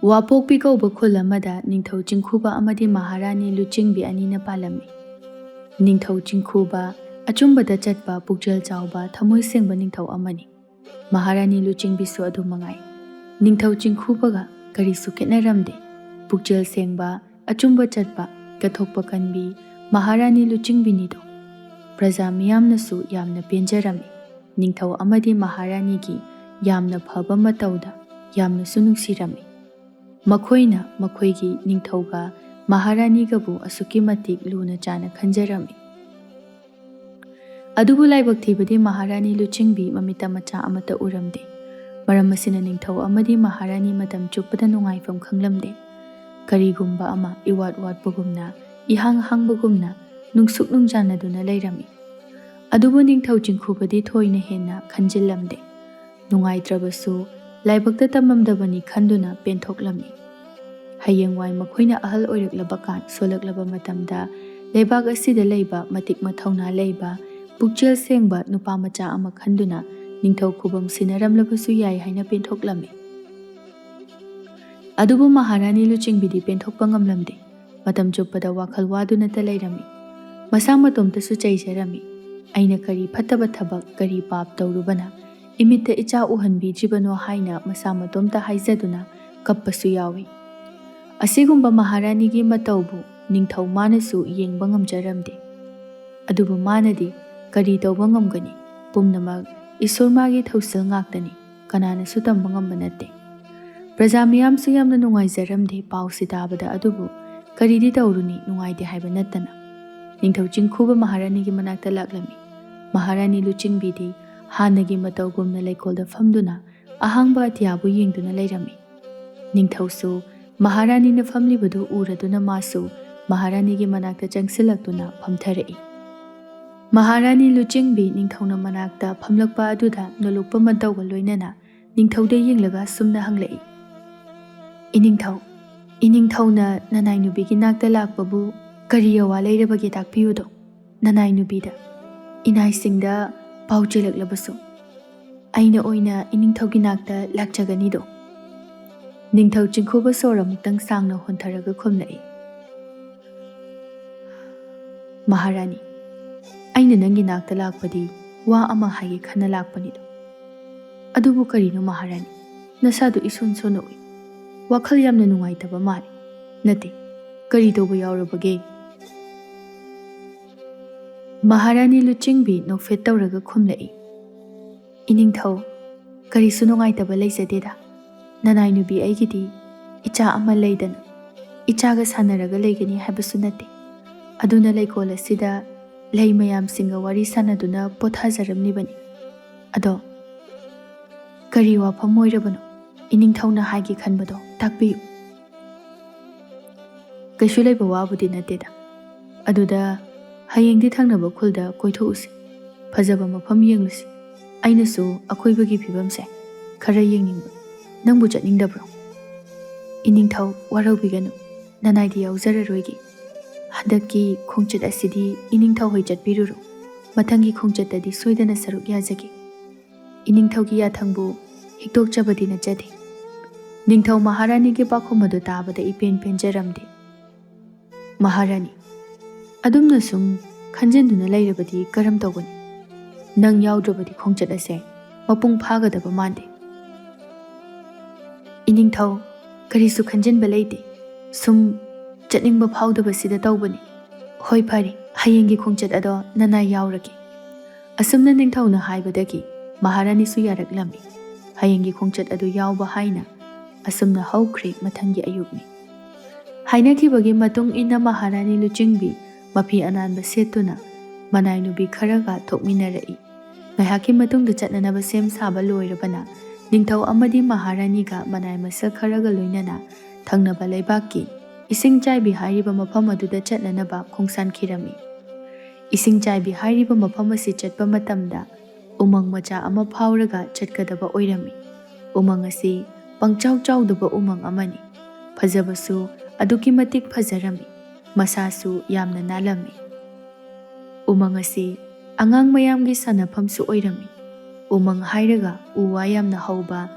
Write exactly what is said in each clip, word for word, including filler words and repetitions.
ꯋꯥꯄꯣꯛꯄꯤ ꯀꯧꯕ ꯈꯨꯜ ꯑꯃꯗ ꯅꯤꯡꯊꯧ ꯆꯤꯡꯈꯨꯕ ꯑꯃꯗꯤ ꯃꯍꯥꯔꯥꯅꯤ ꯂꯨꯆꯤꯡꯕꯤ ꯑꯅꯤꯅ ꯄꯥꯜꯂꯝꯃꯤ꯫ ꯅꯤꯡꯊꯧ ꯆꯤꯡꯈꯨꯕ ꯑꯆꯨꯝꯕꯗ ꯆꯠꯄ, ꯄꯨꯛꯆꯦꯜ ꯆꯥꯎꯕ, ꯊꯃꯣꯏ ꯁꯦꯡꯕ ꯅꯤꯡꯊꯧ ꯑꯃꯅꯤ꯫ ꯃꯍꯥꯔꯥꯅꯤ ꯂꯨꯆꯤꯡꯕꯤꯁꯨ ꯑꯗꯨ ꯃꯉꯥꯏ꯫ ꯅꯤꯡꯊꯧ ꯆꯤꯡꯈꯨꯕꯒ ꯀꯔꯤꯁꯨ ꯈꯦꯠꯅꯔꯝꯗꯦ꯫ ꯄꯨꯛꯆꯦꯜ ꯁꯦꯡꯕ, ꯑꯆꯨꯝꯕ ꯆꯠꯄ, ꯀꯠꯊꯣꯛꯄ ꯀꯟꯕꯤ ꯃꯍꯥꯔꯥꯅꯤ ꯂꯨꯆꯤꯡꯕꯤꯅꯤꯗꯣ꯫ ꯄ꯭ꯔꯖꯥ ꯃꯤꯌꯥꯝꯅꯁꯨ ꯌꯥꯝꯅ ꯄꯦꯟꯖꯔꯝꯃꯤ꯫ ꯅꯤꯡꯊꯧ ꯑꯃꯗꯤ ꯃꯍꯥꯔꯥꯅꯤꯒꯤ ꯌꯥꯝꯅ ꯐꯕ ꯃꯇꯧꯗ ꯌꯥꯝꯅꯁꯨ ꯅꯨꯡꯁꯤꯔꯝꯃꯤ꯫ ꯃꯈꯣꯏꯅ ꯃꯈꯣꯏꯒꯤ ꯅꯤꯡꯊꯧꯒ ꯃꯍꯥꯔꯥꯅꯤꯒꯕꯨ ꯑꯁꯨꯛꯀꯤ ꯃꯇꯤꯛ ꯂꯨꯅ ꯆꯥꯅ ꯈꯟꯖꯔꯝꯃꯤ꯫ ꯑꯗꯨꯕꯨ ꯂꯥꯏꯕꯛ ꯊꯤꯕꯗꯤ ꯃꯍꯥꯔꯥꯅꯤ ꯂꯨꯆꯤꯡꯕꯤ ꯃꯃꯤꯠꯇ ꯃꯆꯥ ꯑꯃꯠꯇ ꯎꯔꯝꯗꯦ꯫ ꯃꯔꯝ ꯑꯁꯤꯅ ꯅꯤꯡꯊꯧ ꯑꯃꯗꯤ ꯃꯍꯥꯔꯥꯅꯤ ꯃꯇꯝ ꯆꯨꯞꯄꯗ ꯅꯨꯡꯉꯥꯏꯐꯝ ꯈꯪꯂꯝꯗꯦ꯫ ꯀꯔꯤꯒꯨꯝꯕ ꯑꯃ ꯏꯋꯥꯠ ꯋꯥꯠꯄꯒꯨꯝꯅ, ꯏꯍꯥꯡ ꯍꯥꯡꯕꯒꯨꯝꯅ ꯅꯨꯡꯁꯨꯛ ꯅꯨꯡꯖꯥꯅꯗꯨꯅ ꯂꯩꯔꯝꯃꯤ꯫ ꯑꯗꯨꯕꯨ ꯅꯤꯡꯊꯧ ꯆꯤꯡꯈꯨꯕꯗꯤ ꯊꯣꯏꯅ ꯍꯦꯟꯅ ꯈꯟꯖꯤꯜꯂꯝꯗꯦ꯫ ꯅꯨꯡꯉꯥꯏꯇ꯭ꯔꯕꯁꯨ ꯂꯥꯏꯕꯛꯇ ꯇꯝꯂꯝꯗꯕꯅꯤ ꯈꯟꯗꯨꯅ ꯄꯦꯟꯊꯣꯛꯂꯝꯃꯤ꯫ ꯍꯌꯦꯡꯋꯥꯏ ꯃꯈꯣꯏꯅ ꯑꯍꯜ ꯑꯣꯏꯔꯛꯂꯕ ꯀꯥꯟ, ꯁꯣꯜꯂꯛꯂꯕ ꯃꯇꯝꯗ ꯂꯩꯕꯥꯛ ꯑꯁꯤꯗ ꯂꯩꯕ ꯃꯇꯤꯛ ꯃꯊꯧꯅꯥ ꯂꯩꯕ, ꯄꯨꯛꯆꯦꯜ ꯁꯦꯡꯕ ꯅꯨꯄꯥ ꯃꯆꯥ ꯑꯃ ꯈꯟꯗꯨꯅ ꯅꯤꯡꯊꯧ ꯈꯨꯕꯝ ꯁꯤꯟꯅꯔꯝꯂꯕꯁꯨ ꯌꯥꯏ ꯍꯥꯏꯅ ꯄꯦꯟꯊꯣꯛꯂꯝꯃꯤ꯫ ꯑꯗꯨꯕꯨ ꯃꯍꯥꯔꯥꯅꯤ ꯂꯨꯆꯤꯡꯕꯤꯗꯤ ꯄꯦꯟꯊꯣꯛꯄ ꯉꯝꯂꯝꯗꯦ꯫ ꯃꯇꯝ ꯆꯨꯞꯄꯗ ꯋꯥꯈꯜ ꯋꯥꯗꯨꯅꯇ ꯂꯩꯔꯝꯃꯤ꯫ ꯃꯁꯥ ꯃꯇꯣꯝꯇꯁꯨ ꯆꯩꯖꯔꯝꯃꯤ꯫ "ꯑꯩꯅ ꯀꯔꯤ ꯐꯠꯇꯕ ꯊꯕꯛ, ꯀꯔꯤ ꯄꯥꯞ ꯇꯧꯔꯨꯕꯅ ꯏꯃꯤꯠꯇ ꯏꯆꯥ ꯎꯍꯟꯕꯤꯗ꯭ꯔꯤꯕꯅꯣ?" ꯍꯥꯏꯅ ꯃꯁꯥ ꯃꯇꯣꯝꯇ ꯍꯥꯏꯖꯗꯨꯅ ꯀꯞꯄꯁꯨ ꯌꯥꯎꯏ꯫ ꯑꯁꯤꯒꯨꯝꯕ ꯃꯍꯥꯔꯥꯅꯤꯒꯤ ꯃꯇꯧꯕꯨ ꯅꯤꯡꯊꯧ ꯃꯥꯅꯁꯨ ꯌꯦꯡꯕ ꯉꯝꯖꯔꯝꯗꯦ꯫ ꯑꯗꯨꯕꯨ ꯃꯥꯅꯗꯤ ꯀꯔꯤ ꯇꯧꯕ ꯉꯝꯒꯅꯤ? ꯄꯨꯝꯅꯃꯛ ꯏꯁꯣꯔ ꯃꯥꯒꯤ ꯊꯧꯁꯤꯜ ꯉꯥꯛꯇꯅꯤ, ꯀꯅꯥꯅꯁꯨ ꯇꯝꯕ ꯉꯝꯕ ꯅꯠꯇꯦ꯫ ꯄ꯭ꯔꯖꯥ ꯃꯤꯌꯥꯝꯁꯨ ꯌꯥꯝꯅ ꯅꯨꯡꯉꯥꯏꯖꯔꯝꯗꯦ ꯄꯥꯎꯁꯤ ꯇꯥꯕꯗ, ꯑꯗꯨꯕꯨ ꯀꯔꯤꯗꯤ ꯇꯧꯔꯨꯅꯤ, ꯅꯨꯡꯉꯥꯏꯇꯦ ꯍꯥꯏꯕ ꯅꯠꯇꯅ꯫ ꯅꯤꯡꯊꯧ ꯆꯤꯡꯈꯨꯕ ꯃꯍꯥꯔꯥꯅꯤꯒꯤ ꯃꯅꯥꯛꯇ ꯂꯥꯛꯂꯝꯃꯤ꯫ ꯃꯍꯥꯔꯥꯅꯤ ꯂꯨꯆꯤꯡꯕꯤꯗꯤ ꯍꯥꯟꯅꯒꯤ ꯃꯇꯧꯒꯨꯝꯅ ꯂꯩꯀꯣꯜꯗ ꯐꯝꯗꯨꯅ ꯑꯍꯥꯡꯕ ꯑꯇꯤꯌꯥꯕꯨ ꯌꯦꯡꯗꯨꯅ ꯂꯩꯔꯝꯃꯤ꯫ ꯅꯤꯡꯊꯧꯁꯨ ꯃꯍꯥꯔꯥꯅꯤꯅ ꯐꯝꯂꯤꯕꯗꯨ ꯎꯔꯗꯨꯅ ꯃꯥꯁꯨ ꯃꯍꯥꯔꯥꯅꯤꯒꯤ ꯃꯅꯥꯛꯇ ꯆꯪꯁꯤꯜꯂꯛꯇꯨꯅ ꯐꯝꯊꯔꯛꯏ꯫ ꯃꯍꯥꯔꯥꯅꯤ ꯂꯨꯆꯤꯡꯕꯤ ꯅꯤꯡꯊꯧꯅ ꯃꯅꯥꯛꯇ ꯐꯝꯂꯛꯄ ꯑꯗꯨꯗ ꯅꯣꯂꯨꯛꯄ ꯃꯇꯧꯒ ꯂꯣꯏꯅꯅ ꯅꯤꯡꯊꯧꯗ ꯌꯦꯡꯂꯒ ꯑꯁꯨꯝꯅ ꯍꯪꯂꯛꯏ, "ꯏꯅꯤꯡꯊꯧ, ꯏꯅꯤꯡꯊꯧꯅ ꯅꯅꯥꯏ ꯅꯨꯄꯤꯒꯤ ꯅꯥꯛꯇ ꯂꯥꯛꯄꯕꯨ ꯀꯔꯤ ꯑꯋꯥ ꯂꯩꯔꯕꯒꯦ? ꯇꯥꯛꯄꯤꯌꯨꯗꯣ꯫ ꯅꯅꯥꯏ ꯅꯨꯄꯤꯗ, ꯏꯅꯥꯏꯁꯤꯡꯗ ꯄꯥꯎ ꯆꯦꯜꯂꯛꯂꯕꯁꯨ ꯑꯩꯅ ꯑꯣꯏꯅ ꯏꯅꯤꯡꯊꯧꯒꯤ ꯅꯥꯛꯇ ꯂꯥꯛꯆꯒꯅꯤꯗꯣ꯫" ꯅꯤꯡꯊꯧ ꯆꯤꯡꯈꯨꯕ ꯁꯣꯔ ꯑꯃꯨꯛꯇꯪ ꯁꯥꯡꯅ ꯍꯣꯟꯊꯔꯒ ꯈꯨꯝꯂꯛꯏ, "ꯃꯍꯥꯔꯥꯅꯤ, ꯑꯩꯅ ꯅꯪꯒꯤ ꯅꯥꯛꯇ ꯂꯥꯛꯄꯗꯤ ꯋꯥ ꯑꯃ ꯍꯥꯏꯒꯦ ꯈꯟꯅ ꯂꯥꯛꯄꯅꯤꯗꯣ꯫ ꯑꯗꯨꯕꯨ ꯀꯔꯤꯅꯣ ꯃꯍꯥꯔꯥꯅꯤ, ꯅꯁꯥꯗꯨ ꯏꯁꯣꯟ ꯁꯣꯟꯅ ꯎꯏ꯫ ꯋꯥꯈꯜ ꯌꯥꯝꯅ ꯅꯨꯡꯉꯥꯏꯇꯕ ꯃꯥꯜꯂꯤ꯫ ꯅꯠꯇꯦ, ꯀꯔꯤ ꯇꯧꯕ ꯌꯥꯎꯔꯕꯒꯦ?" ꯃꯍꯥꯔꯥꯅꯤ ꯂꯨꯆꯤꯡꯕꯤ ꯅꯣꯛꯐꯦꯠ ꯇꯧꯔꯒ ꯈꯨꯝꯂꯛꯏ, "ꯏꯅꯤꯡꯊꯧ, ꯀꯔꯤꯁꯨ ꯅꯨꯡꯉꯥꯏꯇꯕ ꯂꯩꯖꯗꯦꯗ꯫ ꯅꯅꯥꯏ ꯅꯨꯄꯤ ꯑꯩꯒꯤꯗꯤ ꯏꯆꯥ ꯑꯃ ꯂꯩꯗꯅ ꯏꯆꯥꯒ ꯁꯥꯟꯅꯔꯒ ꯂꯩꯒꯅꯤ ꯍꯥꯏꯕꯁꯨ ꯅꯠꯇꯦ꯫ ꯑꯗꯨꯅ ꯂꯩꯀꯣꯜ ꯑꯁꯤꯗ ꯂꯩ ꯃꯌꯥꯝꯁꯤꯡꯒ ꯋꯥꯔꯤ ꯁꯥꯟꯅꯗꯨꯅ ꯄꯣꯊꯥꯖꯔꯝꯂꯤꯕꯅꯤ꯫ ꯑꯗꯣ ꯀꯔꯤ ꯋꯥꯐꯝ ꯑꯣꯏꯔꯕꯅꯣ? ꯏꯅꯤꯡꯊꯧꯅ ꯍꯥꯏꯒꯦ ꯈꯟꯕꯗꯣ ꯇꯥꯛꯄꯤꯌꯨ꯫" "ꯀꯩꯁꯨ ꯂꯩꯕ ꯋꯥꯕꯨꯗꯤ ꯅꯠꯇꯦꯗ꯫ ꯑꯗꯨꯗ ꯍꯌꯦꯡꯗꯤ ꯊꯪꯅꯕ ꯈꯨꯜꯗ ꯀꯣꯏꯊꯣꯛꯎꯁꯤ꯫ ꯐꯖꯕ ꯃꯐꯝ ꯌꯦꯡꯂꯨꯁꯤ꯫ ꯑꯩꯅꯁꯨ ꯑꯀꯣꯏꯕꯒꯤ ꯐꯤꯕꯝꯁꯦ ꯈꯔ ꯌꯦꯡꯅꯤꯡꯕ꯫ ꯅꯪꯕꯨ ꯆꯠꯅꯤꯡꯗꯕ꯭ꯔꯣ?" "ꯏꯅꯤꯡꯊꯧ, ꯋꯥꯔꯧꯕꯤꯒꯅꯨ꯫ ꯅꯅꯥꯏꯗꯤ ꯌꯥꯎꯖꯔꯔꯣꯏꯒꯦ꯫ ꯍꯟꯗꯛꯀꯤ ꯈꯣꯡꯆꯠ ꯑꯁꯤꯗꯤ ꯏꯅꯤꯡꯊꯧ ꯍꯣꯏ ꯆꯠꯄꯤꯔꯨꯔꯣ꯫ ꯃꯊꯪꯒꯤ ꯈꯣꯡꯆꯠꯇꯗꯤ ꯁꯣꯏꯗꯅ ꯁꯔꯨꯛ ꯌꯥꯖꯒꯦ꯫ ꯏꯅꯤꯡꯊꯧꯒꯤ ꯌꯥꯊꯪꯕꯨ ꯍꯤꯛꯇꯣꯛꯆꯕꯗꯤ ꯅꯠꯆꯗꯦ꯫" ꯅꯤꯡꯊꯧ ꯃꯍꯥꯔꯥꯅꯤꯒꯤ ꯄꯥꯎꯈꯨꯝ ꯑꯗꯨ ꯇꯥꯕꯗ ꯏꯄꯦꯟ ꯄꯦꯟꯖꯔꯝꯗꯦ꯫ "ꯃꯍꯥꯔꯥꯅꯤ, ꯑꯗꯨꯝꯅ ꯁꯨꯝ ꯈꯟꯖꯤꯟꯗꯨꯅ ꯂꯩꯔꯕꯗꯤ ꯀꯔꯝ ꯇꯧꯒꯅꯤ? ꯅꯪ ꯌꯥꯎꯗ꯭ꯔꯕꯗꯤ ꯈꯣꯡꯆꯠ ꯑꯁꯦ ꯃꯄꯨꯡ ꯐꯥꯒꯗꯕ ꯃꯥꯟꯗꯦ꯫" "ꯏꯅꯤꯡꯊꯧ, ꯀꯔꯤꯁꯨ ꯈꯟꯖꯤꯟꯕ ꯂꯩꯇꯦ꯫ ꯁꯨꯝ ꯆꯠꯅꯤꯡꯕ ꯐꯥꯎꯗꯕꯁꯤꯗ ꯇꯧꯕꯅꯤ꯫ ꯍꯣꯏ, ꯐꯔꯦ, ꯍꯌꯦꯡꯒꯤ ꯈꯣꯡꯆꯠ ꯑꯗꯣ ꯅꯅꯥꯏ ꯌꯥꯎꯔꯒꯦ꯫" ꯑꯁꯨꯝꯅ ꯅꯤꯡꯊꯧꯅ ꯍꯥꯏꯕꯗꯒꯤ ꯃꯍꯥꯔꯥꯅꯤꯁꯨ ꯌꯥꯔꯛꯂꯝꯃꯤ꯫ ꯍꯌꯦꯡꯒꯤ ꯈꯣꯡꯆꯠ ꯑꯗꯨ ꯌꯥꯎꯕ ꯍꯥꯏꯅ ꯑꯁꯨꯝꯅ ꯍꯧꯈ꯭ꯔꯦ ꯃꯊꯪꯒꯤ ꯑꯌꯨꯛꯅꯤ꯫ ꯍꯥꯏꯅꯈꯤꯕꯒꯤ ꯃꯇꯨꯡ ꯏꯟꯅ ꯃꯍꯥꯔꯥꯅꯤ ꯂꯨꯆꯤꯡꯕꯤ ꯃꯐꯤ ꯑꯅꯥꯟꯕ ꯁꯦꯠꯇꯨꯅ ꯃꯅꯥꯏ ꯅꯨꯄꯤ ꯈꯔꯒ ꯊꯣꯛꯃꯤꯟꯅꯔꯛꯏ꯫ ꯉꯥꯏꯍꯥꯛꯀꯤ ꯃꯇꯨꯡꯗ ꯆꯠꯅꯅꯕ ꯁꯦꯝ ꯁꯥꯕ ꯂꯣꯏꯔꯕꯅ ꯅꯤꯡꯊꯧ ꯑꯃꯗꯤ ꯃꯍꯥꯔꯥꯅꯤꯒ ꯃꯅꯥꯏ ꯃꯁꯛ ꯈꯔꯒ ꯂꯣꯏꯅꯅ ꯊꯪꯅꯕ ꯂꯩꯕꯥꯛꯀꯤ ꯏꯁꯤꯡ ꯆꯥꯏꯕꯤ ꯍꯥꯏꯔꯤꯕ ꯃꯐꯝ ꯑꯗꯨꯗ ꯆꯠꯅꯅꯕ ꯈꯣꯡꯁꯥꯟꯈꯤꯔꯝꯃꯤ꯫ ꯏꯁꯤꯡ ꯆꯥꯏꯕꯤ ꯍꯥꯏꯔꯤꯕ ꯃꯐꯝ ꯑꯁꯤ ꯆꯠꯄ ꯃꯇꯝꯗ ꯎꯃꯪ ꯃꯆꯥ ꯑꯃ ꯐꯥꯎꯔꯒ ꯆꯠꯀꯗꯕ ꯑꯣꯏꯔꯝꯃꯤ꯫ ꯎꯃꯪ ꯑꯁꯤ ꯄꯪꯆꯥꯎ ꯆꯥꯎꯗꯕ ꯎꯃꯪ ꯑꯃꯅꯤ꯫ ꯐꯖꯕꯁꯨ ꯑꯗꯨꯛꯀꯤ ꯃꯇꯤꯛ ꯐꯖꯔꯝꯃꯤ꯫ ꯃꯁꯥꯁꯨ ꯌꯥꯝꯅ ꯅꯥꯜꯂꯝꯃꯤ꯫ ꯎꯃꯪ ꯑꯁꯤ ꯑꯉꯥꯡ ꯃꯌꯥꯝꯒꯤ ꯁꯥꯟꯅꯐꯝꯁꯨ ꯑꯣꯏꯔꯝꯃꯤ꯫ ꯎꯃꯪ ꯍꯥꯏꯔꯒ ꯎ ꯋꯥ ꯌꯥꯝꯅ ꯍꯧꯕ,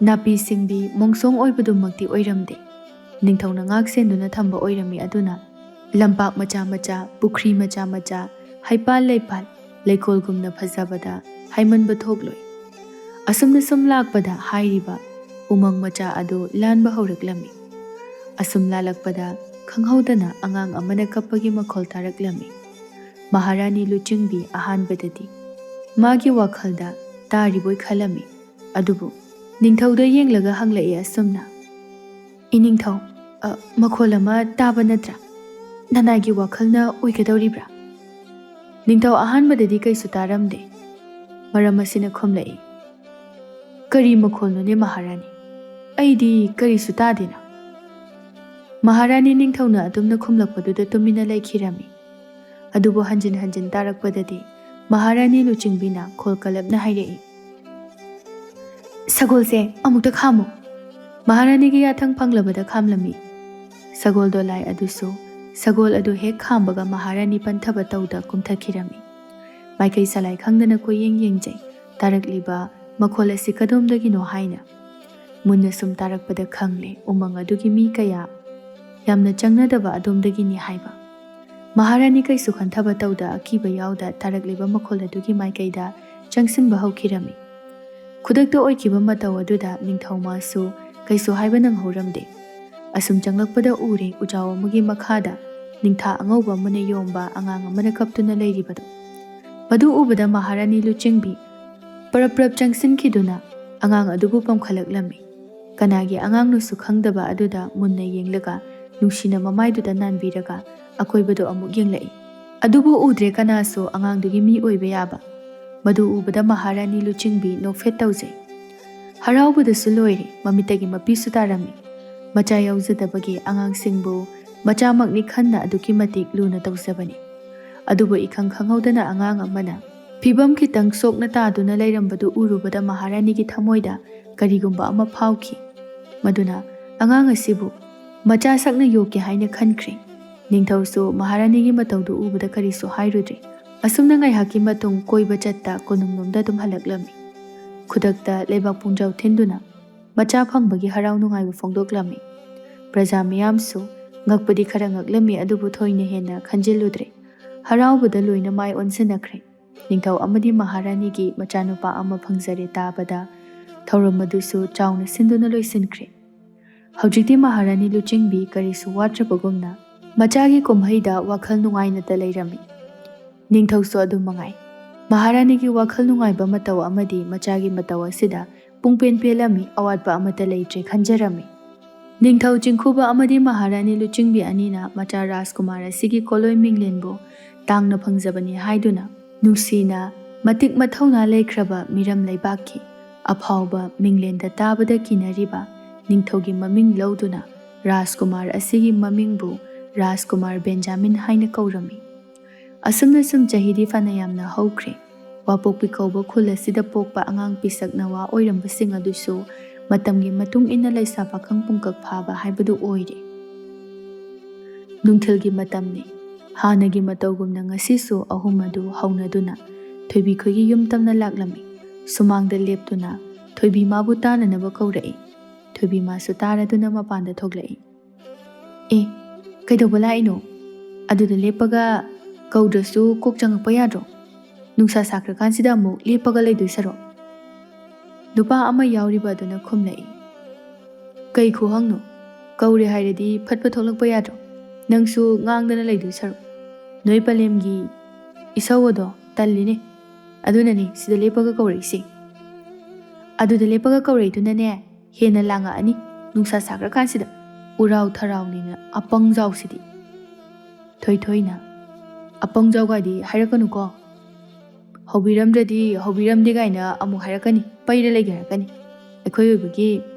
ꯅꯥꯄꯤ ꯁꯤꯡꯕꯤ ꯃꯣꯡꯁꯣꯡ ꯑꯣꯏꯕꯗꯨꯃꯛꯇꯤ ꯑꯣꯏꯔꯝꯗꯦ꯫ ꯅꯤꯡꯊꯧꯅ ꯉꯥꯛ ꯁꯦꯟꯗꯨꯅ ꯊꯝꯕ ꯑꯣꯏꯔꯝꯃꯤ꯫ ꯑꯗꯨꯅ ꯂꯝꯄꯥꯛ ꯃꯆꯥ ꯃꯆꯥ, ꯄꯨꯈ꯭ꯔꯤ ꯃꯆꯥ ꯃꯆꯥ, ꯍꯩꯄꯥꯜ ꯂꯩꯄꯥꯜ, ꯂꯩꯀꯣꯜꯒꯨꯝꯅ ꯐꯖꯕꯗ ꯍꯥꯏꯃꯟꯕ ꯊꯣꯛꯂꯣꯏ꯫ ꯑꯁꯨꯝꯅ ꯁꯨꯝ ꯂꯥꯛꯄꯗ ꯍꯥꯏꯔꯤꯕ ꯎꯃꯪ ꯃꯆꯥ ꯑꯗꯨ ꯂꯥꯟꯕ ꯍꯧꯔꯛꯂꯝꯃꯤ꯫ ꯑꯁꯨꯝ ꯂꯥꯜꯂꯛꯄꯗ ꯈꯪꯍꯧꯗꯅ ꯑꯉꯥꯡ ꯑꯃꯅ ꯀꯞꯄꯒꯤ ꯃꯈꯣꯜ ꯇꯥꯔꯛꯂꯝꯃꯤ꯫ ꯃꯍꯥꯔꯥꯅꯤ ꯂꯨꯆꯤꯡꯕꯤ ꯑꯍꯥꯟꯕꯗꯗꯤ ꯃꯥꯒꯤ ꯋꯥꯈꯜꯗ ꯇꯥꯔꯤꯕꯣꯏ ꯈꯜꯂꯝꯃꯤ꯫ ꯑꯗꯨꯕꯨ ꯅꯤꯡꯊꯧꯗ ꯌꯦꯡꯂꯒ ꯍꯪꯂꯛꯏ ꯑꯁꯨꯝꯅ, "ꯏꯅꯤꯡꯊꯧ, ꯑ, ꯃꯈꯣꯜ ꯑꯃ ꯇꯥꯕ ꯅꯠꯇ꯭ꯔꯥ? ꯅꯅꯥꯏꯒꯤ ꯋꯥꯈꯜꯅ ꯑꯣꯏꯒꯗꯧꯔꯤꯕ꯭ꯔꯥ?" ꯅꯤꯡꯊꯧ ꯑꯍꯥꯟꯕꯗꯗꯤ ꯀꯩꯁꯨ ꯇꯥꯔꯝꯗꯦ꯫ ꯃꯔꯝ ꯑꯁꯤꯅ ꯈꯨꯝꯂꯛꯏ, "ꯀꯔꯤ ꯃꯈꯣꯜꯅꯣꯅꯦ ꯃꯍꯥꯔꯥꯅꯤ? ꯑꯩꯗꯤ ꯀꯔꯤꯁꯨ ꯇꯥꯗꯦꯅ?" ꯃꯍꯥꯔꯥꯅꯤ ꯅꯤꯡꯊꯧꯅ ꯑꯗꯨꯝꯅ ꯈꯨꯝꯂꯛꯄꯗꯨꯗ ꯇꯨꯃꯤꯟꯅ ꯂꯩꯈꯤꯔꯝꯃꯤ꯫ ꯑꯗꯨꯕꯨ ꯍꯟꯖꯤꯟ ꯍꯟꯖꯤꯟ ꯇꯥꯔꯛꯄꯗꯗꯤ ꯃꯍꯥꯔꯥꯅꯤ ꯂꯨꯆꯤꯡꯕꯤꯅ ꯈꯣꯜ ꯀꯜꯂꯞꯅ ꯍꯥꯏꯔꯛꯏ, "ꯁꯒꯣꯜꯁꯦ ꯑꯃꯨꯛꯇ ꯈꯥꯝꯃꯨ!" ꯃꯍꯥꯔꯥꯅꯤꯒꯤ ꯌꯥꯊꯪ ꯐꯪꯂꯕꯗ ꯈꯥꯝꯂꯝꯃꯤ꯫ ꯁꯒꯣꯜ ꯗꯣꯂꯥꯏ ꯑꯗꯨꯁꯨ ꯁꯒꯣꯜ ꯑꯗꯨ ꯍꯦꯛ ꯈꯥꯝꯕꯒ ꯃꯍꯥꯔꯥꯅꯤ ꯄꯟꯊꯕ ꯇꯧꯗ ꯀꯨꯝꯊꯈꯤꯔꯝꯃꯤ꯫ ꯃꯥꯏꯀꯩ ꯁꯂꯥꯏ ꯈꯪꯗꯅ ꯀꯣꯏꯌꯦꯡ ꯌꯦꯡꯖꯩ꯫ ꯇꯥꯔꯛꯂꯤꯕ ꯃꯈꯣꯜ ꯑꯁꯤ ꯀꯗꯣꯝꯗꯒꯤꯅꯣ ꯍꯥꯏꯅ꯫ ꯃꯨꯟꯅ ꯁꯨꯝ ꯇꯥꯔꯛꯄꯗ ꯈꯪꯂꯦ, ꯎꯃꯪ ꯑꯗꯨꯒꯤ ꯃꯤ ꯀꯌꯥ ꯌꯥꯝꯅ ꯆꯪꯅꯗꯕ ꯑꯗꯣꯝꯗꯒꯤꯅꯤ ꯍꯥꯏꯕ꯫ ꯃꯍꯥꯔꯥꯅꯤ ꯀꯩꯁꯨ ꯈꯟꯊꯕ ꯇꯧꯗ ꯑꯀꯤꯕ ꯌꯥꯎꯗ ꯇꯥꯔꯛꯂꯤꯕ ꯃꯈꯣꯜ ꯑꯗꯨꯒꯤ ꯃꯥꯏꯀꯩꯗ ꯆꯪꯁꯤꯟꯕ ꯍꯧꯈꯤꯔꯝꯃꯤ꯫ ꯈꯨꯗꯛꯇ ꯑꯣꯏꯈꯤꯕ ꯃꯇꯧ ꯑꯗꯨꯗ ꯅꯤꯡꯊꯧꯃꯥꯁꯨ ꯀꯩꯁꯨ ꯍꯥꯏꯕ ꯅꯪꯍꯧꯔꯝꯗꯦ꯫ ꯑꯁꯨꯝ ꯆꯪꯂꯛꯄꯗ ꯎꯔꯦ ꯎꯖꯥꯎ ꯑꯃꯒꯤ ꯃꯈꯥꯗ ꯅꯤꯡꯊꯥ ꯑꯉꯧꯕ ꯑꯃꯅ ꯌꯣꯝꯕ ꯑꯉꯥꯡ ꯑꯃꯅ ꯀꯞꯇꯨꯅ ꯂꯩꯔꯤꯕꯗꯨ꯫ ꯃꯗꯨ ꯎꯕꯗ ꯃꯍꯥꯔꯥꯅꯤ ꯂꯨꯆꯤꯡꯕꯤ ꯄꯔꯞ ꯄꯔꯞ ꯆꯪꯁꯤꯟꯈꯤꯗꯨꯅ ꯑꯉꯥꯡ ꯑꯗꯨꯕꯨ ꯄꯝꯈꯠꯂꯛꯂꯝꯃꯤ꯫ ꯀꯅꯥꯒꯤ ꯑꯉꯥꯡꯅꯣꯁꯨ ꯈꯪꯗꯕ ꯑꯗꯨꯗ ꯃꯨꯟꯅ ꯌꯦꯡꯂꯒ ꯅꯨꯡꯁꯤꯅ ꯃꯃꯥꯏꯗꯨꯗ ꯅꯥꯟꯕꯤꯔꯒ ꯑꯀꯣꯏꯕꯗꯨ ꯑꯃꯨꯛ ꯌꯦꯡꯂꯛꯏ꯫ ꯑꯗꯨꯕꯨ ꯎꯗ꯭ꯔꯦ ꯀꯅꯥꯁꯨ ꯑꯉꯥꯡꯗꯨꯒꯤ ꯃꯤ ꯑꯣꯏꯕ ꯌꯥꯕ꯫ ꯃꯗꯨ ꯎꯕꯗ ꯃꯍꯥꯔꯥꯅꯤ ꯂꯨꯆꯤꯡꯕꯤ ꯅꯣꯛꯐꯦꯠ ꯇꯧꯖꯩ꯫ ꯍꯔꯥꯎꯕꯗꯁꯨ ꯂꯣꯏꯔꯦ, ꯃꯃꯤꯠꯇꯒꯤ ꯃꯄꯤꯁꯨ ꯇꯥꯔꯝꯃꯤ꯫ ꯃꯆꯥ ꯌꯥꯎꯖꯗꯕꯒꯤ ꯑꯉꯥꯡꯁꯤꯡꯕꯨ ꯃꯆꯥꯃꯛꯅꯤ ꯈꯟꯅ ꯑꯗꯨꯛꯀꯤ ꯃꯇꯤꯛ ꯂꯨꯅ ꯇꯧꯖꯕꯅꯤ꯫ ꯑꯗꯨꯕꯨ ꯏꯈꯪ ꯈꯪꯍꯧꯗꯅ ꯑꯉꯥꯡ ꯑꯃꯅ ꯐꯤꯕꯝ ꯈꯤꯇꯪ ꯁꯣꯛꯅ ꯇꯥꯗꯨꯅ ꯂꯩꯔꯝꯕꯗꯨ ꯎꯔꯨꯕꯗ ꯃꯍꯥꯔꯥꯅꯤꯒꯤ ꯊꯃꯣꯏꯗ ꯀꯔꯤꯒꯨꯝꯕ ꯑꯃ ꯐꯥꯎꯈꯤ꯫ ꯃꯗꯨꯅ ꯑꯉꯥꯡ ꯑꯁꯤꯕꯨ ꯃꯆꯥ ꯁꯛꯅ ꯌꯣꯛꯀꯦ ꯍꯥꯏꯅ ꯈꯟꯈ꯭ꯔꯦ꯫ ꯅꯤꯡꯊꯧꯁꯨ ꯃꯍꯥꯔꯥꯅꯤꯒꯤ ꯃꯇꯧꯗꯨ ꯎꯕꯗ ꯀꯔꯤꯁꯨ ꯍꯥꯏꯔꯨꯗ꯭ꯔꯦ꯫ ꯑꯁꯨꯝꯅ ꯉꯥꯏꯍꯥꯛꯀꯤ ꯃꯇꯨꯡ ꯀꯣꯏꯕ ꯆꯠꯇ ꯀꯣꯅꯨꯡꯂꯣꯝꯗ ꯑꯗꯨꯝ ꯍꯜꯂꯛꯂꯝꯃꯤ꯫ ꯈꯨꯗꯛꯇ ꯂꯩꯕꯥꯛ ꯄꯨꯡꯖꯥꯎ ꯊꯤꯟꯗꯨꯅ ꯃꯆꯥ ꯐꯪꯕꯒꯤ ꯍꯔꯥꯎ ꯅꯨꯡꯉꯥꯏꯕ ꯐꯣꯡꯗꯣꯛꯂꯝꯃꯤ꯫ ꯄ꯭ꯔꯖꯥ ꯃꯤꯌꯥꯝꯁꯨ ꯉꯛꯄꯗꯤ ꯈꯔ ꯉꯛꯂꯝꯃꯤ, ꯑꯗꯨꯕꯨ ꯊꯣꯏꯅ ꯍꯦꯟꯅ ꯈꯟꯖꯤꯜꯂꯨꯗ꯭ꯔꯦ꯫ ꯍꯔꯥꯎꯕꯗ ꯂꯣꯏꯅ ꯃꯥꯏ ꯑꯣꯟꯁꯤꯟꯅꯈ꯭ꯔꯦ꯫ ꯅꯤꯡꯊꯧ ꯑꯃꯗꯤ ꯃꯍꯥꯔꯥꯅꯤꯒꯤ ꯃꯆꯥꯅꯨꯄꯥ ꯑꯃ ꯐꯪꯖꯔꯦ ꯇꯥꯕꯗ ꯊꯧꯔꯝ ꯑꯗꯨꯁꯨ ꯆꯥꯎꯅ ꯁꯤꯟꯗꯨꯅ ꯂꯣꯏꯁꯤꯟꯈ꯭ꯔꯦ꯫ ꯍꯧꯖꯤꯛꯇꯤ ꯃꯍꯥꯔꯥꯅꯤ ꯂꯨꯆꯤꯡꯕꯤ ꯀꯔꯤꯁꯨ ꯋꯥꯠꯇ꯭ꯔꯕꯒꯨꯝꯅ ꯃꯆꯥꯒꯤ ꯀꯨꯝꯍꯩꯗ ꯋꯥꯈꯜ ꯅꯨꯡꯉꯥꯏꯅꯇ ꯂꯩꯔꯝꯃꯤ꯫ ꯅꯤꯡꯊꯧꯁꯨ ꯑꯗꯨꯝ ꯃꯉꯥꯏ꯫ ꯃꯍꯥꯔꯥꯅꯤꯒꯤ ꯋꯥꯈꯜ ꯅꯨꯡꯉꯥꯏꯕ ꯃꯇꯧ ꯑꯃꯗꯤ ꯃꯆꯥꯒꯤ ꯃꯇꯧ ꯑꯁꯤꯗ ꯄꯨꯡꯄꯦꯟ ꯄꯦꯜꯂꯝꯃꯤ, ꯑꯋꯥꯠꯄ ꯑꯃꯠꯇ ꯂꯩꯇ꯭ꯔꯦ ꯈꯟꯖꯔꯝꯃꯤ꯫ ꯅꯤꯡꯊꯧ ꯆꯤꯡꯈꯨꯕ ꯑꯃꯗꯤ ꯃꯍꯥꯔꯥꯅꯤ ꯂꯨꯆꯤꯡꯕꯤ ꯑꯅꯤꯅ ꯃꯆꯥ ꯔꯥꯖꯀꯨꯃꯥꯔ ꯑꯁꯤꯒꯤ ꯀꯣꯂꯣꯏ ꯃꯤꯡꯂꯦꯟꯕꯨ ꯇꯥꯡꯅ ꯐꯪꯖꯕꯅꯤ ꯍꯥꯏꯗꯨꯅ ꯅꯨꯡꯁꯤꯅ ꯃꯇꯤꯛ ꯃꯊꯧꯅꯥ ꯂꯩꯈ꯭ꯔꯕ ꯃꯤꯔꯝ ꯂꯩꯕꯥꯛꯀꯤ ꯑꯐꯥꯎꯕ ꯃꯤꯡꯂꯦꯟꯗ ꯇꯥꯕꯗ ꯀꯤꯅꯔꯤꯕ ꯅꯤꯡꯊꯧꯒꯤ ꯃꯃꯤꯡ ꯂꯧꯗꯨꯅ ꯔꯥꯖꯀꯨꯃꯥꯔ ꯑꯁꯤꯒꯤ ꯃꯃꯤꯡꯕꯨ ꯔꯥꯖꯀꯨꯃꯥꯔ ꯕꯦꯟꯖꯥꯃꯤꯟ ꯍꯥꯏꯅ ꯀꯧꯔꯝꯃꯤ꯫ ꯑꯁꯨꯝꯅ ꯁꯨꯝ ꯆꯍꯤꯗꯤ ꯐꯅ ꯌꯥꯝꯅ ꯍꯧꯈ꯭ꯔꯦ꯫ ꯋꯥꯄꯣꯛꯄꯤ ꯀꯧꯕ ꯈꯨꯜ ꯑꯁꯤꯗ ꯄꯣꯛꯄ ꯑꯉꯥꯡ ꯄꯤꯁꯛ ꯅꯋꯥ ꯑꯣꯏꯔꯝꯕꯁꯤꯡ ꯑꯗꯨꯁꯨ ꯃꯇꯝꯒꯤ ꯃꯇꯨꯡ ꯏꯟꯅ ꯂꯩꯁꯥ ꯄꯥꯈꯪ ꯄꯨꯡꯀꯛ ꯐꯥꯕ ꯍꯥꯏꯕꯗꯨ ꯑꯣꯏꯔꯦ꯫ ꯅꯨꯡꯊꯤꯜꯒꯤ ꯃꯇꯝꯅꯤ꯫ ꯍꯥꯟꯅꯒꯤ ꯃꯇꯧꯒꯨꯝꯅ ꯉꯁꯤꯁꯨ ꯑꯍꯨꯝ ꯑꯗꯨ ꯍꯧꯅꯗꯨꯅ ꯊꯣꯏꯕꯤ ꯈꯣꯏꯒꯤ ꯌꯨꯝ ꯇꯝꯅ ꯂꯥꯛꯂꯝꯃꯤ꯫ ꯁꯨꯃꯥꯡꯗ ꯂꯦꯞꯇꯨꯅ ꯊꯣꯏꯕꯤ ꯃꯥꯕꯨ ꯇꯥꯅꯅꯕ ꯀꯧꯔꯛꯏ꯫ ꯊꯣꯏꯕꯤ ꯃꯥꯁꯨ ꯇꯥꯔꯗꯨꯅ ꯃꯄꯥꯟꯗ ꯊꯣꯛꯂꯛꯏ꯫ "ꯑꯦ, ꯀꯩꯗꯧꯕ ꯂꯥꯛꯏꯅꯣ? ꯑꯗꯨꯗ ꯂꯦꯞꯄꯒ ꯀꯧꯗ꯭ꯔꯁꯨ ꯀꯣꯛ ꯆꯪꯉꯛꯄ ꯌꯥꯗ꯭ꯔꯣ? ꯅꯨꯡꯁꯥ ꯁꯥꯈ꯭ꯔꯀꯥꯟꯁꯤꯗ ꯑꯃꯨꯛ ꯂꯦꯞꯄꯒ ꯂꯩꯗꯣꯏ ꯁꯔꯨꯛ?" ꯅꯨꯄꯥ ꯑꯃ ꯌꯥꯎꯔꯤꯕ ꯑꯗꯨꯅ ꯈꯨꯝꯂꯛꯏ꯫ "ꯀꯩ ꯈꯨꯍꯪꯅꯣ? ꯀꯧꯔꯦ ꯍꯥꯏꯔꯗꯤ ꯐꯠ ꯐꯠ ꯊꯣꯛꯂꯛꯄ ꯌꯥꯗ꯭ꯔꯣ? ꯅꯪꯁꯨ ꯉꯥꯡꯗꯅ ꯂꯩꯗꯣꯏ ꯁꯔꯨꯛ꯫ ꯅꯣꯏ ꯄꯂꯦꯝꯒꯤ ꯏꯁꯧ ꯑꯗꯣ ꯇꯜꯂꯤꯅꯦ꯫ ꯑꯗꯨꯅꯅꯦ ꯁꯤꯗ ꯂꯦꯞꯄꯒ ꯀꯧꯔꯛꯏꯁꯦ꯫ ꯑꯗꯨꯗ ꯂꯦꯞꯄꯒ ꯀꯧꯔꯛꯏꯗꯨꯅꯅꯦ ꯍꯦꯟꯅ ꯂꯥꯡꯉꯛꯑꯅꯤ, ꯅꯨꯡꯁꯥ ꯁꯥꯈ꯭ꯔꯀꯥꯟꯁꯤꯗ꯫ ꯎꯔꯥꯎ ꯊꯔꯥꯎꯅꯤꯅ ꯑꯄꯪ ꯖꯥꯎꯁꯤꯗꯤ꯫" ꯊꯣꯏꯊꯣꯏꯅ, "ꯑꯄꯪ ꯖꯥꯎꯒꯥꯏꯗꯤ ꯍꯥꯏꯔꯛꯀꯅꯨꯀꯣ꯫ ꯍꯧꯕꯤꯔꯝꯗ꯭ꯔꯗꯤ ꯍꯧꯕꯤꯔꯝꯗꯦ ꯀꯥꯏꯅ ꯑꯃꯨꯛ ꯍꯥꯏꯔꯛꯀꯅꯤ, ꯄꯩꯔ ꯂꯩꯒꯦ ꯍꯥꯏꯔꯛꯀꯅꯤ꯫ ꯑꯩꯈꯣꯏ ꯑꯣꯏꯕꯒꯤ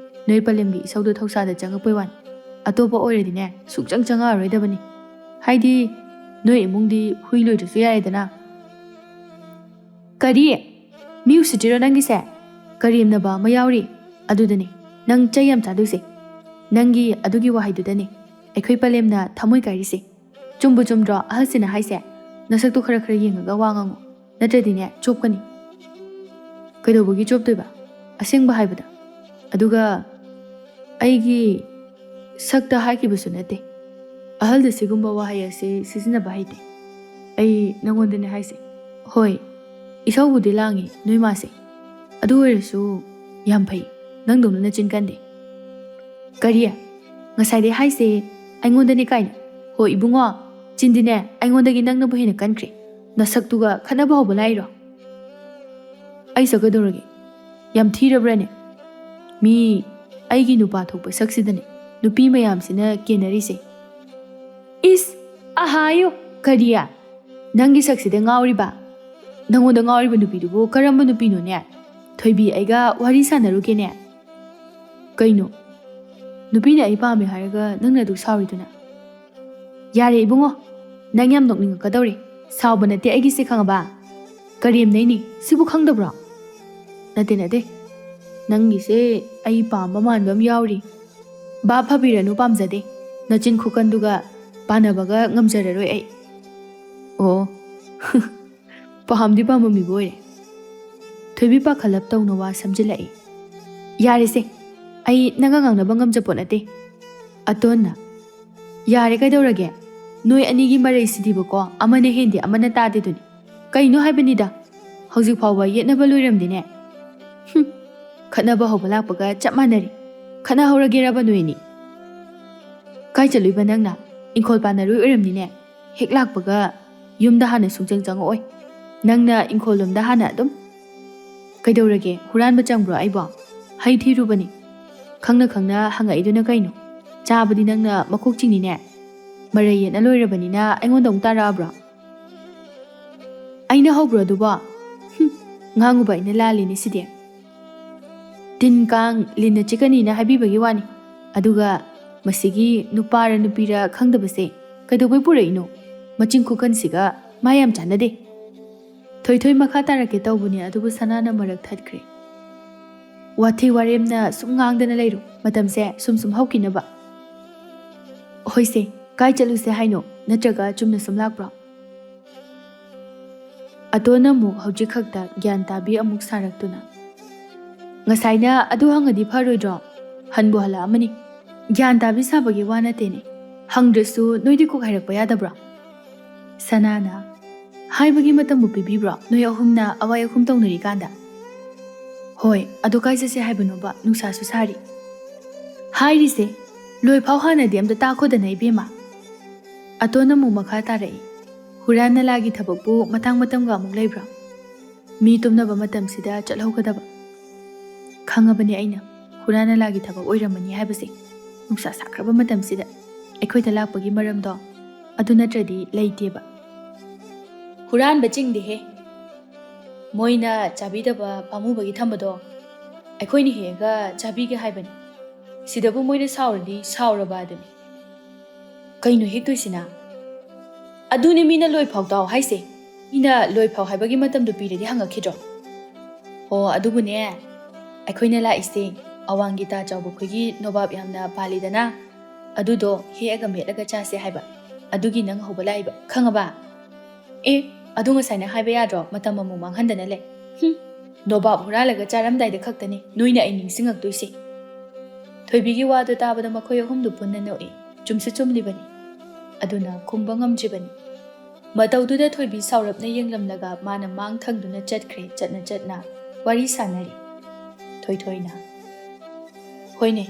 ꯅꯣꯏ ꯄꯂꯦꯝꯒꯤ ꯏꯁꯧꯗꯣ ꯊꯧꯁꯥꯗ ꯆꯪꯉꯛꯄꯩ ꯋꯥꯅꯤ꯫ ꯑꯇꯣꯞꯄ ꯑꯣꯏꯔꯗꯤꯅꯦ ꯁꯨꯡꯆꯪ ꯆꯪꯉꯛꯑꯔꯣꯏꯗꯕꯅꯤ꯫ ꯍꯥꯏꯗꯤ ꯅꯣꯏ ꯏꯃꯨꯡꯗꯤ ꯍꯨꯏ ꯂꯣꯏꯗ꯭ꯔꯁꯨ ꯌꯥꯔꯦꯗꯅ꯫" "ꯀꯔꯤ? ꯃꯤ ꯎꯁꯤꯠꯇ꯭ꯔꯤꯔꯣ ꯅꯪꯒꯤꯁꯦ? ꯀꯔꯦꯝꯅꯕ ꯑꯃ ꯌꯥꯎꯔꯤ꯫ ꯑꯗꯨꯗꯅꯦ ꯅꯪ ꯆꯩ ꯌꯥꯝ ꯆꯥꯗꯣꯏꯁꯦ꯫ ꯅꯪꯒꯤ ꯑꯗꯨꯒꯤ ꯋꯥꯍꯩꯗꯨꯗꯅꯦ ꯑꯩꯈꯣꯏ ꯄꯂꯦꯝꯅ ꯊꯃꯣꯏ ꯀꯥꯏꯔꯤꯁꯦ꯫ ꯆꯨꯝꯕꯨ ꯆꯨꯝꯗ꯭ꯔꯣ ꯑꯍꯜꯁꯤꯅ ꯍꯥꯏꯁꯦ? ꯅꯁꯛꯇꯣ ꯈꯔ ꯈꯔ ꯌꯦꯡꯉꯒ ꯋꯥ ꯉꯥꯡꯉꯣ, ꯅꯠꯇ꯭ꯔꯗꯤꯅꯦ ꯆꯣꯞꯀꯅꯤ꯫" "ꯀꯩꯗꯧꯕꯒꯤ ꯆꯣꯞꯇꯣꯏꯕ? ꯑꯁꯦꯡꯕ ꯍꯥꯏꯕꯗ꯫ ꯑꯗꯨꯒ ꯑꯩꯒꯤ ꯁꯛꯇ ꯍꯥꯏꯈꯤꯕꯁꯨ ꯅꯠꯇꯦ꯫ ꯑꯍꯜꯗ ꯁꯤꯒꯨꯝꯕ ꯋꯥꯍꯩ ꯑꯁꯤ ꯁꯤꯖꯤꯟꯅꯕ ꯍꯩꯇꯦ꯫ ꯑꯩ ꯅꯪꯉꯣꯟꯗꯅꯦ ꯍꯥꯏꯁꯦ꯫ ꯍꯣꯏ, ꯏꯁꯧꯕꯨꯗꯤ ꯂꯥꯡꯉꯤ ꯅꯣꯏ ꯃꯥꯁꯦ꯫ ꯑꯗꯨ ꯑꯣꯏꯔꯁꯨ ꯌꯥꯝ ꯐꯩ, ꯅꯪꯗꯧꯅ ꯅꯆꯤꯟ ꯀꯟꯗꯦ꯫ ꯀꯔꯤ? ꯉꯁꯥꯏꯗꯩ ꯍꯥꯏꯁꯦ ꯑꯩꯉꯣꯟꯗꯅꯦ ꯀꯥꯏꯅ? ꯍꯣ ꯏꯕꯨꯡꯉꯣ, ꯆꯤꯟꯗꯤꯅꯦ ꯑꯩꯉꯣꯟꯗꯒꯤ ꯅꯪꯅꯕꯨ ꯍꯦꯟꯅ ꯀꯟꯈ꯭ꯔꯦ꯫ ꯅꯁꯛꯇꯨꯒ ꯈꯠꯅꯕ ꯍꯧꯕ ꯂꯥꯛꯏꯔꯣ? ꯑꯩ ꯁꯛ ꯀꯩꯗꯧꯔꯒꯦ? ꯌꯥꯝ ꯊꯤꯔꯕ꯭ꯔꯅꯦ? ꯃꯤ ꯑꯩꯒꯤ ꯅꯨꯄꯥ ꯊꯣꯛꯄ ꯁꯛꯁꯤꯗꯅꯦ ꯅꯨꯄꯤ ꯃꯌꯥꯝꯁꯤꯅ ꯀꯦꯟꯅꯔꯤꯁꯦ꯫ ꯏꯁ! ꯑꯍꯥꯌꯣ! ꯀꯔꯤ? ꯅꯪꯒꯤ ꯁꯛꯁꯤꯗ ꯉꯥꯎꯔꯤꯕ? ꯅꯪꯉꯣꯟꯗ ꯉꯥꯎꯔꯤꯕ ꯅꯨꯄꯤꯗꯨꯕꯨ ꯀꯔꯝꯕ ꯅꯨꯄꯤꯅꯣꯅꯦ? ꯊꯣꯏꯕꯤ, ꯑꯩꯒ ꯋꯥꯔꯤ ꯁꯥꯟꯅꯔꯨꯒꯦꯅꯦ꯫ ꯀꯩꯅꯣ? ꯅꯨꯄꯤꯅ ꯑꯩ ꯄꯥꯝꯃꯦ ꯍꯥꯏꯔꯒ ꯅꯪꯅ ꯑꯗꯨꯛ ꯁꯥꯎꯔꯤꯗꯨꯅ? ꯌꯥꯔꯦ ꯏꯕꯨꯡꯉꯣ, ꯅꯪ ꯌꯥꯝ ꯅꯣꯛꯅꯤꯡꯉꯛꯀꯗꯧꯔꯦ꯫ ꯁꯥꯎꯕ ꯅꯠꯇꯦ ꯑꯩꯒꯤꯁꯦ, ꯈꯪꯉꯕ? ꯀꯔꯦꯝꯅꯩꯅꯤ, ꯁꯤꯕꯨ ꯈꯪꯗꯕ꯭ꯔꯣ? ꯅꯠꯇꯦ, ꯅꯠꯇꯦ, ꯅꯪꯒꯤꯁꯦ ꯑꯩ ꯄꯥꯝꯕ ꯃꯥꯟꯕ ꯑꯃ ꯌꯥꯎꯔꯤ꯫ ꯚꯥꯞ ꯐꯕꯤꯔꯅꯨ, ꯄꯥꯝꯖꯗꯦ꯫ ꯅꯆꯤꯟ ꯈꯨꯀꯟꯗꯨꯒ ꯄꯥꯟꯅꯕꯒ ꯉꯝꯖꯔꯔꯣꯏ ꯑꯩ꯫ ꯑꯣ꯫ ꯄꯥꯝꯗꯤ ꯄꯥꯝꯃꯝꯃꯤꯕ ꯑꯣꯏꯔꯦ꯫ ꯊꯣꯏꯕꯤ ꯄꯥꯈꯠꯂꯞ ꯇꯧꯅ ꯋꯥ ꯁꯝꯖꯤꯜꯂꯛꯏ꯫ ꯌꯥꯔꯦꯁꯦ, ꯑꯩ ꯅꯪꯒ ꯉꯥꯡꯅꯕ ꯉꯝꯖꯄꯣꯠ ꯅꯠꯇꯦ꯫ ꯑꯇꯣꯟꯅ, ꯌꯥꯔꯦ ꯀꯩꯗꯧꯔꯒꯦ? ꯅꯣꯏ ꯑꯅꯤꯒꯤ ꯃꯔꯩꯁꯤꯗꯤꯕꯀꯣ, ꯑꯃꯅ ꯍꯦꯟꯗꯦ ꯑꯃꯅ ꯇꯥꯗꯦꯗꯨꯅꯤ꯫ ꯀꯩꯅꯣ ꯍꯥꯏꯕꯅꯤꯗ, ꯍꯧꯖꯤꯛ ꯐꯥꯎꯕ ꯌꯦꯠꯅꯕ ꯂꯣꯏꯔꯝꯗꯦꯅꯦ꯫ ꯍꯨꯝ, ꯈꯠꯅꯕ ꯍꯧꯕ ꯂꯥꯛꯄꯒ ꯆꯞ ꯃꯥꯟꯅꯔꯦ꯫ ꯈꯠꯅꯍꯧꯔꯒꯦꯔꯕ ꯅꯣꯏ ꯑꯅꯤ? ꯀꯥꯏ ꯆꯠꯂꯨꯏꯕ ꯅꯪꯅ? ꯏꯪꯈꯣꯜ ꯄꯥꯟꯅꯔꯨꯏ ꯑꯣꯏꯔꯝꯅꯤꯅꯦ꯫ ꯍꯦꯛ ꯂꯥꯛꯄꯒ ꯌꯨꯝꯗ ꯍꯥꯟꯅ ꯁꯨꯡꯆꯪ ꯆꯪꯉꯛꯑꯣꯏ꯫ ꯅꯪꯅ ꯏꯪꯈꯣꯜ ꯂꯣꯝꯗ ꯍꯥꯟꯅ ꯑꯗꯨꯝ꯫ ꯀꯩꯗꯧꯔꯒꯦ? ꯍꯨꯔꯥꯟꯕ ꯆꯪꯕ꯭ꯔꯣ ꯑꯩꯕꯣ? ꯍꯩ ꯊꯤꯔꯨꯕꯅꯤ꯫ ꯈꯪꯅ ꯈꯪꯅ ꯍꯪꯉꯛꯏꯗꯨꯅ ꯀꯩꯅꯣ? ꯆꯥꯕꯗꯤ ꯅꯪꯅ ꯃꯀꯣꯛ ꯆꯤꯡꯉꯤꯅꯦ꯫ ꯃꯔꯩ ꯌꯦꯠꯅ ꯂꯣꯏꯔꯕꯅꯤꯅ ꯑꯩꯉꯣꯟꯗ ꯑꯃꯨꯛ ꯇꯥꯔꯛꯑꯕ꯭ꯔꯣ? ꯑꯩꯅ ꯍꯧꯕ꯭ꯔꯣ ꯑꯗꯨꯕꯣ? ꯍꯨꯝ, ꯉꯥꯡꯉꯨꯕ ꯑꯩꯅ ꯂꯥꯜꯂꯤꯅꯦ ꯁꯤꯗꯤ꯫ ꯇꯤꯟ ꯀꯥꯡ ꯂꯤꯟꯅ ꯆꯤꯛꯀꯅꯤꯅ ꯍꯥꯏꯕꯤꯕꯒꯤ ꯋꯥꯅꯤ꯫ ꯑꯗꯨꯒ ꯃꯁꯤꯒꯤ ꯅꯨꯄꯥꯔ ꯅꯨꯄꯤꯔ ꯈꯪꯗꯕꯁꯦ ꯀꯩꯗꯧꯕꯩ ꯄꯨꯔꯛꯏꯅꯣ? ꯃꯆꯤꯟ ꯈꯨꯀꯟꯁꯤꯒ ꯃꯥ ꯌꯥꯝ ꯆꯥꯟꯅꯗꯦ꯫ ꯊꯣꯏꯊꯣꯏ ꯃꯈꯥ ꯇꯥꯔꯛꯀꯦ ꯇꯧꯕꯅꯦ, ꯑꯗꯨꯕꯨ ꯁꯅꯥꯅ ꯃꯔꯛ ꯊꯠꯈ꯭ꯔꯦ꯫ ꯋꯥꯊꯤ ꯋꯥꯔꯦꯝꯅ ꯁꯨꯝ ꯉꯥꯡꯗꯅ ꯂꯩꯔꯣ, ꯃꯇꯝꯁꯦ ꯁꯨꯝ ꯁꯨꯝ ꯍꯧꯈꯤꯅꯕ꯫ ꯍꯣꯏꯁꯦ, ꯀꯥꯏ ꯆꯠꯂꯨꯁꯦ ꯍꯥꯏꯅꯣ? ꯅꯠꯇ꯭ꯔꯒ ꯆꯨꯝꯅ ꯁꯨꯝ ꯂꯥꯛꯄ꯭ꯔꯣ? ꯑꯇꯣꯟꯅ ꯑꯃꯨꯛ ꯍꯧꯖꯤꯛ ꯈꯛꯇ ꯒ꯭ꯌꯥꯟ ꯇꯥꯕꯤ ꯑꯃꯨꯛ ꯁꯥꯔꯛꯇꯨꯅ, "ꯉꯁꯥꯏꯅ ꯑꯗꯨ ꯍꯪꯉꯗꯤ ꯐꯔꯣꯏꯗ꯭ꯔꯣ? ꯍꯟꯕꯨ ꯍꯜꯂꯛꯑꯃꯅꯤ꯫ ꯒ꯭ꯌꯥꯟ ꯇꯥꯕꯤ ꯁꯥꯕꯒꯤ ꯋꯥ ꯅꯠꯇꯦꯅꯦ꯫ ꯍꯪꯗ꯭ꯔꯁꯨ ꯅꯣꯏꯗꯤ ꯀꯣꯛ ꯍꯥꯏꯔꯛꯄ ꯌꯥꯗꯕ꯭ꯔꯣ?" ꯁꯅꯥꯅ, "ꯍꯥꯏꯕꯒꯤ ꯃꯇꯝꯕꯨ ꯄꯤꯕꯤꯕ꯭ꯔꯣ, ꯅꯣꯏ ꯑꯍꯨꯝꯅ ꯑꯋꯥꯏ ꯑꯍꯨꯝ ꯇꯧꯅꯔꯤꯀꯥꯟꯗ?" "ꯍꯣꯏ, ꯑꯗꯣ ꯀꯥꯏ ꯆꯠꯁꯦ ꯍꯥꯏꯕꯅꯣꯕ? ꯅꯨꯡꯁꯥꯁꯨ ꯁꯥꯔꯤ꯫" "ꯍꯥꯏꯔꯤꯁꯦ ꯂꯣꯏꯐꯥꯎ ꯍꯥꯟꯅꯗꯤ ꯑꯝꯇ ꯇꯥꯈꯣꯗꯅ, ꯏꯕꯦꯝꯃ꯫" ꯑꯇꯣꯟ ꯑꯃꯨꯛ ꯃꯈꯥ ꯇꯥꯔꯛꯏ, "ꯍꯨꯔꯥꯟ ꯅꯂꯥꯒꯤ ꯊꯕꯛꯄꯨ ꯃꯇꯥꯡ ꯃꯇꯝꯒ ꯑꯃꯨꯛ ꯂꯩꯕ꯭ꯔꯣ? ꯃꯤ ꯇꯨꯝꯅꯕ ꯃꯇꯝꯁꯤꯗ ꯆꯠꯍꯧꯒꯗꯕ꯫ ꯈꯪꯉꯕꯅꯦ ꯑꯩꯅ, ꯍꯨꯔꯥꯟ ꯅꯂꯥꯒꯤ ꯊꯕꯛ ꯑꯣꯏꯔꯝꯃꯅꯤ ꯍꯥꯏꯕꯁꯦ꯫ ꯅꯨꯡꯁꯥ ꯁꯥꯈ꯭ꯔꯕ ꯃꯇꯝꯁꯤꯗ ꯑꯩꯈꯣꯏꯗ ꯂꯥꯛꯄꯒꯤ ꯃꯔꯝꯗꯣ ꯑꯗꯨ ꯅꯠꯇ꯭ꯔꯗꯤ ꯂꯩꯇꯦꯕ꯫" "ꯍꯨꯔꯥꯟꯕ ꯆꯤꯡꯗꯦꯍꯦ꯫ ꯃꯣꯏꯅ ꯆꯥꯕꯤꯗꯕ ꯄꯥꯝꯃꯨꯕꯒꯤ ꯊꯝꯕꯗꯣ ꯑꯩꯈꯣꯏꯅ ꯍꯦꯛꯑꯒ ꯆꯥꯕꯤꯒꯦ ꯍꯥꯏꯕꯅꯤ꯫ ꯁꯤꯗꯕꯨ ꯃꯣꯏꯅ ꯁꯥꯎꯔꯗꯤ ꯁꯥꯎꯔꯕ ꯑꯗꯨꯅꯤ꯫" "ꯀꯩꯅꯣ ꯍꯦꯛꯇꯣꯏꯁꯤꯅ?" "ꯑꯗꯨꯅꯤ ꯃꯤꯅ ꯂꯣꯏꯐꯥꯎ ꯇꯥꯎ ꯍꯥꯏꯁꯦ꯫ ꯃꯤꯅ ꯂꯣꯏꯐꯥꯎ ꯍꯥꯏꯕꯒꯤ ꯃꯇꯝꯗꯨ ꯄꯤꯔꯗꯤ ꯍꯪꯉꯛꯈꯤꯗ꯭ꯔꯣ?" "ꯑꯣ, ꯑꯗꯨꯕꯨꯅꯦ, ꯑꯩꯈꯣꯏꯅ ꯂꯥꯛꯏꯁꯦ ꯑꯋꯥꯡꯒꯤ ꯇꯥ ꯆꯥꯎꯕ ꯈꯣꯏꯒꯤ ꯅꯣꯕꯥꯞ ꯌꯥꯝꯅ ꯄꯥꯜꯂꯤꯗꯅ, ꯑꯗꯨꯗꯣ ꯍꯦꯛꯑꯒ ꯃꯦꯠꯂꯒ ꯆꯥꯁꯦ ꯍꯥꯏꯕ꯫ ꯑꯗꯨꯒꯤ ꯅꯪ ꯍꯧꯕ ꯂꯥꯛꯏꯕ, ꯈꯪꯉꯕ?" "ꯑꯦ, ꯑꯗꯨ ꯉꯁꯥꯏꯅ ꯍꯥꯏꯕ ꯌꯥꯗ꯭ꯔꯣ? ꯃꯇꯝ ꯑꯃꯨꯛ ꯃꯥꯡꯍꯟꯗꯅ ꯂꯩ꯫" "ꯍꯨꯝ, ꯅꯣꯕꯥꯞ ꯍꯨꯔꯥꯜꯂꯒ ꯆꯥꯔꯝꯗꯥꯏꯗ ꯈꯛꯇꯅꯤ ꯅꯣꯏꯅ ꯑꯩ ꯅꯤꯡꯁꯤꯡꯉꯛꯇꯣꯏꯁꯦ꯫" ꯊꯣꯏꯕꯤꯒꯤ ꯋꯥꯗꯨ ꯇꯥꯕꯗ ꯃꯈꯣꯏ ꯑꯍꯨꯝꯗꯨ ꯄꯨꯟꯅ ꯅꯣꯛꯏ꯫ ꯆꯨꯝꯁꯨ ꯆꯨꯝꯂꯤꯕꯅꯤ꯫ ꯑꯗꯨꯅ ꯈꯨꯝꯕ ꯉꯝꯗ꯭ꯔꯤꯕꯅꯤ꯫ ꯃꯇꯧꯗꯨꯗ ꯊꯣꯏꯕꯤ ꯁꯥꯎꯔꯞꯅ ꯌꯦꯡꯂꯝꯂꯒ ꯃꯥꯅ ꯃꯥꯡ ꯊꯪꯗꯨꯅ ꯆꯠꯈ꯭ꯔꯦ꯫ ꯆꯠꯅ ꯆꯠꯅ ꯋꯥꯔꯤ ꯁꯥꯟꯅꯔꯤ꯫ ꯊꯣꯏꯊꯣꯏꯅ, "ꯍꯣꯏꯅꯦ,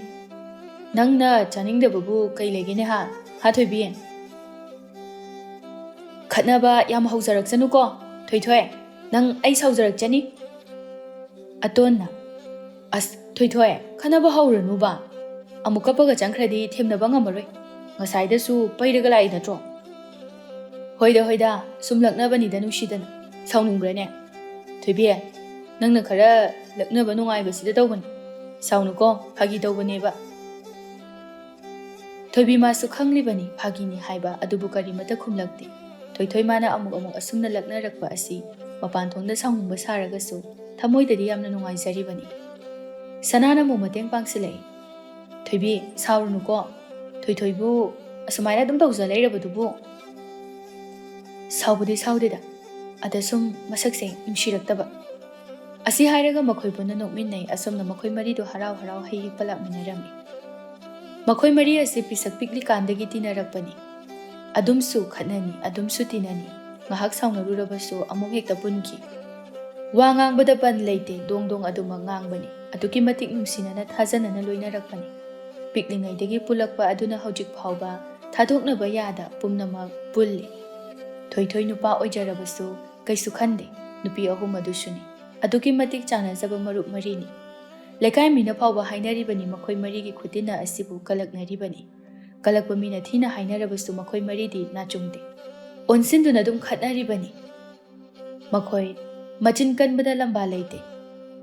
ꯅꯪꯅ ꯆꯥꯅꯤꯡꯗꯕꯕꯨ ꯀꯩ ꯂꯩꯒꯦꯅꯦ ꯍꯥ? ꯍꯥ ꯊꯣꯏꯕꯤ? ꯈꯠꯅꯕ ꯌꯥꯝ ꯍꯧꯖꯔꯛꯁꯅꯨꯀꯣ꯫ ꯊꯣꯏꯊꯣꯏ, ꯅꯪ ꯑꯩ ꯁꯥꯎꯖꯔꯛꯆꯅꯤ꯫" ꯑꯇꯣꯟꯅ, "ꯑꯁ, ꯊꯣꯏꯊꯣꯏ, ꯈꯠꯅꯕ ꯍꯧꯔꯅꯨꯕ꯫ ꯑꯃꯨꯛ ꯀꯞꯄꯒ ꯆꯪꯈ꯭ꯔꯗꯤ ꯊꯦꯝꯅꯕ ꯉꯝꯃꯔꯣꯏ꯫ ꯉꯁꯥꯏꯗꯁꯨ ꯄꯩꯔꯒ ꯂꯥꯛꯏ ꯅꯠꯇ꯭ꯔꯣ?" "ꯍꯣꯏꯗ, ꯍꯣꯏꯗ, ꯁꯨꯝ ꯂꯛꯅꯕꯅꯤꯗ ꯅꯨꯡꯁꯤꯗꯅ꯫ ꯁꯥꯎꯅꯤꯡꯕ꯭ꯔꯅꯦ? ꯊꯣꯏꯕꯤ, ꯅꯪꯅ ꯈꯔ ꯂꯛꯅꯕ ꯅꯨꯡꯉꯥꯏꯕꯁꯤꯗ ꯇꯧꯕꯅꯤ꯫ ꯁꯥꯎꯅꯨꯀꯣ, ꯐꯥꯒꯤ ꯇꯧꯕꯅꯦꯕ꯫" ꯊꯣꯏꯕꯤ ꯃꯥꯁꯨ ꯈꯪꯂꯤꯕꯅꯤ ꯐꯥꯒꯤꯅꯤ ꯍꯥꯏꯕ, ꯑꯗꯨꯕꯨ ꯀꯔꯤꯃꯠꯇ ꯈꯨꯝꯂꯛꯇꯦ꯫ ꯊꯣꯏꯊꯣꯏ ꯃꯥꯅ ꯑꯃꯨꯛ ꯑꯃꯨꯛ ꯑꯁꯨꯝꯅ ꯂꯛꯅꯔꯛꯄ ꯑꯁꯤ ꯃꯄꯥꯟ ꯊꯣꯡꯗ ꯁꯥꯎꯅꯤꯡꯕ ꯁꯥꯔꯒꯁꯨ ꯊꯃꯣꯏꯗꯗꯤ ꯌꯥꯝꯅ ꯅꯨꯡꯉꯥꯏꯖꯔꯤꯕꯅꯤ꯫ ꯁꯅꯥꯅ ꯑꯃꯨꯛ ꯃꯇꯦꯡ ꯄꯥꯡꯁꯤꯜꯂꯛꯏ꯫ "ꯊꯣꯏꯕꯤ, ꯁꯥꯎꯔꯨꯅꯨꯀꯣ꯫ ꯊꯣꯏꯊꯣꯏꯕꯨ ꯑꯁꯨꯃꯥꯏꯅ ꯑꯗꯨꯝ ꯇꯧꯖ ꯂꯩꯔꯕꯗꯨꯕꯨ꯫" "ꯁꯥꯎꯕꯨꯗꯤ ꯁꯥꯎꯗꯦꯗ, ꯑꯗ ꯁꯨꯝ ꯃꯁꯛꯁꯦ ꯅꯨꯡꯁꯤꯔꯛꯇꯕ꯫" ꯑꯁꯤ ꯍꯥꯏꯔꯒ ꯃꯈꯣꯏ ꯄꯨꯟꯅ ꯅꯣꯛꯃꯤꯟꯅꯩ꯫ ꯑꯁꯨꯝꯅ ꯃꯈꯣꯏ ꯃꯔꯤꯗꯨ ꯍꯔꯥꯎ ꯍꯔꯥꯎ ꯍꯩ ꯍꯦꯛꯄ ꯂꯥꯛꯃꯤꯟꯅꯔꯝꯃꯤ꯫ ꯃꯈꯣꯏ ꯃꯔꯤ ꯑꯁꯤ ꯄꯤꯁꯛ ꯄꯤꯛꯂꯤꯀꯥꯟꯗꯒꯤ ꯇꯤꯟꯅꯔꯛꯄꯅꯤ꯫ ꯑꯗꯨꯝꯁꯨ ꯈꯠꯅꯅꯤ, ꯑꯗꯨꯝꯁꯨ ꯇꯤꯟꯅꯅꯤ꯫ ꯉꯥꯏꯍꯥꯛ ꯁꯥꯎꯅꯔꯨꯔꯕꯁꯨ ꯑꯃꯨꯛ ꯍꯦꯛꯇ ꯄꯨꯟꯈꯤ꯫ ꯋꯥ ꯉꯥꯡꯕꯗ ꯕꯟ ꯂꯩꯇꯦ, ꯗꯣꯡ ꯗꯣꯡ ꯑꯗꯨꯃꯛ ꯉꯥꯡꯕꯅꯤ꯫ ꯑꯗꯨꯛꯀꯤ ꯃꯇꯤꯛ ꯅꯨꯡꯁꯤꯅꯅ ꯊꯥꯖꯅꯅ ꯂꯣꯏꯅꯔꯛꯄꯅꯤ꯫ ꯄꯤꯛꯂꯤꯉꯩꯗꯒꯤ ꯄꯨꯜꯂꯛꯄ ꯑꯗꯨꯅ ꯍꯧꯖꯤꯛ ꯐꯥꯎꯕ ꯊꯥꯗꯣꯛꯅꯕ ꯌꯥꯗ ꯄꯨꯝꯅꯃꯛ ꯄꯨꯜꯂꯤ꯫ ꯊꯣꯏꯊꯣꯏ ꯅꯨꯄꯥ ꯑꯣꯏꯖꯔꯕꯁꯨ ꯀꯩꯁꯨ ꯈꯟꯗꯦ, ꯅꯨꯄꯤ ꯑꯍꯨꯝ ꯑꯗꯨꯁꯨꯅꯤ꯫ ꯑꯗꯨꯛꯀꯤ ꯃꯇꯤꯛ ꯆꯥꯟꯅꯖꯕ ꯃꯔꯨꯞ ꯃꯔꯤꯅꯤ꯫ ꯂꯩꯀꯥꯏ ꯃꯤꯅ ꯐꯥꯎꯕ ꯍꯥꯏꯅꯔꯤꯕꯅꯤ ꯃꯈꯣꯏ ꯃꯔꯤꯒꯤ ꯈꯨꯇꯤꯟꯅ ꯑꯁꯤꯕꯨ ꯀꯂꯛꯅꯔꯤꯕꯅꯤ꯫ ꯀꯂꯛꯄ ꯃꯤꯅ ꯊꯤꯅ ꯍꯥꯏꯅꯔꯕꯁꯨ ꯃꯈꯣꯏ ꯃꯔꯤꯗꯤ ꯅꯥꯆꯨꯡꯗꯦ꯫ ꯑꯣꯟꯁꯤꯟꯗꯨꯅ ꯑꯗꯨꯝ ꯈꯠꯅꯔꯤꯕꯅꯤ꯫ ꯃꯈꯣꯏ ꯃꯆꯤꯟ ꯀꯟꯕꯗ ꯂꯝꯕꯥ ꯂꯩꯇꯦ꯫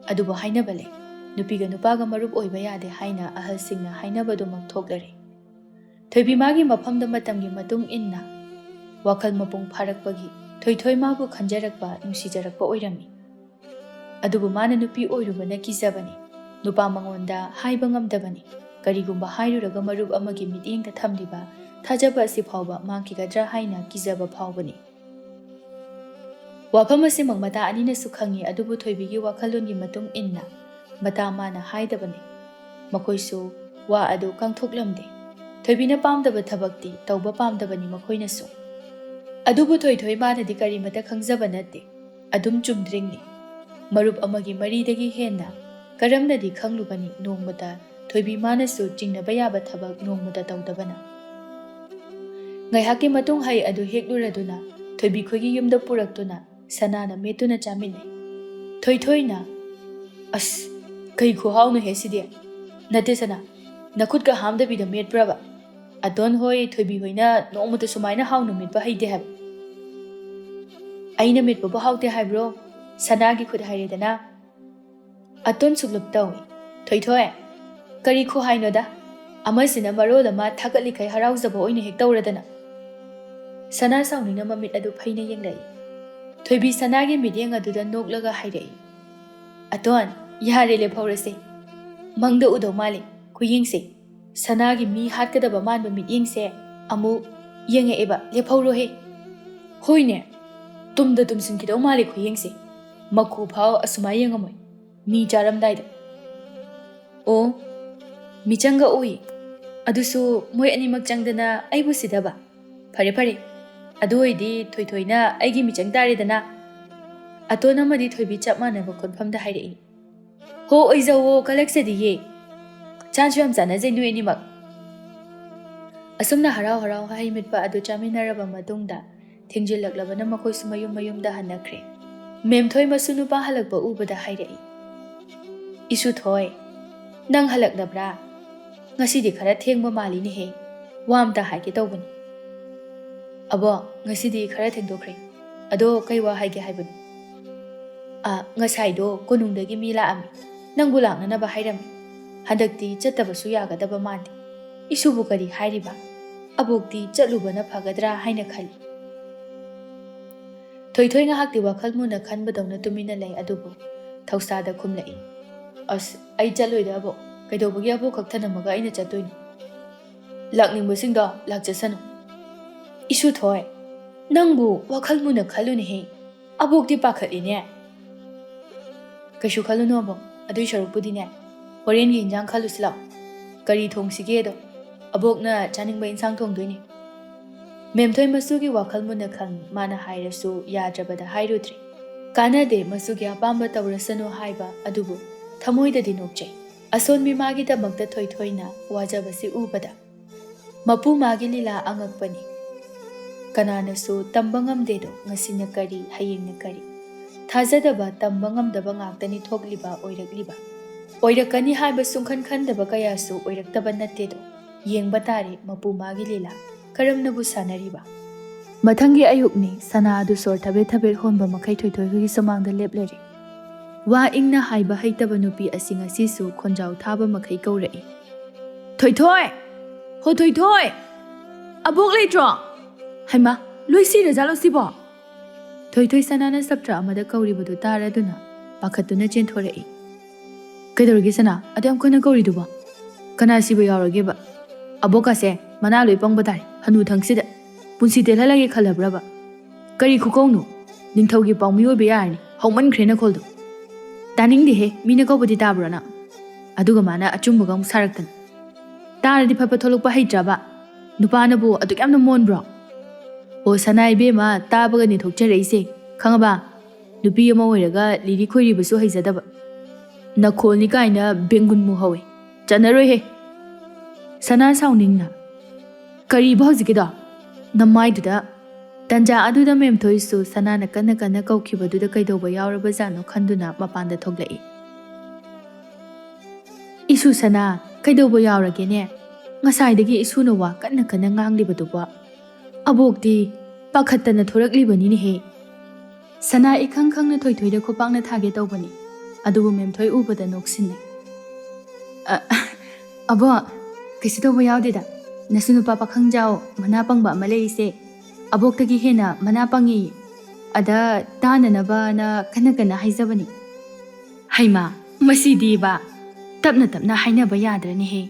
ꯑꯗꯨꯕꯨ ꯍꯥꯏꯅꯕ ꯂꯩ, ꯅꯨꯄꯤꯒ ꯅꯨꯄꯥꯒ ꯃꯔꯨꯞ ꯑꯣꯏꯕ ꯌꯥꯗꯦ ꯍꯥꯏꯅ ꯑꯍꯜꯁꯤꯡꯅ ꯍꯥꯏꯅꯕꯗꯨꯃꯛ ꯊꯣꯛꯂꯔꯦ꯫ ꯊꯣꯏꯕꯤ ꯃꯥꯒꯤ ꯃꯐꯝꯗ ꯃꯇꯝꯒꯤ ꯃꯇꯨꯡ ꯏꯟꯅ ꯋꯥꯈꯜ ꯃꯄꯨꯡ ꯐꯥꯔꯛꯄꯒꯤ ꯊꯣꯏꯊꯣꯏ ꯃꯥꯕꯨ ꯈꯟꯖꯔꯛꯄ, ꯅꯨꯡꯁꯤꯖꯔꯛꯄ ꯑꯣꯏꯔꯝꯃꯤ꯫ ꯑꯗꯨꯕꯨ ꯃꯥꯅ ꯅꯨꯄꯤ ꯑꯣꯏꯔꯨꯕꯅ ꯀꯤꯖꯕꯅꯤ꯫ ꯅꯨꯄꯥ ꯃꯉꯣꯟꯗ ꯍꯥꯏꯕ ꯉꯝꯗꯕꯅꯤ꯫ ꯀꯔꯤꯒꯨꯝꯕ ꯍꯥꯏꯔꯨꯔꯒ ꯃꯔꯨꯞ ꯑꯃꯒꯤ ꯃꯤꯠꯌꯦꯡꯗ ꯊꯝꯂꯤꯕ ꯊꯥꯖꯕ ꯑꯁꯤ ꯐꯥꯎꯕ ꯃꯥꯡꯈꯤꯒꯗ꯭ꯔꯥ ꯍꯥꯏꯅ ꯀꯤꯖꯕ ꯐꯥꯎꯕꯅꯤ꯫ ꯋꯥꯐꯝ ꯑꯁꯤꯃꯛ ꯃꯇꯥ ꯑꯅꯤꯅꯁꯨ ꯈꯪꯏ, ꯑꯗꯨꯕꯨ ꯊꯣꯏꯕꯤꯒꯤ ꯋꯥꯈꯜꯂꯣꯟꯒꯤ ꯃꯇꯨꯡ ꯏꯟꯅ ꯃꯇꯥ ꯃꯥꯅ ꯍꯥꯏꯗꯕꯅꯤ꯫ ꯃꯈꯣꯏꯁꯨ ꯋꯥ ꯑꯗꯨ ꯀꯥꯡꯊꯣꯛꯂꯝꯗꯦ꯫ ꯊꯣꯏꯕꯤꯅ ꯄꯥꯝꯗꯕ ꯊꯕꯛꯇꯤ ꯇꯧꯕ ꯄꯥꯝꯗꯕꯅꯤ ꯃꯈꯣꯏꯅꯁꯨ꯫ ꯑꯗꯨꯕꯨ ꯊꯣꯏꯊꯣꯏ ꯃꯥꯅꯗꯤ ꯀꯔꯤꯃꯇ ꯈꯪꯖꯕ ꯅꯠꯇꯦ꯫ ꯑꯗꯨꯝ ꯆꯨꯝꯗ꯭ꯔꯤꯡꯅꯤ꯫ ꯃꯔꯨꯞ ꯑꯃꯒꯤ ꯃꯔꯤꯗꯒꯤ ꯍꯦꯟꯅ ꯀꯔꯝꯅꯗꯤ ꯈꯪꯂꯨꯒꯅꯤ ꯅꯣꯡꯃꯇ ꯊꯣꯏꯕꯤ ꯃꯥꯅꯁꯨ ꯆꯤꯡꯅꯕ ꯌꯥꯕ ꯊꯕꯛ ꯅꯣꯡꯃꯇ ꯇꯧꯗꯕꯅ? ꯉꯥꯏꯍꯥꯛꯀꯤ ꯃꯇꯨꯡ ꯍꯩ ꯑꯗꯨ ꯍꯦꯛꯂꯨꯔꯗꯨꯅ ꯊꯣꯏꯕꯤ ꯈꯣꯏꯒꯤ ꯌꯨꯝꯗ ꯄꯨꯔꯛꯇꯨꯅ ꯁꯅꯥꯅ ꯃꯦꯠꯇꯨꯅ ꯆꯥꯃꯤꯟꯅꯩ꯫ ꯊꯣꯏꯊꯣꯏꯅ, "ꯑꯁ, ꯀꯩ ꯈꯨꯍꯥꯎꯅꯣꯍꯦ ꯁꯤꯗꯤ? ꯅꯠꯇꯦ ꯁꯅꯥ, ꯅꯈꯨꯠꯀ ꯍꯥꯝꯗꯕꯤꯗ ꯃꯦꯠꯄ꯭ꯔꯕ? ꯑꯇꯣꯟ ꯍꯣꯏ, ꯊꯣꯏꯕꯤ ꯍꯣꯏꯅ ꯅꯣꯡꯃꯇ ꯁꯨꯃꯥꯏꯅ ꯍꯥꯎꯅ ꯃꯦꯠꯄ ꯍꯩꯇꯦ ꯍꯥꯏꯕ꯫ ꯑꯩꯅ ꯃꯦꯠꯄꯕꯨ ꯍꯥꯎꯇꯦ ꯍꯥꯏꯕ꯭ꯔꯣ? ꯁꯅꯥꯒꯤ ꯈꯨꯠ ꯍꯥꯏꯔꯦꯗꯅ꯫" ꯑꯇꯣꯟ ꯁꯨꯛꯂꯨꯞ ꯇꯧꯏ꯫ "ꯊꯣꯏꯊꯣꯏ, ꯀꯔꯤ ꯈꯨꯍꯥꯏꯅꯣꯗ? ꯑꯃꯁꯤꯅ ꯃꯔꯣꯜ ꯑꯃ ꯊꯥꯒꯠꯂꯤꯈꯩ ꯍꯔꯥꯎꯖꯕ ꯑꯣꯏꯅ ꯍꯦꯛ ꯇꯧꯔꯗꯅ꯫" ꯁꯅꯥ ꯁꯥꯎꯅꯤꯡꯅ ꯃꯃꯤꯠ ꯑꯗꯨ ꯐꯩꯅ ꯌꯦꯡꯂꯛꯏ꯫ ꯊꯣꯏꯕꯤ ꯁꯅꯥꯒꯤ ꯃꯤꯠꯌꯦꯡ ꯑꯗꯨꯗ ꯅꯣꯛꯂꯒ ꯍꯥꯏꯔꯛꯏ, "ꯑꯇꯣꯟ, ꯌꯥꯔꯦ, ꯂꯦꯞꯍꯧꯔꯁꯦ꯫ ꯃꯪꯗ ꯎꯗꯧ ꯃꯥꯜꯂꯦ, ꯈꯨꯌꯦꯡꯁꯦ꯫" ꯁꯅꯥꯒꯤ ꯃꯤ ꯍꯥꯠꯀꯗꯕ ꯃꯥꯟꯕ ꯃꯤꯠꯌꯦꯡꯁꯦ ꯑꯃꯨꯛ ꯌꯦꯡꯉꯛꯑꯦꯕ, "ꯂꯦꯞꯍꯧꯔꯣꯍꯦ꯫ ꯍꯣꯏꯅꯦ, ꯇꯨꯝꯗ ꯇꯨꯝꯁꯤꯟꯈꯤꯗꯧ ꯃꯥꯜꯂꯦ ꯈꯨꯌꯦꯡꯁꯦ꯫ ꯃꯀꯨ ꯐꯥꯎ ꯑꯁꯨꯃꯥꯏ ꯌꯦꯡꯉꯝꯃꯣꯏ, ꯃꯤ ꯆꯥꯔꯝꯗꯥꯏꯗ꯫ ꯑꯣ, ꯃꯤꯆꯪꯒ ꯎꯏ꯫ ꯑꯗꯨꯁꯨ ꯃꯣꯏ ꯑꯅꯤꯃꯛ ꯆꯪꯗꯅ ꯑꯩꯕꯨ ꯁꯤꯗꯕ? ꯐꯔꯦ ꯐꯔꯦ, ꯑꯗꯨ ꯑꯣꯏꯗꯤ ꯊꯣꯏꯊꯣꯏꯅ ꯑꯩꯒꯤ ꯃꯤꯆꯪ ꯇꯥꯔꯦꯗꯅ꯫ ꯑꯇꯣꯟ ꯑꯃꯗꯤ ꯊꯣꯏꯕꯤ ꯆꯞ ꯃꯥꯟꯅꯕ ꯈꯣꯠꯐꯝꯗ ꯍꯥꯏꯔꯛꯏ꯫ ꯍꯣ ꯑꯣꯏꯖꯧꯋꯣ, ꯀꯂꯛꯆꯗꯤꯌꯦ꯫ ꯆꯥꯟꯁꯨ ꯌꯥꯝ ꯆꯥꯟꯅꯖꯩ ꯅꯣꯏ ꯑꯅꯤꯃꯛ꯫ ꯑꯁꯨꯝꯅ ꯍꯔꯥꯎ ꯍꯔꯥꯎ ꯍꯩ ꯃꯤꯠꯄ ꯑꯗꯨ ꯆꯥꯃꯤꯟꯅꯔꯕ ꯃꯇꯨꯡꯗ ꯊꯦꯡꯖꯤꯜꯂꯛꯂꯕꯅ ꯃꯈꯣꯏꯁꯨ ꯃꯌꯨꯝ ꯃꯌꯨꯝꯗ ꯍꯟꯅꯈ꯭ꯔꯦ꯫ ꯃꯦꯝꯊꯣꯏ ꯃꯁꯨ ꯅꯨꯄꯥ ꯍꯜꯂꯛꯄ ꯎꯕꯗ ꯍꯥꯏꯔꯛꯏ, "ꯏꯁꯨꯊꯣꯏ, ꯅꯪ ꯍꯜꯂꯛꯂꯕ꯭ꯔꯥ? ꯉꯁꯤꯗꯤ ꯈꯔ ꯊꯦꯡꯕ ꯃꯥꯜꯂꯤꯅꯦꯍꯦ꯫ ꯋꯥ ꯑꯝꯇ ꯍꯥꯏꯒꯦ ꯇꯧꯕꯅꯤ꯫" "ꯑꯕꯣ, ꯉꯁꯤꯗꯤ ꯈꯔ ꯊꯦꯡꯗꯣꯛꯈ꯭ꯔꯦ꯫ ꯑꯗꯣ ꯀꯩ ꯋꯥ ꯍꯥꯏꯒꯦ ꯍꯥꯏꯕꯅꯣ?" "ꯑ, ꯉꯁꯥꯏꯗꯣ ꯀꯣꯅꯨꯡꯗꯒꯤ ꯃꯤ ꯂꯥꯛꯑꯝꯃꯤ꯫ ꯅꯪꯕꯨ ꯂꯥꯛꯅꯅꯕ ꯍꯥꯏꯔꯝꯃꯤ꯫ ꯍꯟꯗꯛꯇꯤ ꯆꯠꯇꯕꯁꯨ ꯌꯥꯒꯗꯕ ꯃꯥꯟꯗꯦ꯫ ꯏꯁꯨꯕꯨ ꯀꯔꯤ ꯍꯥꯏꯔꯤꯕ? ꯑꯕꯣꯛꯇꯤ ꯆꯠꯂꯨꯕꯅ ꯐꯒꯗ꯭ꯔꯥ ꯍꯥꯏꯅ ꯈꯜꯂꯤ꯫" ꯊꯣꯏꯊꯣꯏ ꯉꯥꯏꯍꯥꯛꯇꯤ ꯋꯥꯈꯜ ꯃꯨꯟꯅ ꯈꯟꯕꯗꯧꯅ ꯇꯨꯃꯤꯟꯅ ꯂꯩ, ꯑꯗꯨꯕꯨ ꯊꯧꯁꯥꯗ ꯈꯨꯝꯂꯛꯏ, "ꯑꯁ, ꯑꯩ ꯆꯠꯂꯣꯏꯗ ꯑꯕꯣꯛ꯫ ꯀꯩꯗꯧꯕꯒꯤ ꯑꯕꯣꯛ ꯈꯛ ꯊꯅꯝꯃꯒ ꯑꯩꯅ ꯆꯠꯇꯣꯏꯅꯣ? ꯂꯥꯛꯅꯤꯡꯕꯁꯤꯡꯗꯣ ꯂꯥꯛꯆꯁꯅꯨ꯫" "ꯏꯁꯨꯊꯣꯏ, ꯅꯪꯕꯨ ꯋꯥꯈꯜ ꯃꯨꯟꯅ ꯈꯜꯂꯨꯅꯦꯍꯦ꯫ ꯑꯕꯣꯛꯇꯤ ꯄꯥꯈꯠꯂꯤꯅꯦ꯫" "ꯀꯩꯁꯨ ꯈꯜꯂꯨꯅꯣ ꯑꯕꯣꯛ, ꯑꯗꯨꯏ ꯁꯔꯨꯛꯄꯨꯗꯤꯅꯦ, ꯍꯣꯔꯦꯟꯒꯤ ꯏꯟꯖꯥꯡ ꯈꯜꯂꯨꯁꯤ ꯂꯥꯛꯑꯣ꯫ ꯀꯔꯤ ꯊꯣꯡꯁꯤꯒꯦꯗꯣ, ꯑꯕꯣꯛꯅ ꯆꯥꯅꯤꯡꯕ ꯏꯟꯁꯥꯡ ꯊꯣꯡꯗꯣꯏꯅꯦ꯫" ꯃꯦꯝꯊꯣꯏ ꯃꯁꯨꯒꯤ ꯋꯥꯈꯜ ꯃꯨꯟꯅ ꯈꯪꯏ, ꯃꯥꯅ ꯍꯥꯏꯔꯁꯨ ꯌꯥꯗ꯭ꯔꯕꯗ ꯍꯥꯏꯔꯨꯗ꯭ꯔꯦ꯫ ꯀꯥꯟꯅꯗꯦ, ꯃꯁꯨꯒꯤ ꯑꯄꯥꯝꯕ ꯇꯧꯔꯁꯅꯨ ꯍꯥꯏꯕ, ꯑꯗꯨꯕꯨ ꯊꯃꯣꯏꯗꯗꯤ ꯅꯣꯛꯆꯩ꯫ ꯑꯁꯣꯟꯕꯤ ꯃꯥꯒꯤꯗꯃꯛꯇ ꯊꯣꯏꯊꯣꯏꯅ ꯋꯥꯖꯕꯁꯤ ꯎꯕꯗ꯫ ꯃꯄꯨ ꯃꯥꯒꯤ ꯂꯤꯂꯥ ꯑꯉꯛꯄꯅꯤ꯫ ꯀꯅꯥꯅꯁꯨ ꯇꯝꯕ ꯉꯝꯗꯦꯗꯣ, ꯉꯁꯤꯅ ꯀꯔꯤ, ꯍꯌꯦꯡꯅ ꯀꯔꯤ꯫ ꯊꯥꯖꯗꯕ, ꯇꯝꯕ ꯉꯝꯗꯕ ꯉꯥꯛꯇꯅꯤ ꯊꯣꯛꯂꯤꯕ, ꯑꯣꯏꯔꯛꯂꯤꯕ꯫ ꯑꯣꯏꯔꯛꯀꯅꯤ ꯍꯥꯏꯕ ꯁꯨꯡꯈꯟ ꯈꯟꯗꯕ ꯀꯌꯥꯁꯨ ꯑꯣꯏꯔꯛꯇꯕ ꯅꯠꯇꯦꯗꯣ꯫ ꯌꯦꯡꯕ ꯇꯥꯔꯦ ꯃꯄꯨ ꯃꯥꯒꯤ ꯂꯤꯂꯥ ꯀꯔꯝꯅꯕꯨ ꯁꯥꯟꯅꯔꯤꯕ꯫ ꯃꯊꯪꯒꯤ ꯑꯌꯨꯛꯅꯤ, ꯁꯅꯥ ꯑꯗꯨ ꯁꯣꯔ ꯊꯕꯦꯠ ꯊꯕꯦꯠ ꯍꯣꯟꯕ ꯃꯈꯩ ꯊꯣꯏꯊꯣꯏ ꯍꯣꯏꯒꯤ ꯁꯨꯃꯥꯡꯗ ꯂꯦꯞꯂꯔꯦ꯫ ꯋꯥ ꯏꯪꯅ ꯍꯥꯏꯕ ꯍꯩꯇꯕ ꯅꯨꯄꯤ ꯑꯁꯤ ꯉꯁꯤꯁꯨ ꯈꯣꯟꯖꯥꯎ ꯊꯥꯕ ꯃꯈꯩ ꯀꯧꯔꯛꯏ, "ꯊꯣꯏꯊꯣꯏ! ꯍꯣ ꯊꯣꯏꯊꯣꯏ! ꯑꯕꯣꯛ ꯂꯩꯇ꯭ꯔꯣ? ꯍꯩꯃꯥ, ꯂꯣꯏ ꯁꯤꯔꯖꯥꯠꯂꯣ ꯁꯤꯕꯣ?" ꯊꯣꯏꯊꯣꯏ ꯁꯅꯥꯅ ꯁꯞꯇ꯭ꯔ ꯑꯃꯗ ꯀꯧꯔꯤꯕꯗꯨ ꯇꯥꯔꯗꯨꯅ ꯄꯥꯈꯠꯇꯨꯅ ꯆꯦꯟꯊꯣꯔꯛꯏ꯫ "ꯀꯩꯗꯧꯔꯒꯦ ꯁꯅꯥ? ꯑꯗꯨ ꯌꯥꯝ ꯀꯟꯅ ꯀꯧꯔꯤꯗꯨꯕꯣ? ꯀꯅꯥ ꯁꯤꯕ ꯌꯥꯎꯔꯒꯦꯕ? ꯑꯕꯣꯛꯀꯥꯁꯦ ꯃꯅꯥ ꯂꯣꯏ ꯄꯪꯕ ꯇꯥꯔꯦ, ꯍꯅꯨ ꯊꯪꯁꯤꯗ꯫ ꯄꯨꯟꯁꯤ ꯇꯦꯜꯍꯜꯂꯒꯦ ꯈꯜꯂꯕ꯭ꯔꯕ? ꯀꯔꯤ ꯈꯨꯀꯧꯅꯣ? ꯅꯤꯡꯊꯧꯒꯤ ꯄꯥꯎꯃꯤ ꯑꯣꯏꯕ ꯌꯥꯔꯅꯤ꯫ ꯍꯧꯃꯟꯈ꯭ꯔꯦ ꯅꯈꯣꯜꯗꯣ꯫ ꯇꯥꯅꯤꯡꯗꯦꯍꯦ, ꯃꯤꯅ ꯀꯧꯕꯗꯤ ꯇꯥꯕ꯭ꯔꯣ ꯅꯪ? ꯑꯗꯨꯒ ꯃꯥꯅ ꯑꯆꯨꯝꯕꯒ ꯑꯃꯨꯛ ꯁꯥꯔꯛꯇꯅ꯫ ꯇꯥꯔꯗꯤ ꯐꯠ ꯐꯠ ꯊꯣꯛꯂꯛꯄ ꯍꯩꯇ꯭ꯔꯕ? ꯅꯨꯄꯥꯅꯕꯨ ꯑꯗꯨꯛ ꯌꯥꯝꯅ ꯃꯣꯟꯕ꯭ꯔꯣ? ꯑꯣ ꯁꯅꯥ ꯏꯕꯦꯝꯃ, ꯇꯥꯕꯒꯅꯦ ꯊꯣꯛꯆꯔꯛꯏꯁꯦ, ꯈꯪꯉꯕ? ꯅꯨꯄꯤ ꯑꯃ ꯑꯣꯏꯔꯒ ꯂꯤꯔꯤ ꯈꯣꯏꯔꯤꯕꯁꯨ ꯍꯩꯖꯗꯕ꯫ ꯅꯈꯣꯜꯅꯤ ꯀꯥꯏꯅ ꯕꯦꯡꯒꯨꯟ ꯃꯨ ꯍꯧꯋꯦ꯫ ꯆꯠꯅꯔꯣꯏꯍꯦ꯫ ꯁꯅꯥ ꯁꯥꯎꯅꯤꯡꯅ, "ꯀꯔꯤꯕ ꯍꯧꯖꯤꯛꯀꯤꯗꯣ? ꯅꯃꯥꯏꯗꯨꯗ!" ꯇꯟꯖꯥ ꯑꯗꯨꯗ ꯃꯦꯝꯊꯣꯏꯁꯨ ꯁꯅꯥꯅ ꯀꯟꯅ ꯀꯟꯅ ꯀꯧꯈꯤꯕꯗꯨꯗ ꯀꯩꯗꯧꯕ ꯌꯥꯎꯔꯕꯖꯥꯠꯅꯣ ꯈꯟꯗꯨꯅ ꯃꯄꯥꯟꯗ ꯊꯣꯛꯂꯛꯏ꯫ "ꯏꯁꯨ ꯁꯅꯥ, ꯀꯩꯗꯧꯕ ꯌꯥꯎꯔꯒꯦꯅꯦ? ꯉꯁꯥꯏꯗꯒꯤ ꯏꯁꯨꯅ ꯋꯥ ꯀꯟꯅ ꯀꯟꯅ ꯉꯥꯡꯂꯤꯕꯗꯨꯕꯣ?" ꯑꯕꯣꯛꯇꯤ ꯄꯥꯈꯠꯇꯅ ꯊꯣꯔꯛꯂꯤꯕꯅꯤꯅꯦꯍꯦ꯫ ꯁꯅꯥ ꯏꯈꯪ ꯈꯪꯅ ꯊꯣꯏꯊꯣꯏꯗ ꯈꯨꯄꯥꯛꯅ ꯊꯥꯒꯦ ꯇꯧꯕꯅꯤ, ꯑꯗꯨꯕꯨ ꯃꯦꯝꯊꯣꯏ ꯎꯕꯗ ꯅꯣꯛꯁꯤꯟꯅꯩ꯫ "ꯑ, ꯑꯕꯣꯛ, ꯀꯩꯁꯨ ꯇꯧꯕ ꯌꯥꯎꯗꯦꯗ꯫ ꯅꯁꯨ ꯅꯨꯄꯥ ꯄꯥꯈꯪ ꯖꯥꯎ ꯃꯅꯥ ꯄꯪꯕ ꯑꯃ ꯂꯩꯔꯤꯁꯦ, ꯑꯕꯣꯛꯇꯒꯤ ꯍꯦꯟꯅ ꯃꯅꯥ ꯄꯪꯉꯤ꯫ ꯑꯗ ꯇꯥꯅꯅꯕꯅ ꯀꯟꯅ ꯀꯟꯅ ꯍꯥꯏꯖꯕꯅꯤ꯫" "ꯍꯩꯃꯥ, ꯃꯁꯤꯗꯤꯕ! ꯇꯞꯅ ꯇꯞꯅ ꯍꯥꯏꯅꯕ ꯌꯥꯗ꯭ꯔꯅꯦꯍꯦ?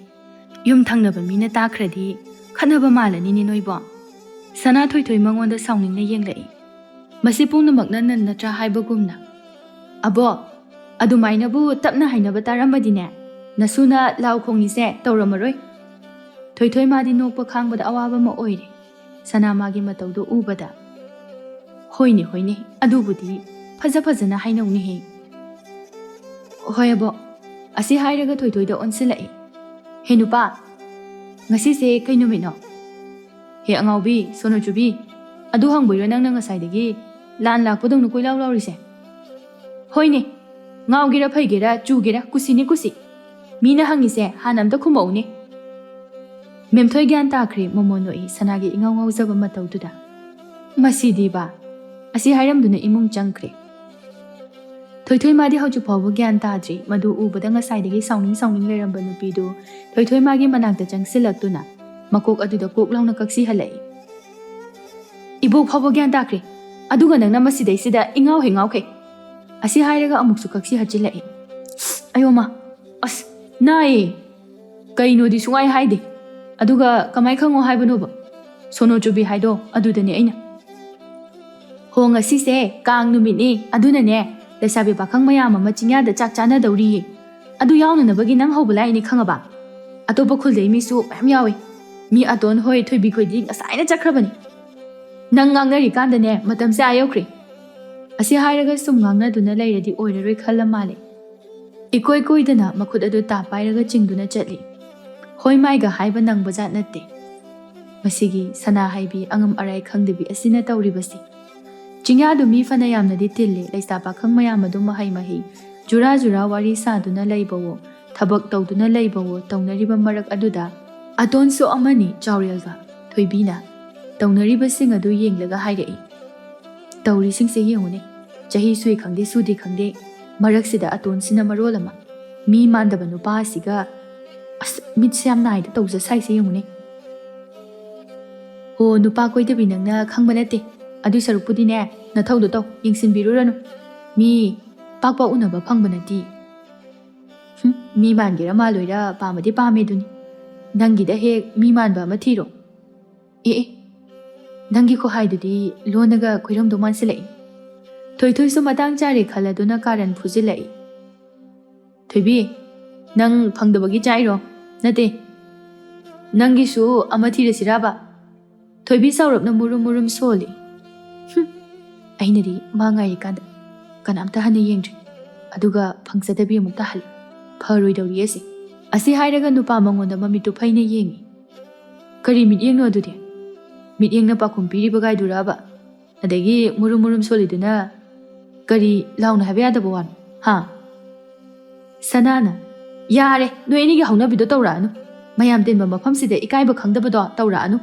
ꯌꯨꯝ ꯊꯪꯅꯕ ꯃꯤꯅ ꯇꯥꯈ꯭ꯔꯗꯤ ꯈꯠꯅꯕ ꯃꯥꯜꯂꯅꯤꯅꯦ ꯅꯣꯏꯕꯣ꯫" ꯁꯅꯥ ꯊꯣꯏꯊꯣꯏ ꯃꯉꯣꯟꯗ ꯁꯥꯎꯅꯤꯡꯅ ꯌꯦꯡꯂꯛꯏ꯫ ꯃꯁꯤ ꯄꯨꯝꯅꯃꯛꯅ ꯅꯟ ꯅꯠꯇ꯭ꯔꯥ ꯍꯥꯏꯕꯒꯨꯝꯅ꯫ "ꯑꯕꯣꯛ, ꯑꯗꯨꯃꯥꯏꯅꯕꯨ ꯇꯞꯅ ꯍꯥꯏꯅꯕ ꯇꯥꯔꯝꯕꯗꯤꯅꯦ, ꯅꯁꯨꯅ ꯂꯥꯎ ꯈꯣꯡꯉꯤꯁꯦ ꯇꯧꯔꯝꯃꯔꯣꯏ꯫" ꯊꯣꯏꯊꯣꯏ ꯃꯥꯗꯤ ꯅꯣꯛꯄ ꯈꯥꯡꯕꯗ ꯑꯋꯥꯕ ꯑꯃ ꯑꯣꯏꯔꯦ꯫ ꯁꯅꯥ ꯃꯥꯒꯤ ꯃꯇꯧꯗꯨ ꯎꯕꯗ, "ꯍꯣꯏꯅꯦ, ꯍꯣꯏꯅꯦ, ꯑꯗꯨꯕꯨꯗꯤ ꯐꯖ ꯐꯖꯅ ꯍꯥꯏꯅꯧꯅꯦꯍꯦ꯫" "ꯍꯣꯏ ꯑꯕꯣꯛ꯫" ꯑꯁꯤ ꯍꯥꯏꯔꯒ ꯊꯣꯏꯊꯣꯏꯗ ꯑꯣꯟꯁꯤꯜꯂꯛꯏ꯫ "ꯍꯦ ꯅꯨꯄꯥ, ꯉꯁꯤꯁꯦ ꯀꯩ ꯅꯨꯃꯤꯠꯅꯣ? ꯍꯦ ꯑꯉꯥꯎꯕꯤ, ꯁꯣꯅꯣ ꯆꯨꯕꯤ, ꯑꯗꯨ ꯍꯪꯕꯩꯔꯣ ꯅꯪꯅ ꯉꯁꯥꯏꯗꯒꯤ ꯂꯥꯟ ꯂꯥꯛꯄꯗꯧꯅ ꯀꯣꯏꯂꯥꯎ ꯂꯥꯎꯔꯤꯁꯦ? ꯍꯣꯏꯅꯦ, ꯉꯥꯎꯒꯦꯔꯥ ꯐꯩꯒꯦꯔꯥ ꯆꯨꯒꯦꯔꯥ ꯀꯨꯁꯤꯅꯤ ꯀꯨꯁꯤ꯫ ꯃꯤꯅ ꯍꯪꯉꯤꯁꯦ ꯍꯥꯟꯅ ꯑꯝꯇ ꯈꯨꯝꯃꯛꯎꯅꯦ꯫" ꯃꯦꯝꯊꯣꯏ ꯒ꯭ꯌꯥꯟ ꯇꯥꯈ꯭ꯔꯦ, ꯃꯣꯃꯣꯟ ꯅꯣꯛꯏ ꯁꯅꯥꯒꯤ ꯏꯉꯥꯎ ꯉꯥꯎꯖꯕ ꯃꯇꯧꯗꯨꯗ꯫ "ꯃꯁꯤꯗꯤꯕ!" ꯑꯁꯤ ꯍꯥꯏꯔꯝꯗꯨꯅ ꯏꯃꯨꯡ ꯆꯪꯈ꯭ꯔꯦ꯫ ꯊꯣꯏꯊꯣꯏ ꯃꯥꯗꯤ ꯍꯧꯖꯤꯛ ꯐꯥꯎꯕ ꯒ꯭ꯌꯥꯟ ꯇꯥꯗ꯭ꯔꯤ꯫ ꯃꯗꯨ ꯎꯕꯗ ꯉꯁꯥꯏꯗꯒꯤ ꯁꯥꯎꯅꯤꯡ ꯁꯥꯎꯅꯤꯡ ꯂꯩꯔꯝꯕ ꯅꯨꯄꯤꯗꯨ ꯊꯣꯏꯊꯣꯏ ꯃꯥꯒꯤ ꯃꯅꯥꯛꯇ ꯆꯪꯁꯤꯜꯂꯛꯇꯨꯅ ꯃꯀꯣꯛ ꯑꯗꯨꯗ ꯀꯣꯛ ꯂꯥꯎꯅ ꯀꯛꯁꯤꯍꯜꯂꯛꯏ꯫ "ꯏꯕꯣꯛ ꯐꯥꯎꯕ ꯒ꯭ꯌꯥꯟ ꯇꯥꯈ꯭ꯔꯦ, ꯑꯗꯨꯒ ꯅꯪꯅ ꯃꯁꯤꯗꯩꯁꯤꯗ ꯏꯉꯥꯎ ꯍꯦꯛ ꯉꯥꯎꯈꯩ꯫" ꯑꯁꯤ ꯍꯥꯏꯔꯒ ꯑꯃꯨꯛꯁꯨ ꯀꯛꯁꯤ ꯍꯠꯆꯤꯜꯂꯛꯏ꯫ "ꯑꯌꯣꯃ, ꯑꯁ, ꯅꯥꯏꯌꯦ꯫ ꯀꯩꯅꯣꯗꯤ ꯁꯨꯡꯍꯥꯏ ꯍꯥꯏꯗꯦ꯫ ꯑꯗꯨꯒ ꯀꯃꯥꯏ ꯈꯪꯉꯣ ꯍꯥꯏꯕꯅꯣꯕ? ꯁꯣꯅꯣ ꯆꯨꯕꯤ ꯍꯥꯏꯗꯣ ꯑꯗꯨꯗꯅꯦ ꯑꯩꯅ꯫" ꯑꯣ, ꯉꯁꯤꯁꯦ ꯀꯥꯡ ꯅꯨꯃꯤꯠꯅꯤ, ꯑꯗꯨꯅꯅꯦ ꯂꯩꯁꯥꯕꯤ ꯄꯥꯈꯪ ꯃꯌꯥꯝ ꯑꯃ ꯆꯤꯡꯌꯥꯗ ꯆꯥꯛ ꯆꯥꯅꯗꯧꯔꯤꯌꯦ꯫ ꯑꯗꯨ ꯌꯥꯎꯅꯅꯕꯒꯤ ꯅꯪ ꯍꯧꯕ ꯂꯥꯛꯏꯅꯦ, ꯈꯪꯉꯕ? ꯑꯇꯣꯞꯄ ꯈꯨꯜꯗꯩ ꯃꯤꯁꯨ ꯃꯌꯥꯝ ꯌꯥꯎꯋꯦ꯫ ꯃꯤ ꯑꯇꯣꯟ ꯍꯣꯏ, ꯊꯣꯏꯕꯤ ꯈꯣꯏꯗꯤ ꯉꯁꯥꯏꯅ ꯆꯠꯈ꯭ꯔꯕꯅꯤ꯫ ꯅꯪ ꯉꯥꯡꯅꯔꯤꯀꯥꯟꯗꯅꯦ ꯃꯇꯝꯁꯦ ꯑꯥ ꯌꯧꯈ꯭ꯔꯦ꯫ ꯑꯁꯤ ꯍꯥꯏꯔꯒ ꯁꯨꯝ ꯉꯥꯡꯅꯗꯨꯅ ꯂꯩꯔꯗꯤ ꯑꯣꯏꯔꯔꯣꯏ ꯈꯜꯂ ꯃꯥꯜꯂꯦ꯫ ꯏꯀꯣꯏ ꯀꯣꯏꯗꯅ ꯃꯈꯨꯠ ꯑꯗꯨ ꯇꯥ ꯄꯥꯏꯔꯒ ꯆꯤꯡꯗꯨꯅ ꯆꯠꯂꯤ꯫ ꯍꯣꯏ ꯃꯥꯏꯒ ꯍꯥꯏꯕ ꯅꯪꯕ ꯖꯥꯠ ꯅꯠꯇꯦ꯫ ꯃꯁꯤꯒꯤ ꯁꯅꯥ ꯍꯥꯏꯕꯤ ꯑꯉꯝ ꯑꯔꯥꯏ ꯈꯪꯗꯕꯤ ꯑꯁꯤꯅ ꯇꯧꯔꯤꯕꯁꯤ꯫ ꯆꯤꯡꯌꯥꯗꯨ ꯃꯤ ꯐꯅ ꯌꯥꯝꯅꯗꯤ ꯇꯤꯜꯂꯤ꯫ ꯂꯩꯁꯥ ꯄꯥꯈꯪ ꯃꯌꯥꯝ ꯑꯗꯨ ꯃꯍꯩ ꯃꯍꯩ, ꯖꯨꯔꯥ ꯖꯨꯔꯥ ꯋꯥꯔꯤ ꯁꯥꯗꯨꯅ ꯂꯩꯕꯋꯣ, ꯊꯕꯛ ꯇꯧꯗꯨꯅ ꯂꯩꯕꯋꯣ ꯇꯧꯅꯔꯤꯕ ꯃꯔꯛ ꯑꯗꯨꯗ ꯑꯇꯣꯟꯁꯨ ꯑꯃꯅꯤ ꯆꯥꯎꯔꯦꯜꯒ ꯊꯣꯏꯕꯤꯅ ꯇꯧꯅꯔꯤꯕꯁꯤꯡ ꯑꯗꯨ ꯌꯦꯡꯂꯒ ꯍꯥꯏꯔꯛꯏ, "ꯇꯧꯔꯤꯁꯤꯡꯁꯦ ꯌꯦꯡꯉꯨꯅꯦ, ꯆꯍꯤ ꯁꯨꯏ ꯈꯪꯗꯦ ꯁꯨꯗꯦ ꯈꯪꯗꯦ, ꯃꯔꯛꯁꯤꯗ ꯑꯇꯣꯟꯁꯤꯅ ꯃꯔꯣꯜ ꯑꯃ ꯃꯤ ꯃꯥꯟꯗꯕ ꯅꯨꯄꯥ ꯑꯁꯤꯒ, ꯑꯁ, ꯃꯤꯠꯁꯦ ꯌꯥꯝ ꯅꯥꯏꯗ ꯇꯧꯖ ꯁꯥꯏꯁꯦ ꯌꯦꯡꯉꯨꯅꯦ꯫" ꯍꯣ, ꯅꯨꯄꯥ ꯀꯣꯏꯗꯕꯤ ꯅꯪꯅ ꯈꯪꯕ ꯅꯠꯇꯦ꯫ ꯑꯗꯨꯏ ꯁꯔꯨꯛꯄꯨꯗꯤꯅꯦ, ꯅꯊꯧꯗꯣ ꯇꯧ, ꯌꯦꯡꯁꯤꯟꯕꯤꯔꯨꯔꯅꯨ꯫ ꯃꯤ ꯄꯥꯛ ꯄꯥꯛ ꯎꯅꯕ ꯐꯪꯕ ꯅꯠꯇꯦ꯫ ꯍꯨꯝ, ꯃꯤ ꯃꯥꯟꯒꯦꯔꯥ ꯃꯥꯜꯂꯣꯏꯔꯥ, ꯄꯥꯝꯃꯗꯤ ꯄꯥꯝꯃꯦ ꯑꯗꯨꯅꯤ꯫ ꯅꯪꯒꯤꯗ ꯍꯦꯛ ꯃꯤ ꯃꯥꯟꯕ ꯑꯃ ꯊꯤꯔꯣ꯫ ꯑꯦ ꯑꯦ, ꯅꯪꯒꯤ ꯈꯨꯍꯥꯏꯗꯨꯗꯤ ꯂꯣꯟꯅꯒ ꯈꯣꯏꯔꯝꯗꯧ ꯃꯥꯟꯁꯤꯜꯂꯛꯏ꯫ ꯊꯣꯏꯊꯣꯏꯁꯨ ꯃꯇꯥꯡ ꯆꯥꯔꯦ ꯈꯜꯂꯗꯨꯅ ꯀꯥꯔꯟ ꯐꯨꯖꯤꯜꯂꯛꯏ꯫ "ꯊꯣꯏꯕꯤ, ꯅꯪ ꯐꯪꯗꯕꯒꯤ ꯆꯥꯏꯔꯣ? ꯅꯠꯇꯦ, ꯅꯪꯒꯤꯁꯨ ꯑꯃ ꯊꯤꯔꯁꯤꯔꯕ?" ꯊꯣꯏꯕꯤ ꯆꯥꯎꯔꯞꯅ ꯃꯨꯔꯨꯝ ꯃꯨꯔꯨꯝ ꯁꯣꯜꯂꯤ꯫ ꯍꯨꯝ, ꯑꯩꯅꯗꯤ ꯃꯥ ꯉꯥꯏꯔꯤꯀꯥꯟꯗ ꯀꯅꯥꯝꯇ ꯍꯟꯅ ꯌꯦꯡꯗ꯭ꯔꯤ꯫ ꯑꯗꯨꯒ ꯐꯪꯖꯗꯕꯤ ꯑꯃꯨꯛ ꯇꯥꯍꯜꯂꯤ꯫ ꯐꯔꯣꯏꯗꯧꯔꯤ ꯑꯁꯤ꯫ ꯑꯁꯤ ꯍꯥꯏꯔꯒ ꯅꯨꯄꯥ ꯃꯉꯣꯟꯗ ꯃꯃꯤꯠꯇꯨ ꯐꯩꯅ ꯌꯦꯡꯉꯤ꯫ "ꯀꯔꯤ ꯃꯤꯠꯌꯦꯡꯅꯣ ꯑꯗꯨꯗꯤ? ꯃꯤꯠꯌꯦꯡꯅ ꯄꯥꯎꯈꯨꯝ ꯄꯤꯔꯤꯕ ꯒꯥꯏꯗꯨꯔꯕ? ꯑꯗꯒꯤ ꯃꯨꯔꯨꯝ ꯃꯨꯔꯨꯝ ꯁꯣꯜꯂꯤꯗꯨꯅ ꯀꯔꯤ ꯂꯥꯎꯅ ꯍꯥꯏꯕ ꯌꯥꯗꯕ ꯋꯥꯅꯣ, ꯍꯥ?" ꯁꯅꯥꯅ, "ꯌꯥꯔꯦ, ꯅꯣꯏ ꯑꯅꯤꯒꯤ ꯍꯧꯅꯕꯤꯗꯣ ꯇꯧꯔꯛꯑꯅꯨ꯫ ꯃꯌꯥꯝ ꯇꯤꯟꯕ ꯃꯐꯝꯁꯤꯗ ꯏꯀꯥꯏꯕ ꯈꯪꯗꯕꯗꯣ ꯇꯧꯔꯛꯑꯅꯨ꯫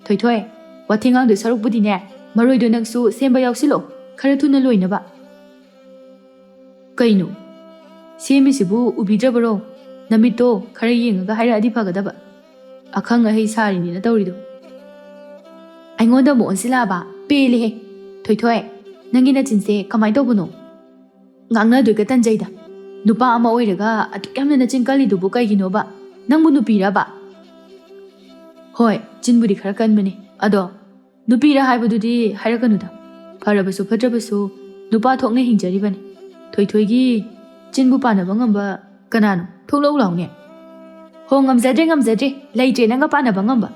ꯊꯣꯏꯊꯣꯏ, ꯋꯥꯊꯤ ꯉꯥꯡꯗꯣꯏ ꯁꯔꯨꯛꯄꯨꯗꯤꯅꯦ, ꯃꯔꯣꯏꯗꯣ ꯅꯪꯁꯨ ꯁꯦꯝꯕ ꯌꯥꯎꯁꯤꯜꯂꯣ, ꯈꯔ ꯊꯨꯅ ꯂꯣꯏꯅꯕ꯫" "ꯀꯩꯅꯣ? ꯁꯦꯝꯃꯤꯁꯤꯕꯨ ꯎꯕꯤꯗ꯭ꯔꯕꯔꯣ? ꯅꯃꯤꯠꯇꯣ ꯈꯔ ꯌꯦꯡꯉꯒ ꯍꯥꯏꯔꯛꯑꯗꯤ ꯐꯒꯗꯕ꯫ ꯑꯈꯪ ꯑꯍꯩ ꯁꯥꯔꯤꯅꯦꯅ ꯇꯧꯔꯤꯗꯣ꯫" ꯑꯩꯉꯣꯟꯗ ꯑꯃꯨꯛ ꯑꯣꯟꯁꯤꯜꯂꯛꯑꯕ? ꯄꯦꯜꯂꯦꯍꯦ꯫ "ꯊꯣꯏꯊꯣꯏ, ꯅꯪꯒꯤ ꯅꯆꯤꯟꯁꯦ ꯀꯃꯥꯏꯅ ꯇꯧꯕꯅꯣ? ꯉꯥꯡꯅꯗꯣꯏꯒ ꯇꯟꯖꯩꯗ꯫ ꯅꯨꯄꯥ ꯑꯃ ꯑꯣꯏꯔꯒ ꯑꯗꯨꯛ ꯌꯥꯝꯅ ꯅꯆꯤꯟ ꯀꯜꯂꯤꯗꯨꯕꯨ ꯀꯩꯒꯤꯅꯣꯕ? ꯅꯪꯕꯨ ꯅꯨꯄꯤꯔꯕ?" "ꯍꯣꯏ, ꯆꯤꯟꯕꯨꯗꯤ ꯈꯔ ꯀꯟꯕꯅꯦ꯫ ꯑꯗꯣ ꯅꯨꯄꯤꯔ ꯍꯥꯏꯕꯗꯨꯗꯤ ꯍꯥꯏꯔꯛꯀꯅꯨꯗ꯫ ꯐꯔꯕꯁꯨ ꯐꯠꯇ꯭ꯔꯕꯁꯨ ꯅꯨꯄꯥ ꯊꯣꯛꯅ ꯍꯤꯡꯖꯔꯤꯕꯅꯤ꯫ ꯊꯣꯏꯊꯣꯏꯒꯤ ꯆꯤꯟꯕꯨ ꯄꯥꯟꯅꯕ ꯉꯝꯕ ꯀꯅꯥꯅꯣ? ꯊꯣꯛꯂꯛꯎ ꯂꯥꯎꯅꯦ꯫ "ꯍꯣ, ꯉꯝꯖꯗ꯭ꯔꯦ, ꯉꯝꯖꯗ꯭ꯔꯦ, ꯂꯩꯇ꯭ꯔꯦ ꯅꯪꯒ ꯄꯥꯟꯅꯕ ꯉꯝꯕ꯫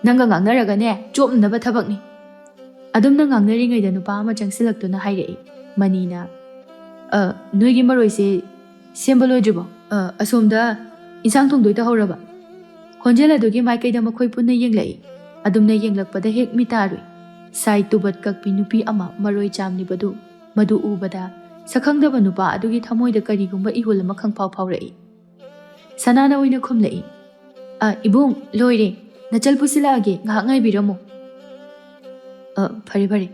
ꯅꯪꯒ ꯉꯥꯡꯅꯔꯒꯅꯦ, ꯆꯣꯞꯅꯅꯕ ꯊꯕꯛꯅꯤ꯫" ꯑꯗꯨꯝꯅ ꯉꯥꯡꯅꯔꯤꯉꯩꯗ ꯅꯨꯄꯥ ꯑꯃ ꯆꯪꯁꯤꯜꯂꯛꯇꯨꯅ ꯍꯥꯏꯔꯛꯏ꯫ ꯃꯅꯤꯅ, "ꯑ, ꯅꯣꯏꯒꯤ ꯃꯔꯣꯏꯁꯦ ꯁꯦꯝꯕ ꯂꯣꯏꯗ꯭ꯔꯤꯕꯣ? ꯑ, ꯑꯁꯣꯝꯗ ꯏꯟꯁꯥꯡ ꯊꯣꯡꯗꯣꯏ ꯇꯧꯍꯧꯔꯕ?" ꯈꯣꯟꯖꯦꯜ ꯑꯗꯨꯒꯤ ꯃꯥꯏꯀꯩꯗ ꯃꯈꯣꯏ ꯄꯨꯟꯅ ꯌꯦꯡꯂꯛꯏ꯫ ꯑꯗꯨꯝꯅ ꯌꯦꯡꯂꯛꯄꯗ ꯍꯦꯛ ꯃꯤꯇꯥꯔꯨꯏ꯫ ꯁꯥꯏ ꯇꯨꯕꯠ ꯀꯛꯄꯤ ꯅꯨꯄꯤ ꯑꯃ ꯃꯔꯣꯏ ꯆꯥꯝꯂꯤꯕꯗꯨ, ꯃꯗꯨ ꯎꯕꯗ ꯁꯛꯈꯪꯗꯕ ꯅꯨꯄꯥ ꯑꯗꯨꯒꯤ ꯊꯃꯣꯏꯗ ꯀꯔꯤꯒꯨꯝꯕ ꯏꯍꯨꯜ ꯑꯃ ꯈꯪꯐꯥꯎ ꯐꯥꯎꯔꯛꯏ꯫ ꯁꯅꯥꯅ ꯑꯣꯏꯅ ꯈꯨꯝꯂꯛꯏ, "ꯑ, ꯏꯕꯨꯡ, ꯂꯣꯏꯔꯦ꯫ ꯅꯆꯜ ꯄꯨꯁꯤꯜꯂꯛꯑꯒꯦ, ꯉꯥꯏꯍꯥꯛ ꯉꯥꯏꯕꯤꯔꯝꯃꯣ꯫" "ꯑ, ꯐꯔꯦ, ꯐꯔꯦ꯫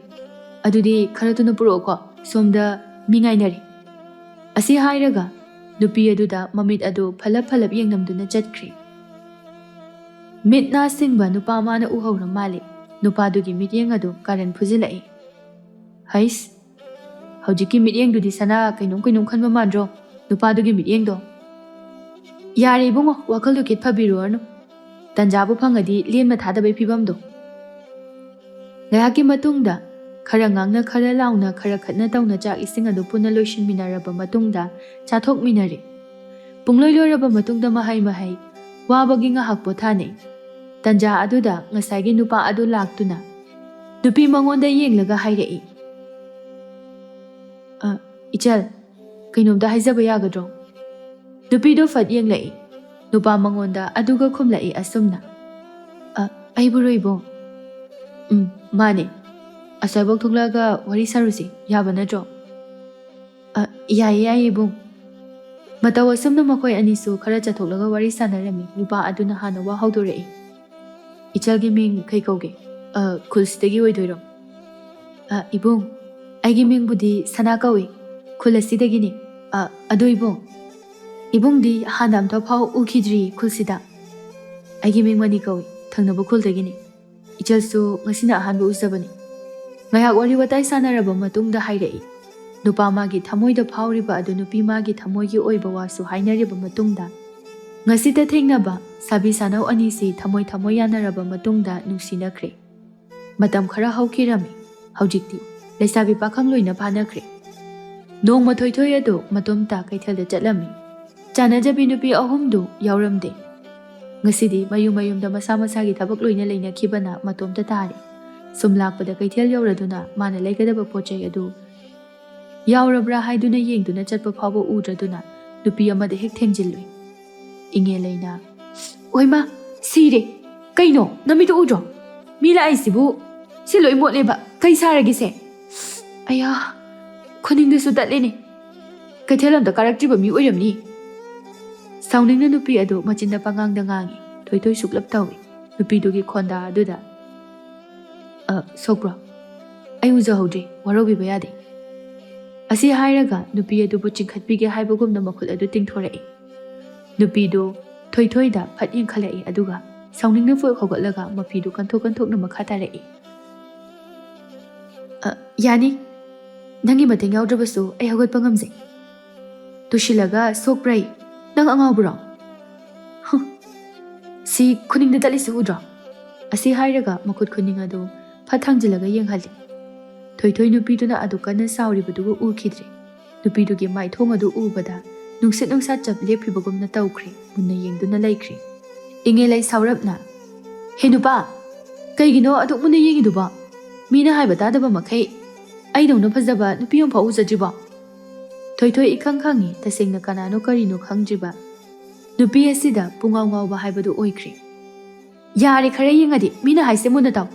ꯑꯗꯨꯗꯤ ꯈꯔ ꯊꯨꯅ ꯄꯨꯔꯛꯑꯣꯀꯣ, ꯁꯣꯝꯗ ꯃꯤ ꯉꯥꯏꯅꯔꯦ꯫" ꯑꯁꯤ ꯍꯥꯏꯔꯒ ꯅꯨꯄꯤ ꯑꯗꯨꯗ ꯃꯃꯤꯠ ꯑꯗꯨ ꯐꯂꯞ ꯐꯂꯞ ꯌꯦꯡꯂꯝꯗꯨꯅ ꯆꯠꯈ꯭ꯔꯦ꯫ ꯃꯤꯠ ꯅꯥ ꯁꯤꯡꯕ ꯅꯨꯄꯥ ꯃꯥꯅ ꯎꯍꯧꯔ ꯃꯥꯜꯂꯦ꯫ ꯅꯨꯄꯥꯗꯨꯒꯤ ꯃꯤꯠꯌꯦꯡ ꯑꯗꯨ ꯀꯥꯔꯟ ꯐꯨꯖꯤꯜꯂꯛꯏ꯫ "ꯍꯩꯁ, ꯍꯧꯖꯤꯛꯀꯤ ꯃꯤꯠꯌꯦꯡꯗꯨꯗꯤ ꯁꯅꯥ ꯀꯩꯅꯣꯝ ꯀꯩꯅꯣꯝ ꯈꯟꯕ ꯃꯥꯟꯗ꯭ꯔꯣ? ꯅꯨꯄꯥꯗꯨꯒꯤ ꯃꯤꯠꯌꯦꯡꯗꯣ꯫" "ꯌꯥꯔꯦ ꯏꯕꯨꯡꯉꯣ, ꯋꯥꯈꯜꯗꯣ ꯈꯤꯠ ꯐꯕꯤꯔꯨꯔꯅꯨ꯫ ꯇꯟꯖꯥꯕꯨ ꯐꯪꯉꯗꯤ ꯂꯦꯝꯅ ꯊꯥꯗꯕꯩ ꯐꯤꯕꯝꯗꯣ꯫" ꯉꯥꯏꯍꯥꯛꯀꯤ ꯃꯇꯨꯡꯗ ꯈꯔ ꯉꯥꯡꯅ, ꯈꯔ ꯂꯥꯎꯅ, ꯈꯔ ꯈꯠꯅ ꯇꯧꯅ ꯆꯥꯛ ꯏꯁꯤꯡ ꯑꯗꯨ ꯄꯨꯟꯅ ꯂꯣꯏꯁꯤꯟꯃꯤꯟꯅꯔꯕ ꯃꯇꯨꯡꯗ ꯆꯥꯊꯣꯛꯃꯤꯟꯅꯔꯦ꯫ ꯄꯨꯡꯂꯣꯏ ꯂꯣꯏꯔꯕ ꯃꯇꯨꯡꯗ ꯃꯍꯩ ꯃꯍꯩ ꯋꯥꯕꯒꯤ ꯉꯥꯏꯍꯥꯛ ꯄꯣꯊꯥꯅꯩ꯫ ꯇꯟꯖꯥ ꯑꯗꯨꯗ ꯉꯁꯥꯏꯒꯤ ꯅꯨꯄꯥ ꯑꯗꯨ ꯂꯥꯛꯇꯨꯅ ꯅꯨꯄꯤ ꯃꯉꯣꯟꯗ ꯌꯦꯡꯂꯒ ꯍꯥꯏꯔꯛꯏ, "ꯑ, ꯏꯆꯜ, ꯀꯩꯅꯣꯝꯇ ꯍꯥꯏꯖꯕ ꯌꯥꯒꯗ꯭ꯔꯣ?" ꯅꯨꯄꯤꯗꯣ ꯐꯠ ꯌꯦꯡꯂꯛꯏ꯫ ꯅꯨꯄꯥ ꯃꯉꯣꯟꯗ ꯑꯗꯨꯒ ꯈꯨꯝꯂꯛꯏ ꯑꯁꯨꯝꯅ, "ꯑ, ꯑꯩꯕꯨꯔꯣ ꯏꯕꯨꯡ?" "ꯎꯝ, ꯃꯥꯅꯦ꯫ ꯑꯁ꯭ꯋꯥꯏꯐꯥꯎ ꯊꯣꯛꯂꯛꯑꯒ ꯋꯥꯔꯤ ꯁꯥꯔꯨꯁꯤ, ꯌꯥꯕ ꯅꯠꯇ꯭ꯔꯣ?" "ꯑ, ꯌꯥꯏꯌꯦ, ꯌꯥꯏꯌꯦ ꯏꯕꯨꯡ꯫" ꯃꯇꯧ ꯑꯁꯨꯝꯅ ꯃꯈꯣꯏ ꯑꯅꯤꯁꯨ ꯈꯔ ꯆꯠꯊꯣꯛꯂꯒ ꯋꯥꯔꯤ ꯁꯥꯟꯅꯔꯝꯃꯤ꯫ ꯅꯨꯄꯥ ꯑꯗꯨꯅ ꯍꯥꯟꯅ ꯋꯥ ꯍꯧꯗꯣꯔꯛꯏ꯫ "ꯏꯆꯜꯒꯤ ꯃꯤꯡ ꯀꯩ ꯀꯧꯒꯦ? ꯑ, ꯈꯨꯜꯁꯤꯗꯒꯤ ꯑꯣꯏꯗꯣꯏꯔꯣ?" "ꯑ, ꯏꯕꯨꯡ, ꯑꯩꯒꯤ ꯃꯤꯡꯕꯨꯗꯤ ꯁꯅꯥ ꯀꯧꯏ, ꯈꯨꯜ ꯑꯁꯤꯗꯒꯤꯅꯤ꯫ ꯑ, ꯑꯗꯨ ꯏꯕꯨꯡ, ꯏꯕꯨꯡꯗꯤ ꯍꯥꯟꯅ ꯑꯝꯇ ꯐꯥꯎ ꯎꯈꯤꯗ꯭ꯔꯤ ꯈꯨꯜꯁꯤꯗ?" "ꯑꯩꯒꯤ ꯃꯤꯡ ꯃꯅꯤ ꯀꯧꯏ, ꯊꯪꯅꯕ ꯈꯨꯜꯗꯒꯤꯅꯤ꯫ ꯏꯆꯜꯁꯨ ꯉꯁꯤꯅ ꯑꯍꯥꯟꯕ ꯎꯖꯕꯅꯤ꯫" ꯉꯥꯏꯍꯥꯛ ꯋꯥꯔꯤ ꯋꯥꯇꯥꯏ ꯁꯥꯟꯅꯔꯕ ꯃꯇꯨꯡꯗ ꯍꯥꯏꯔꯛꯏ꯫ ꯅꯨꯄꯥ ꯃꯥꯒꯤ ꯊꯃꯣꯏꯗ ꯐꯥꯎꯔꯤꯕ ꯑꯗꯨ ꯅꯨꯄꯤ ꯃꯥꯒꯤ ꯊꯃꯣꯏꯒꯤ ꯑꯣꯏꯕ ꯋꯥꯁꯨ ꯍꯥꯏꯅꯔꯤꯕ ꯃꯇꯨꯡꯗ, ꯉꯁꯤꯇ ꯊꯦꯡꯅꯕ ꯁꯥꯕꯤ ꯁꯥꯅꯧ ꯑꯅꯤꯁꯤ ꯊꯃꯣꯏ ꯊꯃꯣꯏ ꯌꯥꯅꯔꯕ ꯃꯇꯨꯡꯗ ꯅꯨꯡꯁꯤꯅꯈ꯭ꯔꯦ꯫ ꯃꯇꯝ ꯈꯔ ꯍꯧꯈꯤꯔꯝꯃꯤ꯫ ꯍꯧꯖꯤꯛꯇꯤ ꯂꯩꯁꯥꯕꯤ ꯄꯥꯈꯪ ꯂꯣꯏꯅ ꯐꯥꯅꯈ꯭ꯔꯦ꯫ ꯅꯣꯡꯃ ꯊꯣꯏꯊꯣꯏ ꯑꯗꯨ ꯃꯇꯣꯝꯇ ꯀꯩꯊꯦꯜꯗ ꯆꯠꯂꯝꯃꯤ꯫ ꯆꯥꯟꯅꯖꯕꯤ ꯅꯨꯄꯤ ꯑꯍꯨꯝꯗꯨ ꯌꯥꯎꯔꯝꯗꯦ꯫ ꯉꯁꯤꯗꯤ ꯃꯌꯨꯝ ꯃꯌꯨꯝꯗ ꯃꯁꯥ ꯃꯁꯥꯒꯤ ꯊꯕꯛ ꯂꯣꯏꯅ ꯂꯩꯅꯈꯤꯕꯅ ꯃꯇꯣꯝꯇ ꯇꯥꯔꯦ꯫ ꯁꯨꯝ ꯂꯥꯛꯄꯗ ꯀꯩꯊꯦꯜ ꯌꯧꯔꯗꯨꯅ ꯃꯥꯅ ꯂꯩꯒꯗꯕ ꯄꯣꯠ ꯆꯩ ꯑꯗꯨ ꯌꯥꯎꯔꯕ꯭ꯔꯥ ꯍꯥꯏꯗꯨꯅ ꯌꯦꯡꯗꯨꯅ ꯆꯠꯄ ꯐꯥꯎꯕ ꯎꯗ꯭ꯔꯗꯨꯅ ꯅꯨꯄꯤ ꯑꯃꯗ ꯍꯦꯛ ꯊꯦꯡꯖꯤꯜꯂꯨꯏ꯫ ꯏꯉꯦꯂꯩꯅ, "ꯑꯣꯏꯃ, ꯁꯤꯔꯦ! ꯀꯩꯅꯣ, ꯅꯃꯤꯠꯇꯨ ꯎꯗ꯭ꯔꯣ? ꯃꯤ ꯂꯥꯛꯏꯁꯤꯕꯨ? ꯁꯤ ꯂꯣꯏ ꯃꯣꯠꯂꯦꯕ꯫ ꯀꯩ ꯁꯥꯔꯒꯦ ꯁꯦ? ꯑꯌꯥ, ꯈꯨꯅꯤꯡꯗꯨꯁꯨ ꯇꯠꯂꯦꯅꯦ꯫ ꯀꯩꯊꯦꯜ ꯑꯝꯗ ꯀꯥꯔꯛꯇ꯭ꯔꯤꯕ ꯃꯤ ꯑꯣꯏꯔꯝꯅꯤ꯫" ꯁꯥꯎꯅꯤꯡꯅ ꯅꯨꯄꯤ ꯑꯗꯨ ꯃꯆꯤꯟꯗ ꯄꯉꯥꯡꯗ ꯉꯥꯡꯏ꯫ ꯊꯣꯏꯊꯣꯏ ꯁꯨꯛꯂꯞ ꯇꯧꯏ꯫ ꯅꯨꯄꯤꯗꯨꯒꯤ ꯈꯣꯟꯗꯥ ꯑꯗꯨꯗ, "ꯑ, ꯁꯣꯛꯄ꯭ꯔꯣ? ꯑꯩ ꯎꯖꯍꯧꯗ꯭ꯔꯦ, ꯋꯥꯔꯧꯕꯤꯕ ꯌꯥꯗꯦ꯫" ꯑꯁꯤ ꯍꯥꯏꯔꯒ ꯅꯨꯄꯤ ꯑꯗꯨꯕꯨ ꯆꯤꯡꯈꯠꯄꯤꯒꯦ ꯍꯥꯏꯕꯒꯨꯝꯅ ꯃꯈꯨꯠ ꯑꯗꯨ ꯇꯤꯡꯊꯣꯔꯛꯏ꯫ ꯅꯨꯄꯤꯗꯨ ꯊꯣꯏꯊꯣꯏꯗ ꯐꯠ ꯌꯦꯡꯈꯠꯂꯛꯏ, ꯑꯗꯨꯒ ꯁꯥꯎꯅꯤꯡꯅ ꯐꯨꯛ ꯍꯧꯒꯠꯂꯒ ꯃꯐꯤꯗꯨ ꯀꯟꯊꯣꯛ ꯀꯟꯊꯣꯛꯅ ꯃꯈꯥ ꯇꯥꯔꯛꯏ꯫ "ꯑ, ꯌꯥꯅꯤ꯫ ꯅꯪꯒꯤ ꯃꯇꯦꯡ ꯌꯥꯎꯗ꯭ꯔꯕꯁꯨ ꯑꯩ ꯍꯧꯒꯠꯄ ꯉꯝꯖꯩ꯫" "ꯇꯨꯁꯤꯜꯂꯒ ꯁꯣꯛꯄ꯭ꯔꯩ? ꯅꯪ ꯑꯉꯥꯎꯕꯔꯣ? ꯍꯨꯝ꯫ ꯁꯤ ꯈꯨꯅꯤꯡꯗ ꯇꯠꯂꯤꯁꯤ ꯎꯗ꯭ꯔꯣ?" ꯑꯁꯤ ꯍꯥꯏꯔꯒ ꯃꯈꯨꯠ ꯈꯨꯅꯤꯡ ꯑꯗꯨ ꯐꯠ ꯊꯥꯡꯖꯤꯜꯂꯒ ꯌꯦꯡꯍꯜꯂꯤ꯫ ꯊꯣꯏꯊꯣꯏ ꯅꯨꯄꯤꯗꯨꯅ ꯑꯗꯨ ꯀꯟꯅ ꯁꯥꯎꯔꯤꯕꯗꯨꯕꯨ ꯎꯈꯤꯗ꯭ꯔꯦ꯫ ꯅꯨꯄꯤꯗꯨꯒꯤ ꯃꯥꯏꯊꯣꯡ ꯑꯗꯨ ꯎꯕꯗ ꯅꯨꯡꯁꯤꯠ ꯅꯨꯡꯁꯥ ꯆꯞ ꯂꯦꯞꯈꯤꯕꯒꯨꯝꯅ ꯇꯧꯈ꯭ꯔꯦ꯫ ꯃꯨꯟꯅ ꯌꯦꯡꯗꯨꯅ ꯂꯩꯈ꯭ꯔꯦ꯫ ꯏꯉꯦꯂꯩ ꯁꯥꯎꯔꯞꯅ, "ꯍꯦ ꯅꯨꯄꯥ, ꯀꯩꯒꯤꯅꯣ ꯑꯗꯨꯛ ꯃꯨꯟꯅ ꯌꯦꯡꯉꯤꯗꯨꯕꯣ? ꯃꯤꯅ ꯍꯥꯏꯕ ꯇꯥꯗꯕ ꯃꯈꯩ ꯑꯩꯗꯧꯅ ꯐꯖꯕ ꯅꯨꯄꯤ ꯑꯃꯐꯥꯎ ꯎꯖꯗ꯭ꯔꯤꯕꯣ?" ꯊꯣꯏꯊꯣꯏ ꯏꯈꯪ ꯈꯪꯉꯤ, ꯇꯁꯦꯡꯅ ꯀꯅꯥꯅꯣ ꯀꯔꯤꯅꯣ ꯈꯪꯗ꯭ꯔꯤꯕ ꯅꯨꯄꯤ ꯑꯁꯤꯗ ꯄꯨꯡꯉꯥꯎ ꯉꯥꯎꯕ ꯍꯥꯏꯕꯗꯨ ꯑꯣꯏꯈ꯭ꯔꯦ꯫ "ꯌꯥꯔꯦ, ꯈꯔ ꯌꯦꯡꯉꯗꯤ, ꯃꯤꯅ ꯍꯥꯏꯁꯦ ꯃꯨꯟꯅ ꯇꯥꯎ꯫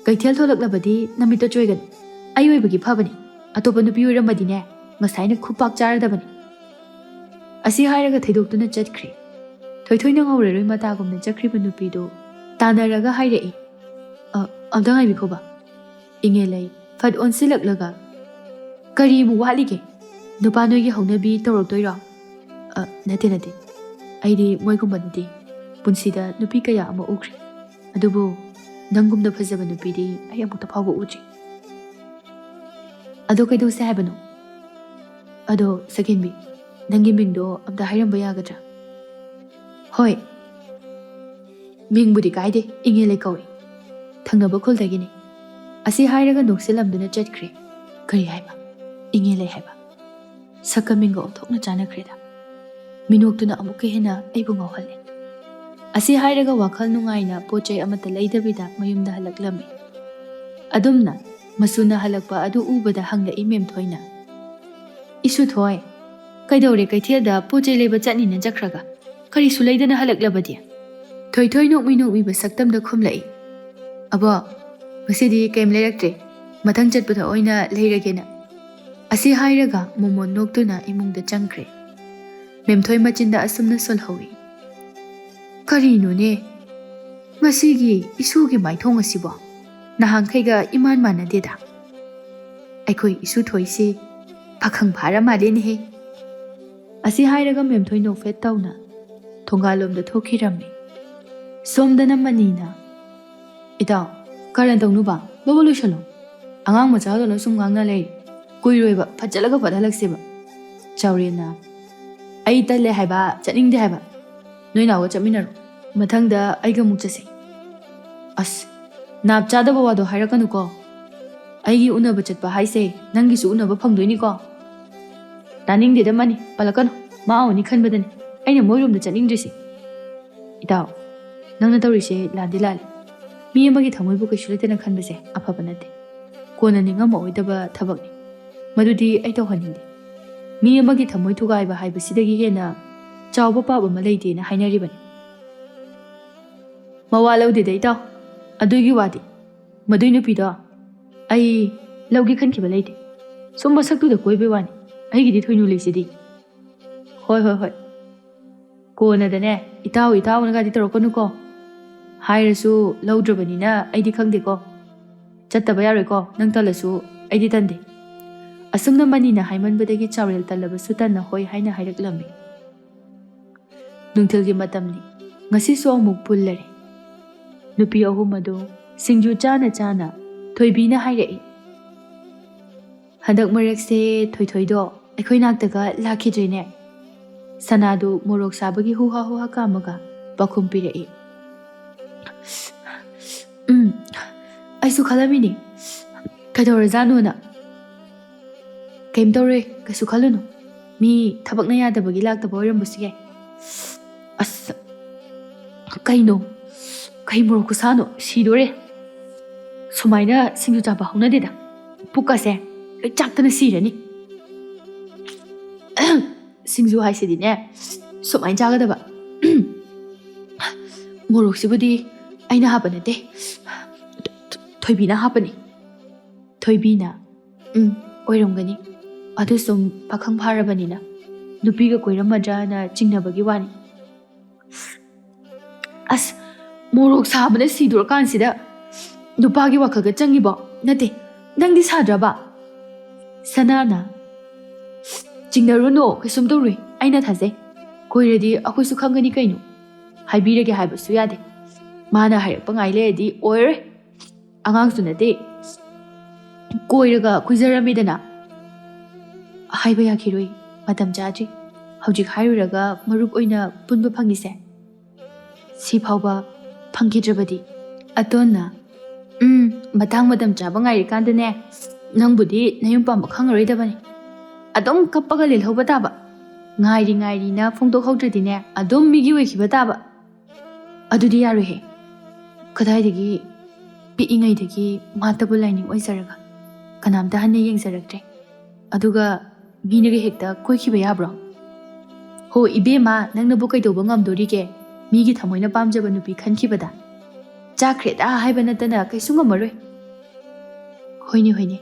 ꯀꯩꯊꯦꯜ ꯊꯣꯛꯂꯛꯂꯕꯗꯤ ꯅꯃꯤꯠꯇꯣ ꯆꯣꯏꯒꯅꯨ꯫ ꯑꯩ ꯑꯣꯏꯕꯒꯤ ꯐꯕꯅꯤ꯫ ꯑꯇꯣꯞꯄ ꯅꯨꯄꯤ ꯑꯣꯏꯔꯝꯃꯗꯤꯅꯦ, ꯉꯁꯥꯏꯅ ꯈꯨꯄꯥꯛ ꯆꯥꯔꯗꯕꯅꯤ꯫" ꯑꯁꯤ ꯍꯥꯏꯔꯒ ꯊꯩꯗꯣꯛꯇꯨꯅ ꯆꯠꯈ꯭ꯔꯦ꯫ ꯊꯣꯏꯊꯣꯏꯅ ꯉꯧꯔꯔꯣꯏ ꯃꯇꯥꯒꯨꯝꯅ ꯆꯠꯈ꯭ꯔꯤꯕ ꯅꯨꯄꯤꯗꯨ ꯇꯥꯟꯅꯔꯒ ꯍꯥꯏꯔꯛꯏ, "ꯑ, ꯑꯝꯇ ꯉꯥꯏꯕꯤꯈꯣꯕ꯫" ꯏꯉꯦꯂꯩ ꯐꯠ ꯑꯣꯟꯁꯤꯜꯂꯛꯂꯒ, "ꯀꯔꯤꯃꯨꯛ ꯋꯥꯠꯂꯤꯒꯦ? ꯅꯨꯄꯥ ꯅꯣꯏꯒꯤ ꯍꯧꯅꯕꯤ ꯇꯧꯔꯛꯇꯣꯏꯔꯣ?" "ꯑ, ꯅꯠꯇꯦ, ꯅꯠꯇꯦ꯫ ꯑꯩꯗꯤ ꯃꯣꯏꯒꯨꯝꯕ ꯅꯠꯇꯦ꯫ ꯄꯨꯟꯁꯤꯗ ꯅꯨꯄꯤ ꯀꯌꯥ ꯑꯃ ꯎꯈ꯭ꯔꯦ꯫ ꯑꯗꯨꯕꯨ ꯅꯪꯒꯨꯝꯅ ꯐꯖꯕ ꯅꯨꯄꯤꯗꯤ ꯑꯩ ꯑꯃꯨꯛꯇ ꯐꯥꯎꯕ ꯎꯗ꯭ꯔꯤ꯫" "ꯑꯗꯣ ꯀꯩꯗꯧꯁꯦ ꯍꯥꯏꯕꯅꯣ?" "ꯑꯗꯣ ꯁꯛꯍꯦꯟꯕꯤ, ꯅꯪꯒꯤ ꯃꯤꯡꯗꯣ ꯑꯝꯇ ꯍꯥꯏꯔꯝꯕ ꯌꯥꯒꯗ꯭ꯔꯥ?" "ꯍꯣꯏ꯫ ꯃꯤꯡꯕꯨꯗꯤ ꯀꯥꯏꯗꯦ, ꯏꯉꯦꯂꯩ ꯀꯧꯏ꯫ ꯊꯪꯅꯕ ꯈꯨꯜꯗꯒꯤꯅꯤ꯫" ꯑꯁꯤ ꯍꯥꯏꯔꯒ ꯅꯣꯛꯁꯤꯜꯂꯝꯗꯨꯅ ꯆꯠꯈ꯭ꯔꯦ꯫ ꯀꯔꯤ ꯍꯥꯏꯕ? ꯏꯪꯉꯦ ꯂꯩ ꯍꯥꯏꯕ? ꯁꯛꯀ ꯃꯤꯡꯒ ꯑꯣꯟꯊꯣꯛꯅ ꯆꯥꯟꯅꯈ꯭ꯔꯦꯗ꯫ ꯃꯤꯅꯣꯛꯇꯨꯅ ꯑꯃꯨꯛꯀ ꯍꯦꯟꯅ ꯑꯩꯕꯨ ꯉꯥꯎꯍꯜꯂꯦ꯫ ꯑꯁꯤ ꯍꯥꯏꯔꯒ ꯋꯥꯈꯜ ꯅꯨꯡꯉꯥꯏꯅ ꯄꯣꯠ ꯆꯩ ꯑꯃꯠꯇ ꯂꯩꯗꯕꯤꯗ ꯃꯌꯨꯝꯗ ꯍꯜꯂꯛꯂꯝꯃꯤ꯫ ꯑꯗꯨꯝꯅ ꯃꯁꯨꯅ ꯍꯜꯂꯛꯄ ꯑꯗꯨ ꯎꯕꯗ ꯍꯪꯂꯛꯏ ꯃꯦꯝꯊꯣꯏꯅ, "ꯏꯁꯨ ꯊꯣꯏ, ꯀꯩꯗꯧꯔꯦ ꯀꯩꯊꯦꯜꯗ ꯄꯣꯠ ꯆꯩ ꯂꯩꯕ ꯆꯠꯅꯤꯅ ꯆꯠꯈ꯭ꯔꯒ ꯀꯔꯤꯁꯨ ꯂꯩꯗꯅ ꯍꯜꯂꯛꯂꯕꯗꯤ?" ꯊꯣꯏꯊꯣꯏ ꯅꯣꯛꯃꯤ ꯅꯣꯛꯃꯤꯕ ꯁꯛꯇꯝꯗ ꯈꯨꯝꯂꯛꯏ, "ꯑꯕꯣ, ꯉꯁꯤꯗꯤ ꯀꯩꯝ ꯂꯩꯔꯛꯇ꯭ꯔꯦ, ꯃꯊꯪ ꯆꯠꯄꯗ ꯑꯣꯏꯅ ꯂꯩꯔꯒꯦꯅ"꯫ ꯑꯁꯤ ꯍꯥꯏꯔꯒ ꯃꯣꯃꯣꯟ ꯅꯣꯛꯇꯨꯅ ꯏꯃꯨꯡꯗ ꯆꯪꯈ꯭ꯔꯦ꯫ ꯃꯦꯝꯊꯣꯏ ꯃꯆꯤꯟꯗ ꯑꯁꯨꯝꯅ ꯁꯣꯜꯍꯧꯏ, "ꯀꯔꯤꯅꯣꯅꯦ, ꯉꯁꯤꯒꯤ ꯏꯁꯨꯒꯤ ꯃꯥꯏꯊꯣꯡ ꯑꯁꯤꯕꯣ ꯅꯍꯥꯟꯈꯩꯒ ꯏꯃꯥꯟ ꯃꯥꯟꯅꯗꯦꯗ꯫ ꯑꯩꯈꯣꯏ ꯏꯁꯨ ꯊꯣꯏꯁꯤ ꯄꯥꯈꯪ ꯐꯥꯔ ꯃꯥꯜꯂꯦꯅꯦꯍꯦ"꯫ ꯑꯁꯤ ꯍꯥꯏꯔꯒ ꯃꯦꯝꯊꯣꯏ ꯅꯣꯛꯐꯦꯠ ꯇꯧꯅ ꯊꯣꯡꯒꯥꯜꯂꯣꯝꯗ ꯊꯣꯛꯈꯤꯔꯝꯃꯤ꯫ ꯁꯣꯝꯗꯅ ꯃꯅꯤꯅ, "ꯏꯇꯥꯎ, ꯀꯔꯟ ꯇꯧꯅꯨꯕ, ꯂꯧꯕ ꯂꯣꯏꯁꯜꯂꯣ꯫ ꯑꯉꯥꯡ ꯃꯆꯥꯗꯧꯅ ꯁꯨꯝ ꯉꯥꯡꯅ ꯂꯩ꯫ ꯀꯨꯏꯔꯣꯏꯕ, ꯐꯠꯆꯜꯂꯒ ꯐꯠꯍꯜꯂꯛꯁꯦꯕ"꯫ ꯆꯥꯎꯔꯦꯜꯅ, "ꯑꯩ ꯇꯜꯂꯦ ꯍꯥꯏꯕ, ꯆꯠꯅꯤꯡꯗꯦ ꯍꯥꯏꯕ꯫ ꯅꯣꯏ ꯅꯥꯎꯒ ꯆꯠꯃꯤꯟꯅꯔꯣ꯫ ꯃꯊꯪꯗ ꯑꯩꯒ ꯑꯃꯨꯛ ꯆꯠꯁꯦ"꯫ "ꯑꯁ, ꯅꯥꯞ ꯆꯥꯗꯕ ꯋꯥꯗꯣ ꯍꯥꯏꯔꯛꯀꯅꯨꯀꯣ꯫ ꯑꯩꯒꯤ ꯎꯅꯕ ꯆꯠꯄ ꯍꯥꯏꯁꯦ ꯅꯪꯒꯤꯁꯨ ꯎꯅꯕ ꯐꯪꯗꯣꯏꯅꯤꯀꯣ"꯫ "ꯇꯥꯅꯤꯡꯗꯦꯗ ꯃꯅꯤ, ꯄꯜꯂꯛꯀꯅꯨ꯫ ꯃꯥ ꯎꯅꯤ ꯈꯟꯕꯗꯅꯤ ꯑꯩꯅ ꯃꯣꯏꯔꯣꯝꯗ ꯆꯠꯅꯤꯡꯗ꯭ꯔꯤꯁꯦ"꯫ "ꯏꯇꯥꯎ, ꯅꯪꯅ ꯇꯧꯔꯤꯁꯦ ꯂꯥꯟꯗꯤ ꯂꯥꯜꯂꯦ꯫ ꯃꯤ ꯑꯃꯒꯤ ꯊꯃꯣꯏꯕꯨ ꯀꯩꯁꯨ ꯂꯩꯇꯅ ꯈꯟꯕꯁꯦ ꯑꯐꯕ ꯅꯠꯇꯦ꯫ ꯀꯣꯟꯅ ꯅꯤꯡꯉꯝꯃꯛꯑꯣꯏꯗꯕ ꯊꯕꯛꯅꯤ꯫ ꯃꯗꯨꯗꯤ ꯑꯩ ꯇꯧꯍꯟꯅꯤꯡꯗꯦ꯫ ꯃꯤ ꯑꯃꯒꯤ ꯊꯃꯣꯏ ꯊꯨꯒꯥꯏꯕ ꯍꯥꯏꯕꯁꯤꯗꯒꯤ ꯍꯦꯟꯅ ꯆꯥꯎꯕ ꯄꯥꯞ ꯑꯃ ꯂꯩꯇꯦꯅ ꯍꯥꯏꯅꯔꯤꯕꯅꯤ"꯫ "ꯃꯋꯥ ꯂꯧꯗꯦꯗ ꯏꯇꯥꯎ, ꯑꯗꯨꯒꯤ ꯋꯥꯗꯤ꯫ ꯃꯗꯨꯏ ꯅꯨꯄꯤꯗꯣ ꯑꯩ ꯂꯧꯒꯦ ꯈꯟꯈꯤꯕ ꯂꯩꯇꯦ꯫ ꯁꯨꯝ ꯃꯁꯛꯇꯨꯗ ꯀꯣꯏꯕꯩ ꯋꯥꯅꯤ꯫ ꯑꯩꯒꯤꯗꯤ ꯊꯣꯏꯅꯨ ꯂꯩꯁꯤꯗꯤ"꯫ "ꯍꯣꯏ, ꯍꯣꯏ, ꯍꯣꯏ꯫ ꯀꯣꯟꯅꯗꯅꯦ ꯏꯇꯥꯎ ꯏꯇꯥꯎꯅꯒꯗꯤ ꯇꯧꯔꯛꯀꯅꯨꯀꯣ꯫ ꯍꯥꯏꯔꯁꯨ ꯂꯧꯗ꯭ꯔꯕꯅꯤꯅ ꯑꯩꯗꯤ ꯈꯪꯗꯦꯀꯣ꯫ ꯆꯠꯇꯕ ꯌꯥꯔꯣꯏꯀꯣ, ꯅꯪ ꯇꯜꯂꯁꯨ ꯑꯩꯗꯤ ꯇꯟꯗꯦ"꯫ ꯑꯁꯨꯝꯅ ꯃꯅꯤꯅ ꯍꯥꯏꯃꯟꯕꯗꯒꯤ ꯆꯥꯎꯔꯦꯜ ꯇꯜꯂꯕꯁꯨ ꯇꯟꯅ ꯍꯣꯏ ꯍꯥꯏꯅ ꯍꯥꯏꯔꯛꯂꯝꯃꯤ꯫ ꯅꯨꯡꯊꯤꯜꯒꯤ ꯃꯇꯝꯅꯤ꯫ ꯉꯁꯤꯁꯨ ꯑꯃꯨꯛ ꯄꯨꯜꯂꯔꯦ꯫ ꯅꯨꯄꯤ ꯑꯍꯨꯝ ꯑꯗꯨ ꯁꯤꯡꯖꯨ ꯆꯥꯅ ꯆꯥꯅ ꯊꯣꯏꯕꯤꯅ ꯍꯥꯏꯔꯛꯏ, "ꯍꯟꯗꯛ ꯃꯔꯛꯁꯦ ꯊꯣꯏꯊꯣꯏꯗꯣ ꯑꯩꯈꯣꯏ ꯅꯥꯛꯇꯒ ꯂꯥꯛꯈꯤꯗ꯭ꯔꯦꯅꯦ"꯫ ꯁꯅꯥꯗꯨ ꯃꯣꯔꯣꯛ ꯁꯥꯕꯒꯤ ꯍꯨꯍꯥ ꯍꯨꯍꯥ ꯀꯥꯝꯃꯒ ꯄꯥꯎꯈꯨꯝ ꯄꯤꯔꯛꯏ, "ꯎꯝ, ꯑꯩꯁꯨ ꯈꯜꯂꯝꯃꯤꯅꯦ, ꯀꯩꯗꯧꯔꯖꯥꯠꯅꯣꯅ꯫ ꯀꯩꯝ ꯇꯧꯔꯣꯏ, ꯀꯩꯁꯨ ꯈꯜꯂꯨꯅꯨ꯫ ꯃꯤ ꯊꯕꯛꯅ ꯌꯥꯗꯕꯒꯤ ꯂꯥꯛꯇꯕ ꯑꯣꯏꯔꯝꯕꯁꯨ ꯌꯥꯏ꯫ ꯑꯁ, ꯀꯩꯅꯣ? ꯀꯩ ꯃꯣꯔꯣꯛ ꯈꯨꯁꯥꯅꯣ? ꯁꯤꯗꯣꯔꯦ꯫ ꯁꯨꯃꯥꯏꯅ ꯁꯤꯡꯖꯨ ꯆꯥꯕ ꯍꯧꯅꯗꯦꯗ꯫ ꯄꯨꯛꯀꯁꯦ ꯂꯣꯏ ꯆꯥꯛꯇꯅ ꯁꯤꯔꯅꯤ꯫ ꯁꯤꯡꯖꯨ ꯍꯥꯏꯁꯤꯗꯤꯅꯦ, ꯁꯨꯃꯥꯏꯅ ꯆꯥꯒꯗꯕ꯫ ꯃꯣꯔꯣꯛꯁꯤꯕꯨꯗꯤ ꯑꯩꯅ ꯍꯥꯞꯄ ꯅꯠꯇꯦ, ꯊꯣꯏꯕꯤꯅ ꯍꯥꯞꯄꯅꯤ꯫ ꯊꯣꯏꯕꯤꯅ? ꯎꯝ, ꯑꯣꯏꯔꯝꯒꯅꯤ꯫ ꯑꯗꯨ ꯁꯨꯝ ꯄꯥꯈꯪ ꯐꯥꯔꯕꯅꯤꯅ ꯅꯨꯄꯤꯒ ꯀꯣꯏꯔꯝꯃꯗ꯭ꯔꯅ ꯆꯤꯡꯅꯕꯒꯤ ꯋꯥꯅꯤ꯫ ꯑꯁ, ꯃꯣꯔꯣꯛ ꯁꯥꯕꯅ ꯁꯤꯗꯣꯔꯀꯥꯟꯁꯤꯗ ꯅꯨꯄꯥꯒꯤ ꯋꯥꯈꯜꯒ ꯆꯪꯉꯤꯕꯣ? ꯅꯠꯇꯦ, ꯅꯪꯗꯤ ꯁꯥꯗ꯭ꯔꯕ? ꯁꯅꯥꯅ? ꯆꯤꯡꯅꯔꯨꯅꯣ, ꯀꯩꯁꯨꯝ ꯇꯧꯔꯣꯏ, ꯑꯩꯅ ꯊꯥꯖꯩ꯫ ꯀꯣꯏꯔꯗꯤ ꯑꯩꯈꯣꯏꯁꯨ ꯈꯪꯒꯅꯤ ꯀꯩꯅꯣ꯫ ꯍꯥꯏꯕꯤꯔꯒꯦ ꯍꯥꯏꯕꯁꯨ ꯌꯥꯗꯦ꯫ ꯃꯥꯅ ꯍꯥꯏꯔꯛꯄ ꯉꯥꯏ ꯂꯩꯔꯗꯤ ꯑꯣꯏꯔꯣꯏ꯫ ꯑꯉꯥꯡꯁꯨ ꯅꯠꯇꯦ꯫ ꯀꯣꯏꯔꯒ ꯀꯨꯏꯖꯔꯝꯃꯤꯗꯅ꯫ ꯍꯥꯏꯕ ꯌꯥꯈꯤꯔꯣꯏ, ꯃꯇꯝ ꯆꯥꯗ꯭ꯔꯤ꯫ ꯍꯧꯖꯤꯛ ꯍꯥꯏꯔꯨꯔꯒ ꯃꯔꯨꯞ ꯑꯣꯏꯅ ꯄꯨꯟꯕ ꯐꯪꯉꯤꯁꯦ, ꯁꯤ ꯐꯥꯎꯕ ꯐꯪꯈꯤꯗ꯭ꯔꯕꯗꯤ? ꯑꯇꯣꯟꯅ? ꯎꯝ, ꯃꯇꯥꯡ ꯃꯇꯝ ꯆꯥꯕ ꯉꯥꯏꯔꯤꯀꯥꯟꯗꯅꯦ, ꯅꯪꯕꯨꯗꯤ ꯅꯌꯨꯝ ꯄꯥꯟꯕ ꯈꯪꯉꯔꯣꯏꯗꯕꯅꯤ꯫ ꯑꯗꯨꯝ ꯀꯞꯄꯒ ꯂꯦꯜꯍꯧꯕ ꯇꯥꯕ꯫ ꯉꯥꯏꯔꯤ ꯉꯥꯏꯔꯤꯅ ꯐꯣꯡꯗꯣꯛꯍꯧꯗ꯭ꯔꯗꯤꯅꯦ, ꯑꯗꯨꯝ ꯃꯤꯒꯤ ꯑꯣꯏꯈꯤꯕ ꯇꯥꯕ꯫ ꯑꯗꯨꯗꯤ ꯌꯥꯔꯣꯏꯍꯦ꯫ ꯀꯗꯥꯏꯗꯒꯤ ꯄꯤꯛꯏꯉꯩꯗꯒꯤ ꯃꯥꯇꯕꯨ ꯂꯥꯏꯅꯤꯡ ꯑꯣꯏꯖꯔꯒ ꯀꯅꯥꯝꯇ ꯍꯟꯅ ꯌꯦꯡꯖꯔꯛꯇ꯭ꯔꯦ꯫ ꯑꯗꯨꯒ ꯃꯤꯅꯒ ꯍꯦꯛꯇ ꯀꯣꯏꯈꯤꯕ ꯌꯥꯕ꯭ꯔꯣ? ꯍꯣ ꯏꯕꯦꯝꯃ, ꯅꯪꯅꯕꯨ ꯀꯩꯗꯧꯕ ꯉꯝꯗꯣꯔꯤꯒꯦ? ꯃꯤꯒꯤ ꯊꯃꯣꯏꯅ ꯄꯥꯝꯖꯕ ꯅꯨꯄꯤ ꯈꯟꯈꯤꯕꯗ? ꯆꯥꯈ꯭ꯔꯦꯗ ꯍꯥꯏꯕ ꯅꯠꯇꯅ ꯀꯩꯁꯨ ꯉꯝꯃꯔꯣꯏ꯫ ꯍꯣꯏꯅꯦ, ꯍꯣꯏꯅꯦ,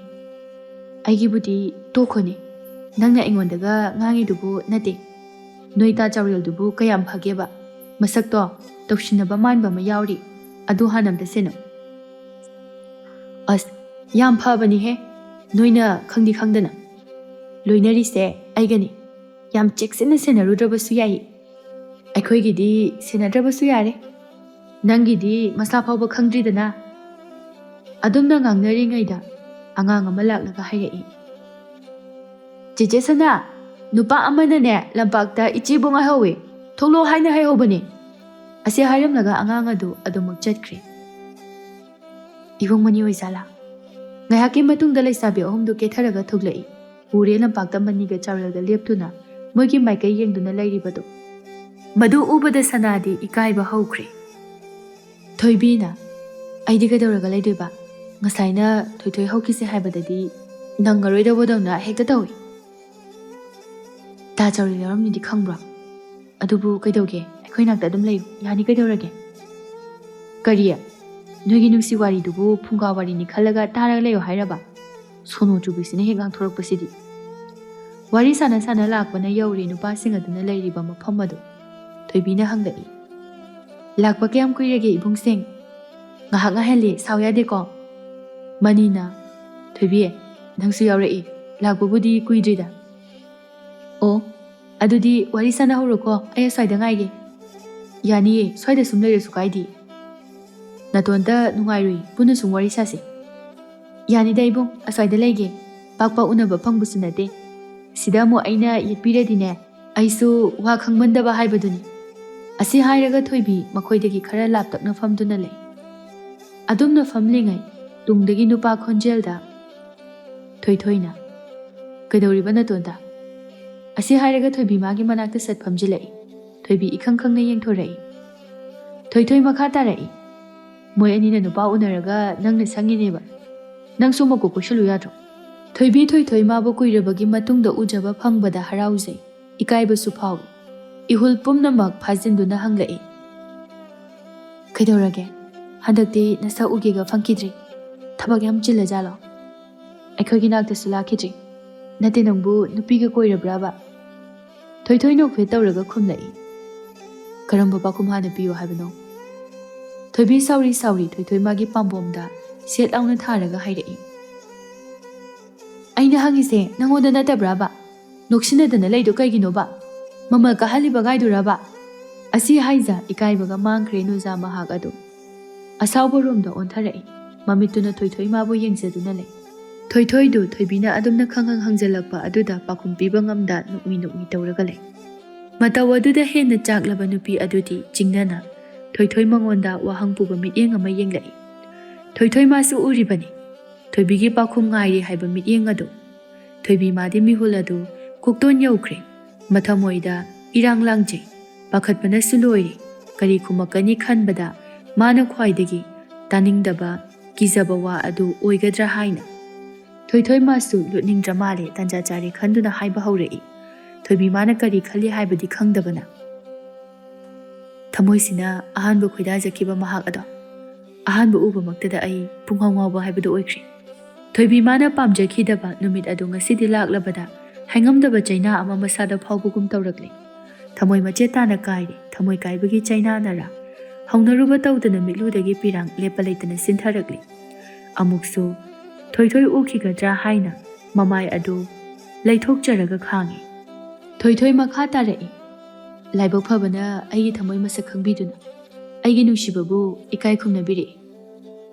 ꯑꯩꯒꯤꯕꯨꯗꯤ ꯇꯣꯛꯈꯣꯅꯦ꯫ ꯅꯪꯅ ꯑꯩꯉꯣꯟꯗꯒ ꯉꯥꯡꯉꯤꯗꯨꯕꯨ ꯅꯠꯇꯦ꯫ ꯅꯣꯏ ꯇꯥ ꯆꯥꯎꯔꯦꯜꯗꯨꯕꯨ ꯀꯌꯥꯝ ꯐꯒꯦꯕ? ꯃꯁꯛꯇꯣ ꯇꯧꯁꯤꯟꯅꯕ ꯃꯥꯟꯕ ꯑꯃ ꯌꯥꯎꯔꯤ꯫ ꯑꯗꯨ ꯍꯥꯟꯅ ꯑꯝꯇ ꯁꯦꯟꯅꯧ꯫ ꯑꯁ, ꯌꯥꯝ ꯐꯕꯅꯤꯍꯦ, ꯅꯣꯏꯅ ꯈꯪꯗꯤ ꯈꯪꯗꯅ꯫ ꯂꯣꯏꯅꯔꯤꯁꯦ ꯑꯩꯒꯅꯤ꯫ ꯌꯥꯝ ꯆꯦꯛꯁꯤꯟꯅ ꯁꯦꯟꯅꯔꯨꯗ꯭ꯔꯕꯁꯨ ꯌꯥꯏ꯫ ꯑꯩꯈꯣꯏꯒꯤꯗꯤ ꯁꯦꯟꯅꯗ꯭ꯔꯕꯁꯨ ꯌꯥꯔꯦ꯫ ꯅꯪꯒꯤꯗꯤ ꯃꯁꯥ ꯐꯥꯎꯕ ꯈꯪꯗ꯭ꯔꯤꯗꯅ꯫ ꯑꯗꯨꯝꯅ ꯉꯥꯡꯅꯔꯤꯉꯩꯗ ꯑꯉꯥꯡ ꯑꯃ ꯂꯥꯛꯂꯒ ꯍꯥꯏꯔꯛꯏ, "ꯆꯦꯆꯦ ꯁꯅꯥ, ꯅꯨꯄꯥ ꯑꯃꯅꯅꯦ ꯂꯝꯄꯥꯛꯇ ꯏꯆꯦꯕꯨ ꯉꯥꯏꯍꯧꯋꯦ, ꯊꯣꯛꯂꯛꯑꯣ ꯍꯥꯏꯅ ꯍꯥꯏꯍꯧꯕꯅꯦ"꯫ ꯑꯁꯤ ꯍꯥꯏꯔꯝꯂꯒ ꯑꯉꯥꯡ ꯑꯗꯨ ꯑꯗꯨꯃꯛ ꯆꯠꯈ꯭ꯔꯦ꯫ ꯏꯕꯨꯡ ꯃꯅꯤ ꯑꯣꯏꯖꯥꯠꯂꯥ? ꯉꯥꯏꯍꯥꯛꯀꯤ ꯃꯇꯨꯡꯗ ꯂꯩꯁꯥꯕꯤ ꯑꯍꯨꯝꯗꯨ ꯀꯦꯊꯔꯒ ꯊꯣꯛꯂꯛꯏ꯫ ꯎꯔꯦ ꯂꯝꯄꯥꯛꯇ ꯃꯅꯤꯒ ꯆꯥꯎꯔꯦꯜꯒ ꯂꯦꯞꯇꯨꯅ ꯃꯣꯏꯒꯤ ꯃꯥꯏꯀꯩ ꯌꯦꯡꯗꯨꯅ ꯂꯩꯔꯤꯕꯗꯨ꯫ ꯃꯗꯨ ꯎꯕꯗ ꯁꯅꯥꯗꯤ ꯏꯀꯥꯏꯕ ꯍꯧꯈ꯭ꯔꯦ꯫ ꯊꯣꯏꯕꯤꯅ, "ꯑꯩꯗꯤ ꯀꯩꯗꯧꯔꯒ ꯂꯩꯗꯣꯏꯕ? ꯉꯁꯥꯏꯅ ꯊꯣꯏꯊꯣꯏ ꯍꯧꯈꯤꯁꯦ ꯍꯥꯏꯕꯗꯗꯤ ꯅꯪꯉꯔꯣꯏꯗꯧꯕꯗꯧꯅ ꯍꯦꯛꯇ ꯇꯧꯏ꯫ ꯇꯥ ꯆꯥꯎꯔꯦꯜ ꯌꯥꯎꯔꯝꯅꯤꯗꯤ ꯈꯪꯕ꯭ꯔꯣ? ꯑꯗꯨꯕꯨ ꯀꯩꯗꯧꯒꯦ? ꯑꯩꯈꯣꯏ ꯅꯥꯛꯇ ꯑꯗꯨꯝ ꯂꯩꯌꯨ꯫ ꯌꯥꯅꯤ, ꯀꯩꯗꯧꯔꯒꯦ?" "ꯀꯔꯤ? ꯅꯣꯏꯒꯤ ꯅꯨꯡꯁꯤ ꯋꯥꯔꯤꯗꯨꯕꯨ ꯐꯨꯡꯒꯥ ꯋꯥꯔꯤꯅꯤ ꯈꯜꯂꯒ ꯇꯥꯔꯒ ꯂꯩꯌꯨ ꯍꯥꯏꯔꯕ?" ꯁꯣꯅꯣ ꯆꯨꯕꯤꯁꯤꯅ ꯍꯦꯛ ꯉꯥꯡꯊꯣꯔꯛꯄꯁꯤꯗꯤ꯫ ꯋꯥꯔꯤ ꯁꯥꯟꯅ ꯁꯥꯟꯅ ꯂꯥꯛꯄꯅ ꯌꯧꯔꯦ ꯅꯨꯄꯥꯁꯤꯡ ꯑꯗꯨꯅ ꯂꯩꯔꯤꯕ ꯃꯐꯝ ꯑꯗꯨ꯫ ꯊꯣꯏꯕꯤꯅ ꯍꯪꯂꯛꯏ, "ꯂꯥꯛꯄ ꯀꯌꯥꯝ ꯀꯨꯏꯔꯒꯦ ꯏꯕꯨꯡꯁꯤꯡ?" "ꯉꯥꯏꯍꯥꯛ ꯉꯥꯏꯍꯜꯂꯦ, ꯁꯥꯎ ꯌꯥꯗꯦꯀꯣ?" ꯃꯅꯤꯅ, "ꯊꯣꯏꯕꯤ, ꯅꯪꯁꯨ ꯌꯥꯎꯔꯛꯏ꯫ ꯂꯥꯛꯄꯕꯨꯗꯤ ꯀꯨꯏꯗ꯭ꯔꯤꯗ꯫" "ꯑꯣ, ꯑꯗꯨꯗꯤ ꯋꯥꯔꯤ ꯁꯥꯟꯅꯍꯧꯔꯣꯀꯣ, ꯑꯩ ꯑꯁ꯭ꯋꯥꯏꯗ ꯉꯥꯏꯒꯦ꯫" "ꯌꯥꯅꯤꯌꯦ, ꯁ꯭ꯋꯥꯏꯗ ꯁꯨꯝ ꯂꯩꯔꯁꯨ ꯀꯥꯏꯗꯦ꯫ ꯅꯇꯣꯟꯇ ꯅꯨꯡꯉꯥꯏꯔꯨꯏ, ꯄꯨꯟꯅ ꯁꯨꯝ ꯋꯥꯔꯤ ꯁꯥꯁꯦ꯫" "ꯌꯥꯅꯤꯗ ꯏꯕꯨꯡ, ꯑꯁ꯭ꯋꯥꯏꯗ ꯂꯩꯒꯦ꯫ ꯄꯥꯛ ꯄꯥꯛ ꯎꯅꯕ ꯐꯪꯕꯁꯨ ꯅꯠꯇꯦ꯫ ꯁꯤꯗ ꯑꯃꯨꯛ ꯑꯩꯅ ꯌꯦꯠꯄꯤꯔꯗꯤꯅꯦ, ꯑꯩꯁꯨ ꯋꯥ ꯈꯪꯃꯟꯗꯕ ꯍꯥꯏꯕꯗꯨꯅꯤ꯫" ꯑꯁꯤ ꯍꯥꯏꯔꯒ ꯊꯣꯏꯕꯤ ꯃꯈꯣꯏꯗꯒꯤ ꯈꯔ ꯂꯥꯞꯇꯛꯅ ꯐꯝꯗꯨꯅ ꯂꯩ꯫ ꯑꯗꯨꯝꯅ ꯐꯝꯂꯤꯉꯩ ꯇꯨꯡꯗꯒꯤ ꯅꯨꯄꯥ ꯈꯣꯟꯖꯦꯜꯗ ꯊꯣꯏꯊꯣꯏꯅ, "ꯀꯩꯗꯧꯔꯤꯕ ꯅꯇꯣꯟꯗ?" ꯑꯁꯤ ꯍꯥꯏꯔꯒ ꯊꯣꯏꯕꯤ ꯃꯥꯒꯤ ꯃꯅꯥꯛꯇ ꯁꯠ ꯐꯝꯖꯤꯜꯂꯛꯏ꯫ ꯊꯣꯏꯕꯤ ꯏꯈꯪ ꯈꯪꯅ ꯌꯦꯡꯊꯣꯔꯛꯏ꯫ ꯊꯣꯏꯊꯣꯏ ꯃꯈꯥ ꯇꯥꯔꯛꯏ, "ꯃꯣꯏ ꯑꯅꯤꯅ ꯅꯨꯄꯥ ꯎꯅꯔꯒ ꯅꯪꯅ ꯁꯪꯉꯤꯅꯦꯕ꯫ ꯅꯪꯁꯨ ꯃꯀꯣꯛ ꯀꯣꯏꯁꯜꯂꯨ ꯌꯥꯗ꯭ꯔꯣ?" ꯊꯣꯏꯕꯤ ꯊꯣꯏꯊꯣꯏ ꯃꯥꯕꯨ ꯀꯨꯏꯔꯕꯒꯤ ꯃꯇꯨꯡꯗ ꯎꯖꯕ ꯐꯪꯕꯗ ꯍꯔꯥꯎꯖꯩ, ꯏꯀꯥꯏꯕꯁꯨ ꯐꯥꯎꯏ꯫ ꯏꯍꯨꯜ ꯄꯨꯝꯅꯃꯛ ꯐꯥꯖꯤꯟꯗꯨꯅ ꯍꯪꯂꯛꯏ, "ꯀꯩꯗꯧꯔꯒꯦ? ꯍꯟꯗꯛꯇꯤ ꯅꯁꯛ ꯎꯒꯦꯒ ꯐꯪꯈꯤꯗ꯭ꯔꯤ꯫ ꯊꯕꯛ ꯌꯥꯝ ꯆꯤꯜꯂꯖꯥꯠꯂꯣ? ꯑꯩꯈꯣꯏꯒꯤ ꯅꯥꯛꯇꯁꯨ ꯂꯥꯛꯈꯤꯗ꯭ꯔꯤ꯫ ꯅꯠꯇꯦ, ꯅꯪꯕꯨ ꯅꯨꯄꯤꯒ ꯀꯣꯏꯔꯕ꯭ꯔꯥꯕ?" ꯊꯣꯏꯊꯣꯏ ꯅꯣꯛꯐꯦꯠ ꯇꯧꯔꯒ ꯈꯨꯝꯂꯛꯏ, "ꯀꯔꯝꯕ ꯄꯥꯎꯈꯨꯝ ꯍꯥꯟꯅ ꯄꯤꯌꯨ ꯍꯥꯏꯕꯅꯣ?" ꯊꯣꯏꯕꯤ ꯁꯥꯎꯔꯤ ꯁꯥꯎꯔꯤ ꯊꯣꯏꯊꯣꯏ ꯃꯥꯒꯤ ꯄꯥꯝꯕꯣꯝꯗ ꯁꯦꯠ ꯂꯥꯎꯅ ꯊꯥꯔꯒ ꯍꯥꯏꯔꯛꯏ, "ꯑꯩꯅ ꯍꯪꯉꯤꯁꯦ ꯅꯪꯉꯣꯟꯗ ꯅꯠꯇꯕ꯭ꯔꯥꯕ? ꯅꯣꯛꯁꯤꯟꯅꯗꯅ ꯂꯩꯗꯣ ꯀꯩꯒꯤꯅꯣꯕ? ꯃꯃꯜ ꯀꯥꯍꯜꯂꯤꯕ ꯒꯥꯏꯗꯨꯔꯥꯕ?" ꯑꯁꯤ ꯍꯥꯏꯖ ꯏꯀꯥꯏꯕꯒ ꯃꯥꯡꯈ꯭ꯔꯦ ꯅꯨꯖꯥ ꯃꯍꯥꯛ ꯑꯗꯨ꯫ ꯑꯁꯥꯎꯕꯔꯣꯝꯗ ꯑꯣꯟꯊꯔꯛꯏ꯫ ꯃꯃꯤꯠꯇꯨꯅ ꯊꯣꯏꯊꯣꯏ ꯃꯥꯕꯨ ꯌꯦꯡꯖꯗꯨꯅ ꯂꯩ꯫ ꯊꯣꯏꯊꯣꯏꯗꯨ ꯊꯣꯏꯕꯤꯅ ꯑꯗꯨꯝꯅ ꯈꯪꯍꯪ ꯍꯪꯖꯜꯂꯛꯄ ꯑꯗꯨꯗ ꯄꯥꯎꯈꯨꯝ ꯄꯤꯕ ꯉꯝꯗ ꯅꯣꯛꯃꯤ ꯅꯣꯛꯃꯤ ꯇꯧꯔꯒ ꯂꯩ꯫ ꯃꯇꯧ ꯑꯗꯨꯗ ꯍꯦꯟꯅ ꯆꯥꯛꯂꯕ ꯅꯨꯄꯤ ꯑꯗꯨꯗꯤ ꯆꯤꯡꯅꯅ ꯊꯣꯏꯊꯣꯏ ꯃꯉꯣꯟꯗ ꯋꯥꯍꯪ ꯄꯨꯕ ꯃꯤꯠꯌꯦꯡ ꯑꯃ ꯌꯦꯡꯂꯛꯏ꯫ ꯊꯣꯏꯊꯣꯏ ꯃꯥꯁꯨ ꯎꯔꯤꯕꯅꯤ꯫ ꯊꯣꯏꯕꯤꯒꯤ ꯄꯥꯎꯈꯨꯝ ꯉꯥꯏꯔꯤ ꯍꯥꯏꯕ ꯃꯤꯠꯌꯦꯡ ꯑꯗꯨ꯫ ꯊꯣꯏꯕꯤ ꯃꯥꯗꯤ ꯃꯤꯍꯨꯜ ꯑꯗꯨ ꯀꯣꯛꯇꯣꯟ ꯌꯧꯈ꯭ꯔꯦ꯫ ꯃꯊꯃꯣꯏꯗ ꯏꯔꯥꯡ ꯂꯥꯡꯖꯩ꯫ ꯄꯥꯈꯠꯄꯅꯁꯨ ꯂꯣꯏꯔꯦ꯫ ꯀꯔꯤ ꯈꯨꯝꯃꯛꯀꯅꯤ ꯈꯟꯕꯗ ꯃꯥꯅ ꯈ꯭ꯋꯥꯏꯗꯒꯤ ꯇꯥꯅꯤꯡꯗꯕ, ꯀꯤꯖꯕ ꯋꯥ ꯑꯗꯨ ꯑꯣꯏꯒꯗ꯭ꯔꯥ ꯍꯥꯏꯅ꯫ ꯊꯣꯏꯊꯣꯏ ꯃꯥꯁꯨ ꯂꯨꯠꯅꯤꯡꯗ꯭ꯔ ꯃꯥꯜꯂꯦ, ꯇꯥꯟꯖꯥ ꯆꯥꯔꯦ ꯈꯟꯗꯨꯅ ꯍꯥꯏꯕ ꯍꯧꯔꯛꯏ꯫ ꯊꯣꯏꯕꯤ ꯃꯥꯅ ꯀꯔꯤ ꯈꯜꯂꯤ ꯍꯥꯏꯕꯗꯤ ꯈꯪꯗꯕꯅ꯫ ꯊꯃꯣꯏꯁꯤꯅ ꯑꯍꯥꯟꯕ ꯈꯣꯏꯗꯥꯖꯈꯤꯕ ꯃꯍꯥꯛ ꯑꯗꯣ ꯑꯍꯥꯟꯕ ꯎꯕꯃꯛꯇꯗ ꯑꯩ ꯄꯨꯡꯉꯥꯎ ꯉꯥꯎꯕ ꯍꯥꯏꯕꯗꯨ ꯑꯣꯏꯈ꯭ꯔꯦ꯫ ꯊꯣꯏꯕꯤ ꯃꯥꯅ ꯄꯥꯝꯖꯈꯤꯗꯕ ꯅꯨꯃꯤꯠ ꯑꯗꯨ ꯉꯁꯤꯗꯤ ꯂꯥꯛꯂꯕꯗ ꯍꯥꯏꯉꯝꯗꯕ ꯆꯩꯅꯥ ꯑꯃ ꯃꯁꯥꯗ ꯐꯥꯎꯕꯒꯨꯝ ꯇꯧꯔꯛꯂꯦ꯫ ꯊꯃꯣꯏ ꯃꯆꯦꯠ ꯇꯥꯅ ꯀꯥꯏꯔꯦ꯫ ꯊꯃꯣꯏ ꯀꯥꯏꯕꯒꯤ ꯆꯩꯅꯥꯅꯔꯥ? ꯍꯧꯅꯔꯨꯕ ꯇꯧꯗꯅ ꯃꯤꯠꯂꯨꯗꯒꯤ ꯄꯤꯔꯥꯡ ꯂꯦꯞꯄ ꯂꯩꯇꯅ ꯆꯤꯟꯊꯔꯛꯂꯤ꯫ ꯑꯃꯨꯛꯁꯨ ꯊꯣꯏꯊꯣꯏ ꯎꯈꯤꯒꯗ꯭ꯔꯥ ꯍꯥꯏꯅ ꯃꯃꯥꯏ ꯑꯗꯨ ꯂꯩꯊꯣꯛꯆꯔꯒ ꯈꯥꯡꯉꯤ꯫ ꯊꯣꯏꯊꯣꯏ ꯃꯈꯥ ꯇꯥꯔꯛꯏ꯫ ꯂꯥꯏꯕꯛ ꯐꯕꯅ ꯑꯩꯒꯤ ꯊꯃꯣꯏ ꯃꯁꯛ ꯈꯪꯕꯤꯗꯨꯅ ꯑꯩꯒꯤ ꯅꯨꯡꯁꯤꯕꯕꯨ ꯏꯀꯥꯏ ꯈꯨꯝꯅꯕꯤꯔꯛꯏ꯫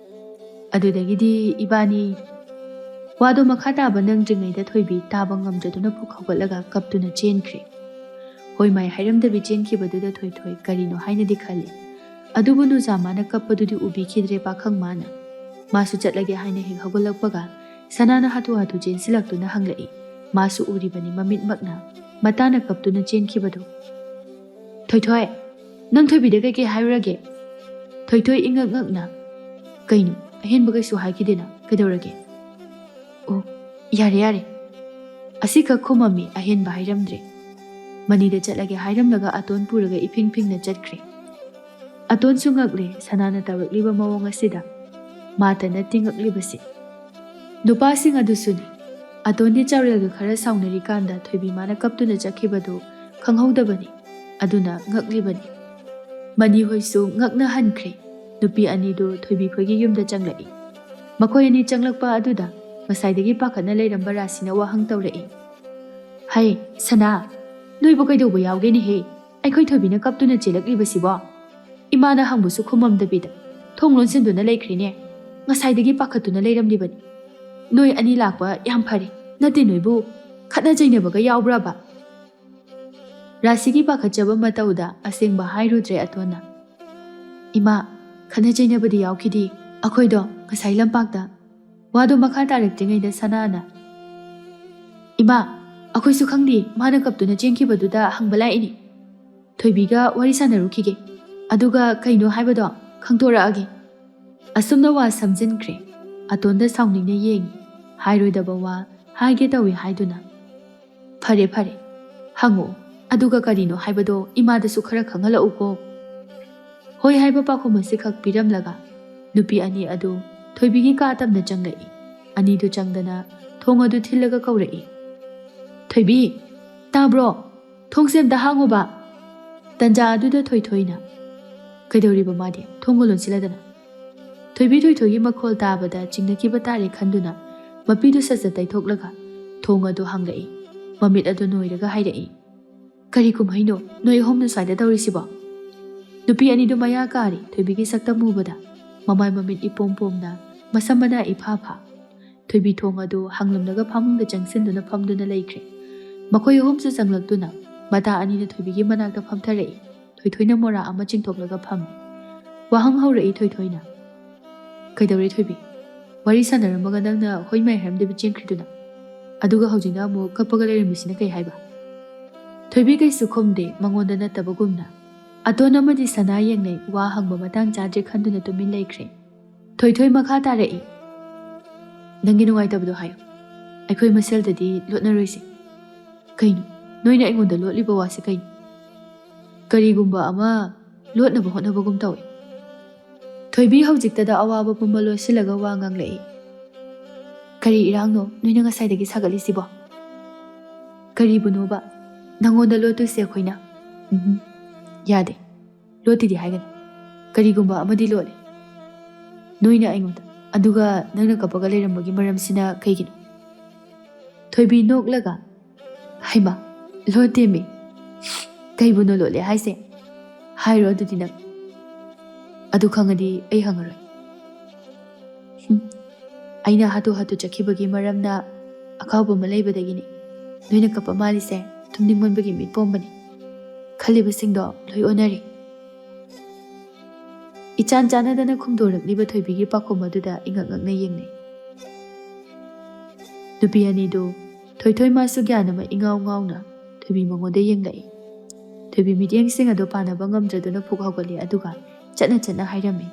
ꯑꯗꯨꯗꯒꯤꯗꯤ ꯏꯕꯥꯅꯤ ꯋꯥꯗꯣ ꯃꯈꯥ ꯇꯥꯕ ꯅꯪꯗ꯭ꯔꯤꯉꯩꯗ ꯊꯣꯏꯕꯤ ꯇꯥꯕ ꯉꯝꯗ꯭ꯔꯗꯨꯅ ꯄꯨꯛ ꯍꯧꯒꯠꯂꯒ ꯀꯞꯇꯨꯅ ꯆꯦꯟꯈ꯭ꯔꯦ꯫ ꯍꯣꯏ ꯃꯥꯏ ꯍꯥꯏꯔꯝꯗꯕꯤ ꯆꯦꯟꯈꯤꯕꯗꯨꯗ ꯊꯣꯏꯊꯣꯏ ꯀꯔꯤꯅꯣ ꯍꯥꯏꯅꯗꯤ ꯈꯜꯂꯤ꯫ ꯑꯗꯨꯕꯨ ꯅꯨꯖꯥ ꯃꯥꯅ ꯀꯞꯄꯗꯨꯗꯤ ꯎꯕꯤꯈꯤꯗ꯭ꯔꯦ ꯄꯥꯈꯪ ꯃꯥꯅ꯫ ꯃꯥꯁꯨ ꯆꯠꯂꯒꯦ ꯍꯥꯏꯅ ꯍꯦꯛ ꯍꯧꯒꯠꯂꯛꯄꯒ ꯁꯅꯥꯅ ꯍꯥꯊꯨ ꯍꯥꯊꯨ ꯆꯦꯟꯁꯤꯜꯂꯛꯇꯨꯅ ꯍꯪꯂꯛꯏ꯫ ꯃꯥꯁꯨ ꯎꯔꯤꯕꯅꯤ ꯃꯃꯤꯠꯃꯛꯅ ꯃꯇꯥꯅ ꯀꯞꯇꯨꯅ ꯆꯦꯟꯈꯤꯕꯗꯨ꯫ "ꯊꯣꯏꯊꯣꯏ, ꯅꯪ ꯊꯣꯏꯕꯤꯗ ꯀꯩꯀꯩ ꯍꯥꯏꯔꯨꯔꯒꯦ?" ꯊꯣꯏꯊꯣꯏ ꯏꯉꯛ ꯉꯛꯅ, "ꯀꯩꯅꯣ, ꯑꯍꯦꯟꯕ ꯀꯩꯁꯨ ꯍꯥꯏꯈꯤꯗꯦꯅ, ꯀꯩꯗꯧꯔꯒꯦ?" "ꯑꯣ, ꯌꯥꯔꯦ ꯌꯥꯔꯦ," ꯑꯁꯤꯈꯛ ꯈꯨꯝꯃꯝꯃꯤ, ꯑꯍꯦꯟꯕ ꯍꯥꯏꯔꯝꯗ꯭ꯔꯦ꯫ ꯃꯅꯤꯗ ꯆꯠꯂꯒꯦ ꯍꯥꯏꯔꯝꯂꯒ ꯑꯇꯣꯟ ꯄꯨꯔꯒ ꯏꯐꯤꯡ ꯐꯤꯡꯅ ꯆꯠꯈ꯭ꯔꯦ꯫ ꯑꯇꯣꯟꯁꯨ ꯉꯛꯂꯦ ꯁꯅꯥꯅ ꯇꯧꯔꯛꯂꯤꯕ ꯃꯑꯣꯡ ꯑꯁꯤꯗ꯫ ꯃꯥꯇ ꯅꯠꯇꯦ ꯉꯛꯂꯤꯕꯁꯤ꯫ ꯅꯨꯄꯥꯁꯤꯡ ꯑꯗꯨꯁꯨꯅꯤ꯫ ꯑꯇꯣꯟꯗꯤ ꯆꯥꯎꯔꯦꯜꯒ ꯈꯔ ꯁꯥꯎꯅꯔꯤꯀꯥꯟꯗ ꯊꯣꯏꯕꯤ ꯃꯥꯅ ꯀꯞꯇꯨꯅ ꯆꯠꯈꯤꯕꯗꯨ ꯈꯪꯍꯧꯗꯕꯅꯤ꯫ ꯑꯗꯨꯅ ꯉꯛꯂꯤꯕꯅꯤ꯫ ꯃꯅꯤ ꯍꯣꯏꯁꯨ ꯉꯛꯅ ꯍꯟꯈ꯭ꯔꯦ꯫ ꯅꯨꯄꯤ ꯑꯅꯤꯗꯨ ꯊꯣꯏꯕꯤ ꯈꯣꯏꯒꯤ ꯌꯨꯝꯗ ꯆꯪꯂꯛꯏ꯫ ꯃꯈꯣꯏ ꯑꯅꯤ ꯆꯪꯂꯛꯄ ꯑꯗꯨꯗ ꯉꯁꯥꯏꯗꯒꯤ ꯄꯥꯈꯠꯅ ꯂꯩꯔꯝꯕ ꯔꯥꯁꯤꯅ ꯋꯥꯍꯪ ꯇꯧꯔꯛꯏ꯫ "ꯍꯩ, ꯁꯅꯥ, ꯅꯣꯏꯕꯨ ꯀꯩꯗꯧꯕ ꯌꯥꯎꯒꯦꯅꯦꯍꯦ? ꯑꯩꯈꯣꯏ ꯊꯣꯏꯕꯤꯅ ꯀꯞꯇꯨꯅ ꯆꯦꯜꯂꯛꯂꯤꯕꯁꯤꯕꯣ? ꯏꯃꯥꯅ ꯍꯪꯕꯁꯨ ꯈꯨꯝꯃꯝꯗꯕꯤꯗ ꯊꯣꯡ ꯂꯣꯟꯁꯤꯟꯗꯨꯅ ꯂꯩꯈ꯭ꯔꯦꯅꯦ꯫ ꯉꯁꯥꯏꯗꯒꯤ ꯄꯥꯈꯠꯇꯨꯅ ꯂꯩꯔꯝꯂꯤꯕꯅꯤ꯫ ꯅꯣꯏ ꯑꯅꯤ ꯂꯥꯛꯄ ꯌꯥꯝ ꯐꯔꯦ꯫ ꯅꯠꯇꯦ ꯅꯣꯏꯕꯨ ꯈꯠꯅ ꯆꯩꯅꯕꯒ ꯌꯥꯎꯕ꯭ꯔꯕ?" ꯔꯥꯁꯤꯒꯤ ꯄꯥꯈꯠꯆꯕ ꯃꯇꯧꯗ ꯑꯁꯦꯡꯕ ꯍꯥꯏꯔꯨꯗ꯭ꯔꯦ ꯑꯇꯣꯟꯅ꯫ "ꯏꯃꯥ, ꯈꯠꯅ ꯆꯩꯅꯕꯗꯤ ꯌꯥꯎꯈꯤꯗꯦ꯫ ꯑꯩꯈꯣꯏꯗꯣ ꯉꯁꯥꯏ ꯂꯝꯄꯥꯛꯇ꯫ ꯋꯥꯗꯣ ꯃꯈꯥ ꯇꯥꯔꯛꯇ꯭ꯔꯤꯉꯩꯗ ꯁꯅꯥꯅ, "ꯏꯃꯥ, ꯑꯩꯈꯣꯏꯁꯨ ꯈꯪꯗꯦ, ꯃꯥꯅ ꯀꯞꯇꯨꯅ ꯆꯦꯟꯈꯤꯕꯗꯨꯗ ꯍꯪꯕ ꯂꯥꯛꯏꯅꯤ꯫ ꯊꯣꯏꯕꯤꯒ ꯋꯥꯔꯤ ꯁꯥꯟꯅꯔꯨꯈꯤꯒꯦ, ꯑꯗꯨꯒ ꯀꯩꯅꯣ ꯍꯥꯏꯕꯗꯣ ꯈꯪꯗꯣꯔꯛꯑꯒꯦ"꯫ ꯑꯁꯨꯝꯅ ꯋꯥ ꯁꯝꯖꯤꯟꯈ꯭ꯔꯦ꯫ ꯑꯇꯣꯟꯗ ꯁꯥꯎꯅꯤꯡꯅ ꯌꯦꯡꯉꯤ꯫ ꯍꯥꯏꯔꯣꯏꯗꯕ ꯋꯥ ꯍꯥꯏꯒꯦ ꯇꯧꯏ ꯍꯥꯏꯗꯨꯅ, "ꯐꯔꯦ ꯐꯔꯦ, ꯍꯪꯉꯛꯑꯣ, ꯑꯗꯨꯒ ꯀꯔꯤꯅꯣ ꯍꯥꯏꯕꯗꯣ ꯏꯃꯥꯗꯁꯨ ꯈꯔ ꯈꯪꯍꯜꯂꯛꯎꯀꯣ"꯫ ꯍꯣꯏ ꯍꯥꯏꯕ ꯄꯥꯎꯈꯨꯝ ꯑꯁꯤꯈꯛ ꯄꯤꯔꯝꯂꯒ ꯅꯨꯄꯤ ꯑꯅꯤ ꯑꯗꯨ ꯊꯣꯏꯕꯤꯒꯤ ꯀꯥ ꯇꯝꯅ ꯆꯪꯂꯛꯏ꯫ ꯑꯅꯤꯗꯨ ꯆꯪꯗꯅ ꯊꯣꯡ ꯑꯗꯨ ꯊꯤꯜꯂꯒ ꯀꯧꯔꯛꯏ, "ꯊꯣꯏꯕꯤ, ꯇꯥꯕ꯭ꯔꯣ? ꯊꯣꯡꯁꯦ ꯑꯝꯇ ꯍꯥꯡꯉꯨꯕ"꯫ ꯇꯟꯖꯥ ꯑꯗꯨꯗ ꯊꯣꯏꯊꯣꯏꯅ, "ꯀꯩꯗꯧꯔꯤꯕ ꯃꯥꯗꯤ? ꯊꯣꯡꯒ ꯂꯣꯟꯁꯤꯜꯂꯗꯅ"꯫ ꯊꯣꯏꯕꯤ ꯊꯣꯏꯊꯣꯏꯒꯤ ꯃꯈꯣꯜ ꯇꯥꯕꯗ ꯆꯤꯡꯅꯈꯤꯕ ꯇꯥꯔꯦ ꯈꯟꯗꯨꯅ ꯃꯄꯤꯗꯨ ꯁꯠ ꯁꯠ ꯇꯩꯊꯣꯛꯂꯒ ꯊꯣꯡ ꯑꯗꯨ ꯍꯥꯡꯂꯛꯏ꯫ ꯃꯃꯤꯠ ꯑꯗꯨ ꯅꯣꯏꯔꯒ ꯍꯥꯏꯔꯛꯏ, "ꯀꯔꯤ ꯀꯨꯝꯍꯩꯅꯣ ꯅꯣꯏ ꯑꯍꯨꯝꯅ ꯁ꯭ꯋꯥꯏꯗ ꯇꯧꯔꯤꯁꯤꯕꯣ?" ꯅꯨꯄꯤ ꯑꯅꯤꯗꯨ ꯃꯌꯥ ꯀꯥꯔꯤ ꯊꯣꯏꯕꯤꯒꯤ ꯁꯛꯇꯝ ꯎꯕꯗ꯫ ꯃꯃꯥꯏ ꯃꯃꯤꯠ ꯏꯄꯣꯝ ꯄꯣꯝꯅ, ꯃꯁꯝ ꯃꯅꯥ ꯏꯐꯥ ꯐꯥ꯫ ꯊꯣꯏꯕꯤ ꯊꯣꯡ ꯑꯗꯨ ꯍꯥꯡꯂꯝꯂꯒ ꯐꯃꯨꯡꯗ ꯆꯪꯁꯤꯟꯗꯨꯅ ꯐꯝꯗꯨꯅ ꯂꯩꯈ꯭ꯔꯦ꯫ ꯃꯈꯣꯏ ꯑꯍꯨꯝꯁꯨ ꯆꯪꯂꯛꯇꯨꯅ ꯃꯇꯥ ꯑꯅꯤꯅ ꯊꯣꯏꯕꯤꯒꯤ ꯃꯅꯥꯛꯇ ꯐꯝꯊꯔꯛꯏ꯫ ꯊꯣꯏꯊꯣꯏꯅ ꯃꯣꯔꯥ ꯑꯃ ꯆꯤꯡꯊꯣꯛꯂꯒ ꯐꯝꯃꯤ꯫ ꯋꯥꯍꯪ ꯍꯧꯔꯛꯏ ꯊꯣꯏꯊꯣꯏꯅ, "ꯀꯩꯗꯧꯔꯦ ꯊꯣꯏꯕꯤ? ꯋꯥꯔꯤ ꯁꯥꯟꯅꯔꯝꯃꯒ ꯅꯪꯅ ꯍꯣꯏ ꯃꯥꯏ ꯍꯥꯏꯔꯝꯗꯕꯤ ꯆꯦꯟꯈ꯭ꯔꯤꯗꯨꯅ? ꯑꯗꯨꯒ ꯍꯧꯖꯤꯛꯅ ꯑꯃꯨꯛ ꯀꯞꯄꯒ ꯂꯩꯔꯝꯃꯤꯁꯤꯅ ꯀꯩ ꯍꯥꯏꯕ?" ꯊꯣꯏꯕꯤ ꯀꯩꯁꯨ ꯈꯨꯝꯗꯦ, ꯃꯉꯣꯟꯗ ꯅꯠꯇꯕꯒꯨꯝꯅ꯫ ꯑꯇꯣꯟ ꯑꯃꯗꯤ ꯁꯅꯥ ꯌꯦꯡꯅꯩ, ꯋꯥ ꯍꯪꯕ ꯃꯇꯥꯡ ꯆꯥꯗ꯭ꯔꯦ ꯈꯟꯗꯨꯅ ꯇꯨꯃꯤꯟ ꯂꯩꯈ꯭ꯔꯦ꯫ ꯊꯣꯏꯊꯣꯏ ꯃꯈꯥ ꯇꯥꯔꯛꯏ, "ꯅꯪꯒꯤ ꯅꯨꯡꯉꯥꯏꯇꯕꯗꯣ ꯍꯥꯏꯌꯨ꯫ ꯑꯩꯈꯣꯏ ꯃꯁꯦꯜꯗꯗꯤ ꯂꯣꯠꯅꯔꯣꯏꯁꯦ"꯫ "ꯀꯩꯅꯣ? ꯅꯣꯏꯅ ꯑꯩꯉꯣꯟꯗ ꯂꯣꯠꯂꯤꯕ ꯋꯥꯁꯦ ꯀꯩꯅꯣ?" "ꯀꯔꯤꯒꯨꯝꯕ ꯑꯃ ꯂꯣꯠꯅꯕ ꯍꯣꯠꯅꯕꯒꯨꯝ ꯇꯧꯏ"꯫ ꯊꯣꯏꯕꯤ ꯍꯧꯖꯤꯛꯇꯗ ꯑꯋꯥꯕ ꯄꯨꯝꯕ ꯂꯣꯠꯁꯤꯜꯂꯒ ꯋꯥ ꯉꯥꯡꯂꯛꯏ꯫ "ꯀꯔꯤ ꯏꯔꯥꯡꯅꯣ ꯅꯣꯏꯅ ꯉꯁꯥꯏꯗꯒꯤ ꯁꯥꯒꯠꯂꯤꯁꯤꯕꯣ? ꯀꯔꯤꯕꯨꯅꯣꯕ ꯅꯪꯉꯣꯟꯗ ꯂꯣꯠꯇꯣꯏꯁꯦ ꯑꯩꯈꯣꯏꯅ? ꯎꯝꯍꯨꯝ, ꯌꯥꯗꯦ꯫ ꯂꯣꯠꯇꯦꯗꯤ ꯍꯥꯏꯒꯅꯨ꯫ ꯀꯔꯤꯒꯨꯝꯕ ꯑꯃꯗꯤ ꯂꯣꯠꯂꯦ꯫ ꯅꯣꯏꯅ ꯑꯩꯉꯣꯟꯗ, ꯑꯗꯨꯒ ꯅꯪꯅ ꯀꯞꯄꯒ ꯂꯩꯔꯝꯕꯒꯤ ꯃꯔꯝꯁꯤꯅ ꯀꯩꯒꯤꯅꯣ?" ꯊꯣꯏꯕꯤ ꯅꯣꯛꯂꯒ, "ꯍꯩꯃꯥ, ꯂꯣꯠꯇꯦꯃꯤ꯫ ꯀꯩꯕꯨꯅꯣ ꯂꯣꯠꯂꯦ ꯍꯥꯏꯁꯦ? ꯍꯥꯏꯔꯣ ꯑꯗꯨꯗꯤ ꯅꯪ꯫ ꯑꯗꯨ ꯈꯪꯉꯗꯤ ꯑꯩ ꯍꯪꯉꯔꯣꯏ"꯫ ꯍꯨꯝ꯫ "ꯑꯩꯅ ꯍꯥꯠꯇꯣꯛ ꯍꯥꯠꯇꯣꯛ ꯆꯠꯈꯤꯕꯒꯤ ꯃꯔꯝꯅ ꯑꯀꯥꯎꯕ ꯑꯃ ꯂꯩꯕꯗꯒꯤꯅꯤ꯫ ꯅꯣꯏꯅ ꯀꯞꯄ ꯃꯥꯜꯂꯤꯁꯦ ꯇꯨꯝꯅꯤꯡꯃꯟꯕꯒꯤ ꯃꯤꯠ ꯄꯣꯝꯕꯅꯤ꯫ ꯈꯜꯂꯤꯕꯁꯤꯡꯗꯣ ꯂꯣꯏ ꯑꯣꯟꯅꯔꯦ"꯫ ꯏꯆꯥꯟ ꯆꯥꯟꯅꯗꯅ ꯈꯨꯝꯗꯣꯔꯛꯂꯤꯕ ꯊꯣꯏꯕꯤꯒꯤ ꯄꯥꯎꯈꯨꯝ ꯑꯗꯨꯗ ꯏꯉꯛ ꯉꯛꯅ ꯌꯦꯡꯅꯩ꯫ ꯅꯨꯄꯤ ꯑꯅꯤꯗꯨ ꯊꯣꯏꯊꯣꯏ ꯃꯥꯁꯨ ꯒ꯭ꯌꯥꯟ ꯑꯃ ꯏꯉꯥꯎ ꯉꯥꯎꯅ ꯊꯣꯏꯕꯤ ꯃꯉꯣꯟꯗ ꯌꯦꯡꯂꯛꯏ꯫ ꯊꯣꯏꯕꯤ ꯃꯤꯠꯌꯦꯡꯁꯤꯡ ꯑꯗꯨ ꯄꯥꯟꯅꯕ ꯉꯝꯗ꯭ꯔꯗꯨꯅ ꯐꯨꯛ ꯍꯧꯒꯠꯂꯤ, ꯑꯗꯨꯒ ꯆꯠꯅ ꯆꯠꯅ ꯍꯥꯏꯔꯝꯃꯤ,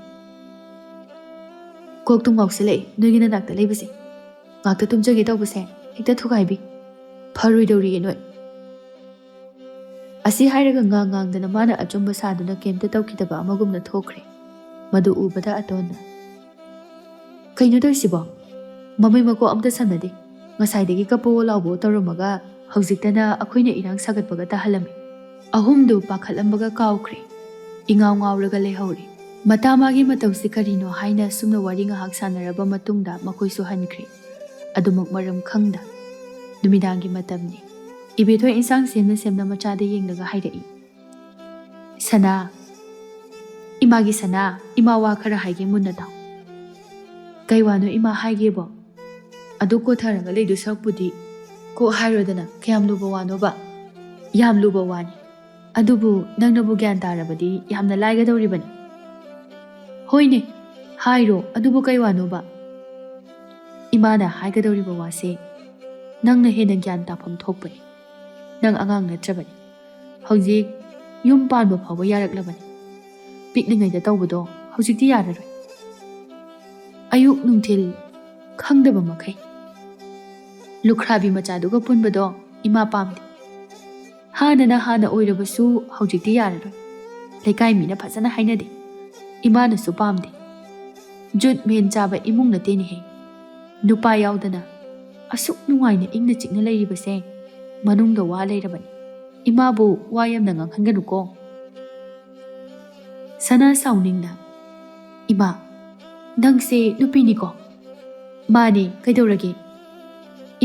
"ꯀꯣꯛꯇꯨ ꯉꯥꯎꯁꯤꯜꯂꯛꯏ ꯅꯣꯏꯒꯤ ꯅꯅꯥꯛꯇ ꯂꯩꯕꯁꯦ꯫ ꯉꯥꯛꯇ ꯇꯨꯝꯖꯒꯦ ꯇꯧꯕꯁꯦ ꯍꯦꯛꯇ ꯊꯨꯒꯥꯏꯕꯤ꯫ ꯐꯔꯣꯏꯗꯧꯔꯤꯌꯦ ꯅꯣꯏ꯫" ꯑꯁꯤ ꯍꯥꯏꯔꯒ ꯉꯥꯡ ꯉꯥꯡꯗꯅ ꯃꯥꯅ ꯑꯆꯨꯝꯕ ꯁꯥꯗꯨꯅ ꯀꯩꯝꯇ ꯇꯧꯈꯤꯗꯕ ꯑꯃꯒꯨꯝꯅ ꯊꯣꯛꯈ꯭ꯔꯦ꯫ ꯃꯗꯨ ꯎꯕꯗ ꯑꯇꯣꯟꯅ, "ꯀꯩꯅꯣ ꯇꯧꯔꯤꯁꯤꯕꯣ? ꯃꯃꯩ ꯃꯀꯣꯛ ꯑꯝꯇ ꯁꯝꯅꯗꯦ꯫ ꯉꯁꯥꯏꯗꯒꯤ ꯀꯞꯄꯣ ꯂꯥꯎꯕꯣ ꯇꯧꯔꯝꯃꯒ ꯍꯧꯖꯤꯛꯇꯅ ꯑꯩꯈꯣꯏꯅ ꯏꯔꯥꯡ ꯁꯥꯒꯠꯄꯒ ꯇꯥꯍꯜꯂꯝꯃꯤ꯫" ꯑꯍꯨꯝꯗꯨ ꯄꯥꯈꯠꯂꯝꯕꯒ ꯀꯥꯎꯈ꯭ꯔꯦ꯫ ꯏꯉꯥꯎ ꯉꯥꯎꯔꯒ ꯂꯩꯍꯧꯔꯦ꯫ ꯃꯇꯥ ꯃꯥꯒꯤ ꯃꯇꯧꯁꯤ ꯀꯔꯤꯅꯣ ꯍꯥꯏꯅ ꯁꯨꯝꯅ ꯋꯥꯔꯤ ꯉꯥꯏꯍꯥꯛ ꯁꯥꯟꯅꯔꯕ ꯃꯇꯨꯡꯗ ꯃꯈꯣꯏꯁꯨ ꯍꯟꯈ꯭ꯔꯦ꯫ ꯑꯗꯨꯃꯛ ꯃꯔꯝ ꯈꯪꯗ꯫ ꯅꯨꯃꯤꯗꯥꯡꯒꯤ ꯃꯇꯝꯅꯤ꯫ ꯏꯕꯦꯊꯣꯏ ꯏꯟꯁꯥꯡ ꯁꯦꯝꯅ ꯁꯦꯝꯅ ꯃꯆꯥꯗ ꯌꯦꯡꯂꯒ ꯍꯥꯏꯔꯛꯏ, "ꯁꯅꯥ, ꯏꯃꯥꯒꯤ ꯁꯅꯥ, ꯏꯃꯥ ꯋꯥ ꯈꯔ ꯍꯥꯏꯒꯦ, ꯃꯨꯟꯅ ꯇꯥꯎ꯫" "ꯀꯩ ꯋꯥꯅꯣ ꯏꯃꯥ ꯍꯥꯏꯒꯦꯕꯣ?" "ꯑꯗꯨ ꯀꯣꯊꯔꯒ ꯂꯩꯗꯣꯏ ꯁꯔꯨꯛꯄꯨꯗꯤ ꯀꯣꯛ ꯍꯥꯏꯔꯣꯗꯅ, ꯀꯌꯥꯝ ꯂꯨꯕ ꯋꯥꯅꯣꯕ?" "ꯌꯥꯝ ꯂꯨꯕ ꯋꯥꯅꯤ, ꯑꯗꯨꯕꯨ ꯅꯪꯅꯕꯨ ꯒ꯭ꯌꯥꯟ ꯇꯥꯔꯕꯗꯤ ꯌꯥꯝꯅ ꯂꯥꯏꯒꯗꯧꯔꯤꯕꯅꯤ꯫" "ꯍꯣꯏꯅꯦ, ꯍꯥꯏꯔꯣ, ꯑꯗꯨꯕꯨ ꯀꯩ ꯋꯥꯅꯣꯕ?" "ꯏꯃꯥꯅ ꯍꯥꯏꯒꯗꯧꯔꯤꯕ ꯋꯥꯁꯦ ꯅꯪꯅ ꯍꯦꯟꯅ ꯒ꯭ꯌꯥꯟ ꯇꯥꯐꯝ ꯊꯣꯛꯄꯅꯤ꯫ ꯅꯪ ꯑꯉꯥꯡ ꯅꯠꯇ꯭ꯔꯕꯅꯤ꯫ ꯍꯧꯖꯤꯛ ꯌꯨꯝ ꯄꯥꯟꯕ ꯐꯥꯎꯕ ꯌꯥꯔꯛꯂꯕꯅꯤ꯫ ꯄꯤꯛꯂꯤꯉꯩꯗ ꯇꯧꯕꯗꯣ ꯍꯧꯖꯤꯛꯇꯤ ꯌꯥꯔꯔꯣꯏ꯫ ꯑꯌꯨꯛ ꯅꯨꯡꯊꯤꯜ ꯈꯪꯗꯕ ꯃꯈꯩ꯫ ꯂꯨꯈ꯭ꯔꯥꯕꯤ ꯃꯆꯥꯗꯨꯒ ꯄꯨꯟꯕꯗꯣ ꯏꯃꯥ ꯄꯥꯝꯗꯦ꯫ ꯍꯥꯟꯅꯅ ꯍꯥꯟꯅ ꯑꯣꯏꯔꯕꯁꯨ ꯍꯧꯖꯤꯛꯇꯤ ꯌꯥꯔꯔꯣꯏ꯫ ꯂꯩꯀꯥꯏ ꯃꯤꯅ ꯐꯖꯅ ꯍꯥꯏꯅꯗꯦ꯫ ꯏꯃꯥꯅꯁꯨ ꯄꯥꯝꯗꯦ꯫ ꯖꯨꯠ ꯃꯦꯟ ꯆꯥꯕ ꯏꯃꯨꯡ ꯅꯠꯇꯦꯅꯦꯍꯦ꯫ ꯅꯨꯄꯥ ꯌꯥꯎꯗꯅ ꯑꯁꯨꯛ ꯅꯨꯡꯉꯥꯏꯅ ꯏꯪꯅ ꯆꯤꯛꯅ ꯂꯩꯔꯤꯕꯁꯦ ꯃꯅꯨꯡꯗ ꯋꯥ ꯂꯩꯔꯕꯅꯤ꯫ ꯏꯃꯥꯕꯨ ꯋꯥ ꯌꯥꯝꯅ ꯉꯥꯡꯍꯟꯒꯅꯨꯀꯣ꯫" ꯁꯅꯥ ꯁꯥꯎꯅꯤꯡꯅ, "ꯏꯃꯥ, ꯅꯪꯁꯦ ꯅꯨꯄꯤꯅꯤꯀꯣ?" "ꯃꯥꯅꯦ, ꯀꯩꯗꯧꯔꯒꯦ?"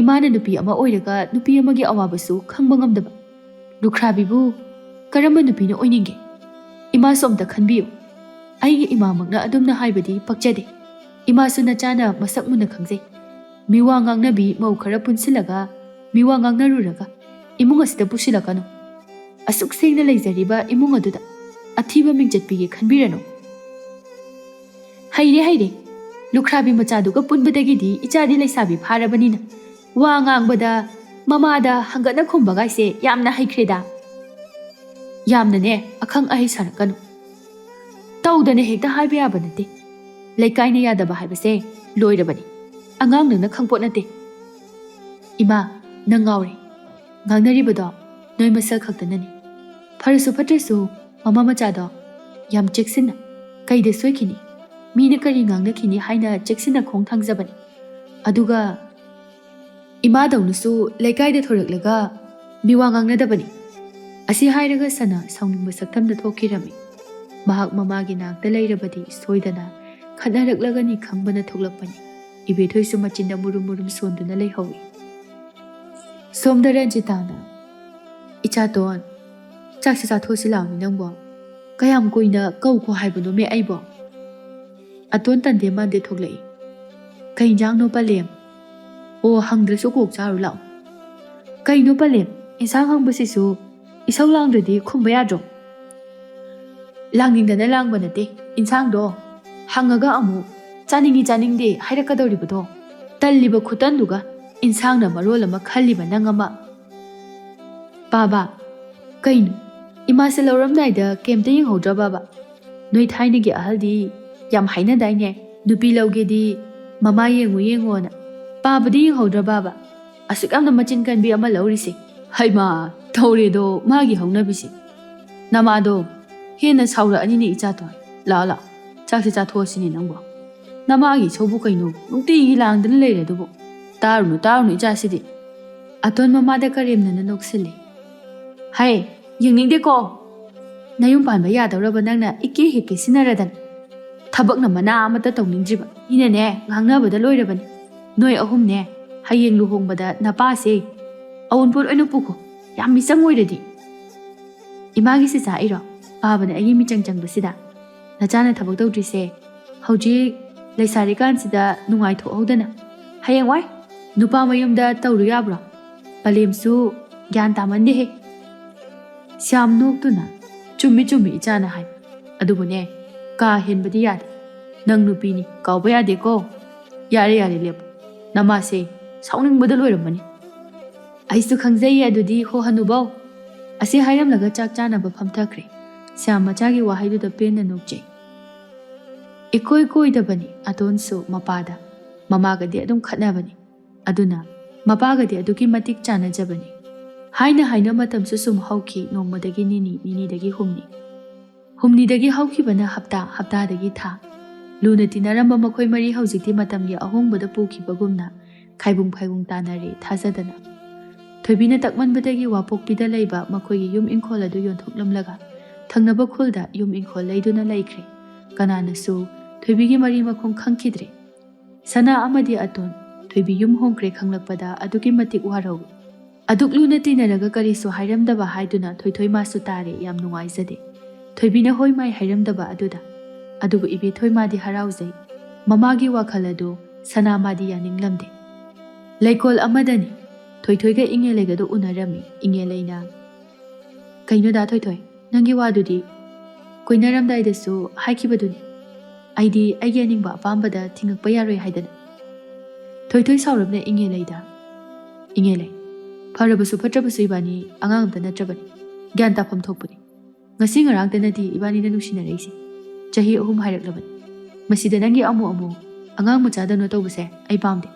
"ꯏꯃꯥꯅ ꯅꯨꯄꯤ ꯑꯃ ꯑꯣꯏꯔꯒ ꯅꯨꯄꯤ ꯑꯃꯒꯤ ꯑꯋꯥꯕꯁꯨ ꯈꯪꯕ ꯉꯝꯗꯕ ꯂꯨꯈ꯭ꯔꯥꯕꯤꯕꯨ ꯀꯔꯝꯕ ꯅꯨꯄꯤꯅ ꯑꯣꯏꯅꯤꯡꯒꯦ? ꯏꯃꯥꯁꯨ ꯑꯝꯇ ꯈꯟꯕꯤꯌꯨ꯫ ꯑꯩꯒꯤ ꯏꯃꯥꯃꯛꯅ ꯑꯗꯨꯝꯅ ꯍꯥꯏꯕꯗꯤ ꯄꯛꯆꯗꯦ꯫ ꯏꯃꯥꯁꯨ ꯅꯆꯥꯅ ꯃꯁꯛ ꯃꯨꯟꯅ ꯈꯪꯖꯩ꯫ ꯃꯤꯋꯥ ꯉꯥꯡꯅꯕꯤ ꯃꯧ ꯈꯔ ꯄꯨꯟꯁꯤꯜꯂꯒ ꯃꯤꯋꯥ ꯉꯥꯡꯅꯔꯨꯔꯒ ꯏꯃꯨꯡ ꯑꯁꯤꯗ ꯄꯨꯁꯤꯜꯂꯛꯀꯅꯨ꯫ ꯑꯁꯨꯛ ꯁꯦꯡꯅ ꯂꯩꯖꯔꯤꯕ ꯏꯃꯨꯡ ꯑꯗꯨꯗ ꯑꯊꯤꯕ ꯃꯤꯡꯆꯠ ꯄꯤꯒꯦ ꯈꯟꯕꯤꯔꯅꯨ꯫" "ꯍꯩꯔꯦ, ꯍꯩꯔꯦ꯫ ꯂꯨꯈ꯭ꯔꯥꯕꯤ ꯃꯆꯥꯗꯨꯒ ꯄꯨꯟꯕꯗꯒꯤꯗꯤ ꯏꯆꯥꯗꯤ ꯂꯩꯁꯥꯕꯤ ꯐꯥꯔꯕꯅꯤꯅ ꯋꯥ ꯉꯥꯡꯕꯗ, ꯃꯃꯥꯗ ꯍꯪꯒꯠꯅ ꯈꯨꯝꯕꯒꯥꯏꯁꯦ ꯌꯥꯝꯅ ꯍꯩꯈ꯭ꯔꯦꯗ꯫ ꯌꯥꯝꯅꯅꯦ, ꯑꯈꯪ ꯑꯍꯩ ꯁꯥꯔꯛꯀꯅꯨ꯫ ꯇꯧꯗꯅ ꯍꯦꯛꯇ ꯍꯥꯏꯕ ꯌꯥꯕ ꯅꯠꯇꯦ꯫ ꯂꯩꯀꯥꯏꯅ ꯌꯥꯗꯕ ꯍꯥꯏꯕꯁꯦ ꯂꯣꯏꯔꯕꯅꯤ꯫ ꯑꯉꯥꯡ ꯅꯪꯅ ꯈꯪꯄꯣꯠ ꯅꯠꯇꯦ꯫ ꯏꯃꯥ, ꯅꯪ ꯉꯥꯎꯔꯦ꯫ ꯉꯥꯡꯅꯔꯤꯕꯗꯣ ꯅꯣꯏ ꯃꯁꯦꯜ ꯈꯛꯇꯅꯅꯤ꯫ ꯐꯔꯁꯨ ꯐꯠꯇ꯭ꯔꯁꯨ ꯃꯃꯥ ꯃꯆꯥꯗꯣ ꯌꯥꯝ ꯆꯦꯛꯁꯤꯟꯅ꯫ ꯀꯩꯗ ꯁꯣꯏꯈꯤꯅꯤ? ꯃꯤꯅ ꯀꯔꯤ ꯉꯥꯡꯅꯈꯤꯅꯤ ꯍꯥꯏꯅ ꯆꯦꯛꯁꯤꯟꯅ ꯈꯣꯡ ꯊꯥꯡꯖꯕꯅꯤ꯫ ꯑꯗꯨꯒ ꯏꯃꯥꯗꯧꯅꯁꯨ ꯂꯩꯀꯥꯏꯗ ꯊꯣꯔꯛꯂꯒ ꯃꯤꯋꯥ ꯉꯥꯡꯅꯗꯕꯅꯤ"꯫ ꯑꯁꯤ ꯍꯥꯏꯔꯒ ꯁꯅꯥ ꯁꯥꯎꯅꯤꯡꯕ ꯁꯛꯇꯝꯗ ꯊꯣꯛꯈꯤꯔꯝꯃꯤ꯫ ꯃꯍꯥꯛ ꯃꯃꯥꯒꯤ ꯅꯥꯛꯇ ꯂꯩꯔꯕꯗꯤ ꯁꯣꯏꯗꯅ ꯈꯠꯅꯔꯛꯂꯒꯅꯤ ꯈꯪꯕꯅ ꯊꯣꯛꯂꯛꯄꯅꯤ꯫ ꯏꯕꯦꯊꯣꯏꯁꯨ ꯃꯆꯤꯟꯗ ꯃꯨꯔꯨꯝ ꯃꯨꯔꯨꯝ ꯁꯣꯟꯗꯨꯅ ꯂꯩꯍꯧꯏ꯫ ꯁꯣꯝꯗ ꯔꯟꯖꯤꯇꯥꯅ, "ꯏꯆꯥꯇꯣꯟ, ꯆꯥꯛꯁꯦ ꯆꯥꯊꯣꯛꯑꯁꯤ ꯂꯥꯛꯑꯣꯅꯦ ꯅꯪꯕꯣ꯫ ꯀꯌꯥꯝ ꯀꯨꯏꯅ ꯀꯧꯈꯣ ꯍꯥꯏꯕꯅꯣꯃꯦ ꯑꯩꯕꯣ?" ꯑꯇꯣꯟ ꯇꯟꯗꯦ ꯃꯥꯟꯗꯦ ꯊꯣꯛꯂꯛꯏ꯫ "ꯀꯩ ꯏꯟꯖꯥꯡꯅꯣ ꯄꯂꯦꯝ?" "ꯑꯣ, ꯍꯪꯗ꯭ꯔꯁꯨ ꯀꯣꯛ ꯆꯥꯔꯨ ꯂꯥꯛꯑꯣ"꯫ "ꯀꯩꯅꯣ ꯄꯂꯦꯝ, ꯏꯟꯁꯥꯡ ꯍꯪꯕꯁꯤꯁꯨ ꯏꯁꯧ ꯂꯥꯡꯗ꯭ꯔꯗꯤ ꯈꯨꯝꯕ ꯌꯥꯗ꯭ꯔꯣ?" "ꯂꯥꯡꯅꯤꯡꯗꯅ ꯂꯥꯡꯕ ꯅꯠꯇꯦ, ꯏꯟꯁꯥꯡꯗꯣ ꯍꯪꯉꯒ ꯑꯃꯨꯛ ꯆꯥꯅꯤꯡꯉꯤ ꯆꯥꯅꯤꯡꯗꯦ ꯍꯥꯏꯔꯛꯀꯗꯧꯔꯤꯕꯗꯣ꯫ ꯇꯜꯂꯤꯕ ꯈꯨꯇꯟꯗꯨꯒ ꯏꯟꯁꯥꯡꯅ ꯃꯔꯣꯜ ꯑꯃ ꯈꯜꯂꯤꯕ ꯅꯪ ꯑꯃ"꯫ "ꯄꯥꯕ, ꯀꯩꯅꯣ? ꯏꯃꯥꯁꯦ ꯂꯧꯔꯝꯗꯥꯏꯗ ꯀꯩꯝꯇ ꯌꯦꯡꯍꯧꯗ꯭ꯔꯕꯕ? ꯅꯣꯏ ꯊꯥꯏꯅꯒꯤ ꯑꯍꯜꯗꯤ ꯌꯥꯝ ꯍꯥꯏꯅꯗꯥꯏꯅꯦ, ꯅꯨꯄꯤ ꯂꯧꯒꯦꯗꯤ ꯃꯃꯥ ꯌꯦꯡꯉꯨ ꯌꯦꯡꯉꯣꯅ꯫ ꯄꯥꯕꯗꯤ ꯌꯦꯡꯍꯧꯗ꯭ꯔꯕꯕ? ꯑꯁꯨꯛ ꯌꯥꯝꯅ ꯃꯆꯤꯟ ꯀꯟꯕꯤ ꯑꯃ ꯂꯧꯔꯤꯁꯦ꯫ ꯍꯩꯃꯥ, ꯇꯧꯔꯦꯗꯣ ꯃꯥꯒꯤ ꯍꯧꯅꯕꯤꯁꯦ꯫ ꯅꯃꯥꯗꯣ ꯍꯦꯟꯅ ꯁꯥꯎꯔꯛꯑꯅꯤꯅꯦ ꯏꯆꯥꯇꯣꯟ꯫ ꯂꯥꯛꯑꯣ, ꯂꯥꯛꯑꯣ, ꯆꯥꯛꯁꯦ ꯆꯥꯊꯣꯛꯑꯁꯤꯅꯦ ꯅꯪꯕꯣ꯫ ꯅꯃꯥꯒꯤ ꯏꯁꯧꯕꯨ ꯀꯩꯅꯣ ꯅꯨꯡꯇꯤꯒꯤ ꯂꯥꯡꯗꯅ ꯂꯩꯔꯦ ꯑꯗꯨꯕꯨ꯫ ꯇꯥꯔꯨꯅꯨ, ꯇꯥꯔꯨꯅꯨ ꯏꯆꯥꯁꯤꯗꯤ"꯫ ꯑꯇꯣꯟ ꯃꯃꯥꯗ ꯀꯔꯦꯝꯅꯅ ꯅꯣꯛꯁꯤꯜꯂꯤ꯫ "ꯍꯩ, ꯌꯦꯡꯅꯤꯡꯗꯦꯀꯣ꯫ ꯅꯌꯨꯝ ꯄꯥꯟꯕ ꯌꯥꯗꯧꯔꯕ ꯅꯪꯅ ꯏꯀꯦ ꯍꯦꯛ ꯀꯦꯁꯤꯟꯅꯔꯗꯅ꯫ ꯊꯕꯛꯅ ꯃꯅꯥ ꯑꯃꯠꯇ ꯇꯧꯅꯤꯡꯗ꯭ꯔꯤꯕ꯫ ꯃꯤꯅꯅꯦ ꯉꯥꯡꯅꯕꯗ ꯂꯣꯏꯔꯕꯅꯤ꯫ ꯅꯣꯏ ꯑꯍꯨꯝꯅꯦ ꯍꯌꯦꯡ ꯂꯨꯍꯣꯡꯕꯗ ꯅꯄꯥꯁꯦ ꯑꯋꯨꯟꯄꯣꯠ ꯑꯣꯏꯅ ꯄꯨꯈꯣ꯫ ꯌꯥꯝ ꯃꯤꯆꯪ ꯑꯣꯏꯔꯗꯤ"꯫ "ꯏꯃꯥꯒꯤꯁꯦ ꯆꯥꯛꯏꯔꯣ? ꯄꯥꯕꯅ ꯑꯩꯒꯤ ꯃꯤꯆꯪ ꯆꯪꯕꯁꯤꯗ꯫ ꯅꯆꯥꯅ ꯊꯕꯛ ꯇꯧꯗ꯭ꯔꯤꯁꯦ ꯍꯧꯖꯤꯛ ꯂꯩꯁꯥꯔꯤꯀꯥꯟꯁꯤꯗ ꯅꯨꯡꯉꯥꯏꯊꯣꯛꯍꯧꯗꯅ ꯍꯌꯦꯡꯋꯥꯏ ꯅꯨꯄꯥ ꯃꯌꯨꯝꯗ ꯇꯧꯔꯨ ꯌꯥꯕ꯭ꯔꯣ? ꯄꯂꯦꯝꯁꯨ ꯒ꯭ꯌꯥꯟ ꯇꯥꯃꯟꯗꯦꯍꯦ"꯫ ꯁ꯭ꯌꯥꯝ ꯅꯣꯛꯇꯨꯅ, "ꯆꯨꯝꯃꯤ ꯆꯨꯝꯃꯤ ꯏꯆꯥꯅ ꯍꯥꯏꯕ꯫ ꯑꯗꯨꯕꯨꯅꯦ, ꯀꯥ ꯍꯦꯟꯕꯗꯤ ꯌꯥꯗꯦ꯫ "ꯅꯪ ꯅꯨꯄꯤꯅꯤ, ꯀꯥꯎꯕ ꯌꯥꯗꯦꯀꯣ꯫ ꯌꯥꯔꯦ, ꯌꯥꯔꯦ, ꯂꯦꯞꯄꯣ꯫ ꯅꯃꯥꯁꯦ ꯁꯥꯎꯅꯤꯡꯕꯗ ꯂꯣꯏꯔꯝꯃꯅꯤ꯫" "ꯑꯩꯁꯨ ꯈꯪꯖꯩꯌꯦ ꯑꯗꯨꯗꯤ, ꯍꯣ ꯍꯅꯨꯕꯧ꯫" ꯑꯁꯤ ꯍꯥꯏꯔꯝꯂꯒ ꯆꯥꯛ ꯆꯥꯅꯕ ꯐꯝꯊꯈ꯭ꯔꯦ꯫ ꯁ꯭ꯌꯥꯝ ꯃꯆꯥꯒꯤ ꯋꯥꯍꯩꯗꯨꯗ ꯄꯦꯟꯅ ꯅꯣꯛꯆꯩ꯫ ꯏꯀꯣꯏ ꯀꯣꯏꯗꯕꯅꯤ ꯑꯇꯣꯟꯁꯨ ꯃꯄꯥꯗ꯫ ꯃꯃꯥꯒꯗꯤ ꯑꯗꯨꯝ ꯈꯠꯅꯕꯅꯤ꯫ ꯑꯗꯨꯅ ꯃꯄꯥꯒꯗꯤ ꯑꯗꯨꯛꯀꯤ ꯃꯇꯤꯛ ꯆꯥꯟꯅꯖꯕꯅꯤ꯫ ꯍꯥꯏꯅ ꯍꯥꯏꯅ ꯃꯇꯝꯁꯨ ꯁꯨꯝ ꯍꯧꯈꯤ, ꯅꯣꯡꯃꯗꯒꯤ ꯅꯤꯅꯤ, ꯅꯤꯅꯤꯗꯒꯤ ꯍꯨꯝꯅꯤ꯫ ꯍꯨꯝꯅꯤꯗꯒꯤ ꯍꯧꯈꯤꯕꯅ ꯍꯞꯇꯥ, ꯍꯞꯇꯥꯗꯒꯤ ꯊꯥ꯫ ꯂꯨꯅ ꯇꯤꯟꯅꯔꯝꯕ ꯃꯈꯣꯏ ꯃꯔꯤ ꯍꯧꯖꯤꯛꯇꯤ ꯃꯇꯝꯒꯤ ꯑꯍꯣꯡꯕꯗ ꯄꯨꯈꯤꯕꯒꯨꯝꯅ ꯈꯥꯏꯕꯨꯡ ꯈꯥꯏꯕꯨꯡ ꯇꯥꯅꯔꯦ, ꯊꯥꯖꯗꯅ꯫ ꯊꯣꯏꯕꯤꯅ ꯇꯛꯃꯟꯕꯗꯒꯤ ꯋꯥꯄꯣꯛꯄꯤꯗ ꯂꯩꯕ ꯃꯈꯣꯏꯒꯤ ꯌꯨꯝ ꯏꯪꯈꯣꯜ ꯑꯗꯨ ꯌꯣꯟꯊꯣꯛꯂꯝꯂꯒ ꯊꯪꯅꯕ ꯈꯨꯜꯗ ꯌꯨꯝ ꯏꯪꯈꯣꯜ ꯂꯩꯗꯨꯅ ꯂꯩꯈ꯭ꯔꯦ꯫ ꯀꯅꯥꯅꯁꯨ ꯊꯣꯏꯕꯤꯒꯤ ꯃꯔꯤ ꯃꯈꯣꯡ ꯈꯪꯈꯤꯗ꯭ꯔꯦ꯫ ꯁꯅꯥ ꯑꯃꯗꯤ ꯑꯇꯣꯟ ꯊꯣꯏꯕꯤ ꯌꯨꯝ ꯍꯣꯡꯈ꯭ꯔꯦ ꯈꯪꯂꯛꯄꯗ ꯑꯗꯨꯛꯀꯤ ꯃꯇꯤꯛ ꯋꯥꯔꯧꯏ꯫ ꯑꯗꯨꯛ ꯂꯨꯅ ꯇꯤꯟꯅꯔꯒ ꯀꯔꯤꯁꯨ ꯍꯥꯏꯔꯝꯗꯕ ꯍꯥꯏꯗꯨꯅ ꯊꯣꯏꯊꯣꯏ ꯃꯥꯁꯨ ꯇꯥꯔꯦ, ꯌꯥꯝ ꯅꯨꯡꯉꯥꯏꯖꯗꯦ꯫ ꯊꯣꯏꯕꯤꯅ ꯍꯣꯏ ꯃꯥꯏ ꯍꯥꯏꯔꯝꯗꯕ ꯑꯗꯨꯗ꯫ ꯑꯗꯨꯕꯨ ꯏꯕꯦꯊꯣꯏ ꯃꯥꯗꯤ ꯍꯔꯥꯎꯖꯩ꯫ ꯃꯃꯥꯒꯤ ꯋꯥꯈꯜ ꯑꯗꯨ ꯁꯅꯥ ꯃꯥꯗꯤ ꯌꯥꯅꯤꯡꯂꯝꯗꯦ꯫ ꯂꯩꯀꯣꯜ ꯑꯃꯗꯅꯤ꯫ ꯊꯣꯏꯊꯣꯏꯒ ꯏꯉꯦꯂꯩꯒꯗꯨ ꯎꯅꯔꯝꯃꯤ꯫ ꯏꯉꯦꯂꯩꯅ, "ꯀꯩꯅꯣꯗ ꯊꯣꯏꯊꯣꯏ, ꯅꯪꯒꯤ ꯋꯥꯗꯨꯗꯤ ꯀꯣꯏꯅꯔꯝꯗꯥꯏꯗꯁꯨ ꯍꯥꯏꯈꯤꯕꯗꯨꯅꯤ꯫ ꯑꯩꯗꯤ ꯑꯩꯒꯤ ꯑꯅꯤꯡꯕ ꯑꯄꯥꯝꯕꯗ ꯊꯤꯡꯉꯛꯄ ꯌꯥꯔꯣꯏ ꯍꯥꯏꯗꯅ꯫" ꯊꯣꯏꯊꯣꯏ ꯁꯥꯎꯔꯞꯅ ꯏꯉꯦꯂꯩꯗ, "ꯏꯉꯦꯂꯩ, ꯐꯔꯕꯁꯨ ꯐꯠꯇ꯭ꯔꯕꯁꯨ ꯏꯕꯥꯅꯤ ꯑꯉꯥꯡ ꯑꯝꯇ ꯅꯠꯇ꯭ꯔꯕꯅꯤ꯫ ꯒ꯭ꯌꯥꯟ ꯇꯥꯐꯝ ꯊꯣꯛꯄꯅꯤ꯫ ꯉꯁꯤ ꯉꯔꯥꯡꯇ ꯅꯠꯇꯦ ꯏꯕꯥꯅꯤꯅ ꯅꯨꯡꯁꯤꯅꯔꯛꯏꯁꯦ꯫ ꯆꯍꯤ ꯑꯍꯨꯝ ꯍꯥꯏꯔꯛꯂꯕꯅꯤ꯫ ꯃꯁꯤꯗ ꯅꯪꯒꯤ ꯑꯃꯨꯛ ꯑꯃꯨꯛ ꯑꯉꯥꯡ ꯃꯆꯥꯗꯧꯅ ꯇꯧꯕꯁꯦ ꯑꯩ ꯄꯥꯝꯗꯦ꯫"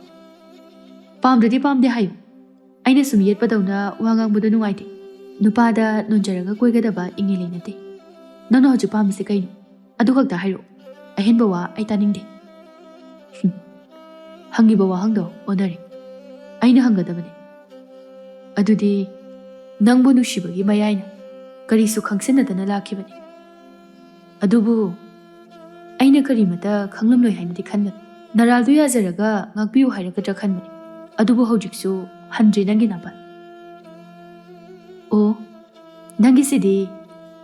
"ꯄꯥꯝꯗ꯭ꯔꯗꯤ ꯄꯥꯝꯗꯦ ꯍꯥꯏꯌꯨ꯫ ꯑꯩꯅ ꯁꯨꯝ ꯌꯦꯠꯄꯗꯧꯅ ꯋꯥ ꯉꯥꯡꯕꯗꯣ ꯅꯨꯡꯉꯥꯏꯇꯦ꯫ ꯅꯨꯄꯥꯗ ꯅꯣꯟꯖꯔꯒ ꯀꯣꯏꯒꯗꯕ ꯏꯉꯦꯂꯩ ꯅꯠꯇꯦ꯫ ꯅꯪꯅ ꯍꯧꯖꯤꯛ ꯄꯥꯝꯃꯤꯁꯦ ꯀꯩꯅꯣ? ꯑꯗꯨ ꯈꯛꯇ ꯍꯥꯏꯔꯛꯑꯣ꯫ ꯑꯍꯦꯟꯕ ꯋꯥ ꯑꯩ ꯇꯥꯅꯤꯡꯗꯦ꯫" ꯍꯨꯝ꯫ ꯍꯪꯉꯤꯕ ꯋꯥꯍꯪꯗꯣ ꯑꯣꯟꯅꯔꯦ꯫ ꯑꯩꯅ ꯍꯪꯒꯗꯕꯅꯤ꯫ "ꯑꯗꯨꯗꯤ ꯅꯪꯕꯨ ꯅꯨꯡꯁꯤꯕꯒꯤ ꯃꯌꯥꯏꯅ ꯀꯔꯤꯁꯨ ꯈꯪꯁꯤꯟꯅꯗꯅ ꯂꯥꯛꯈꯤꯕꯅꯤ꯫ ꯑꯗꯨꯕꯨ ꯑꯩꯅ ꯀꯔꯤꯃꯇ ꯈꯪꯂꯝꯂꯣꯏ ꯍꯥꯏꯅꯗꯤ ꯈꯟꯕꯅꯤ꯫ ꯅꯔꯥꯜꯗꯨ ꯌꯥꯖꯔꯒ ꯉꯥꯛꯄꯤꯌꯨ ꯍꯥꯏꯔꯛꯀꯗ꯭ꯔꯥ ꯈꯟꯕꯅꯤ꯫ ꯑꯗꯨꯕꯨ ꯍꯧꯖꯤꯛꯁꯨ ꯍꯟꯗ꯭ꯔꯤ ꯅꯪꯒꯤ ꯅꯥꯄꯜ꯫" "ꯑꯣ, ꯅꯪꯒꯤꯁꯤꯗꯤ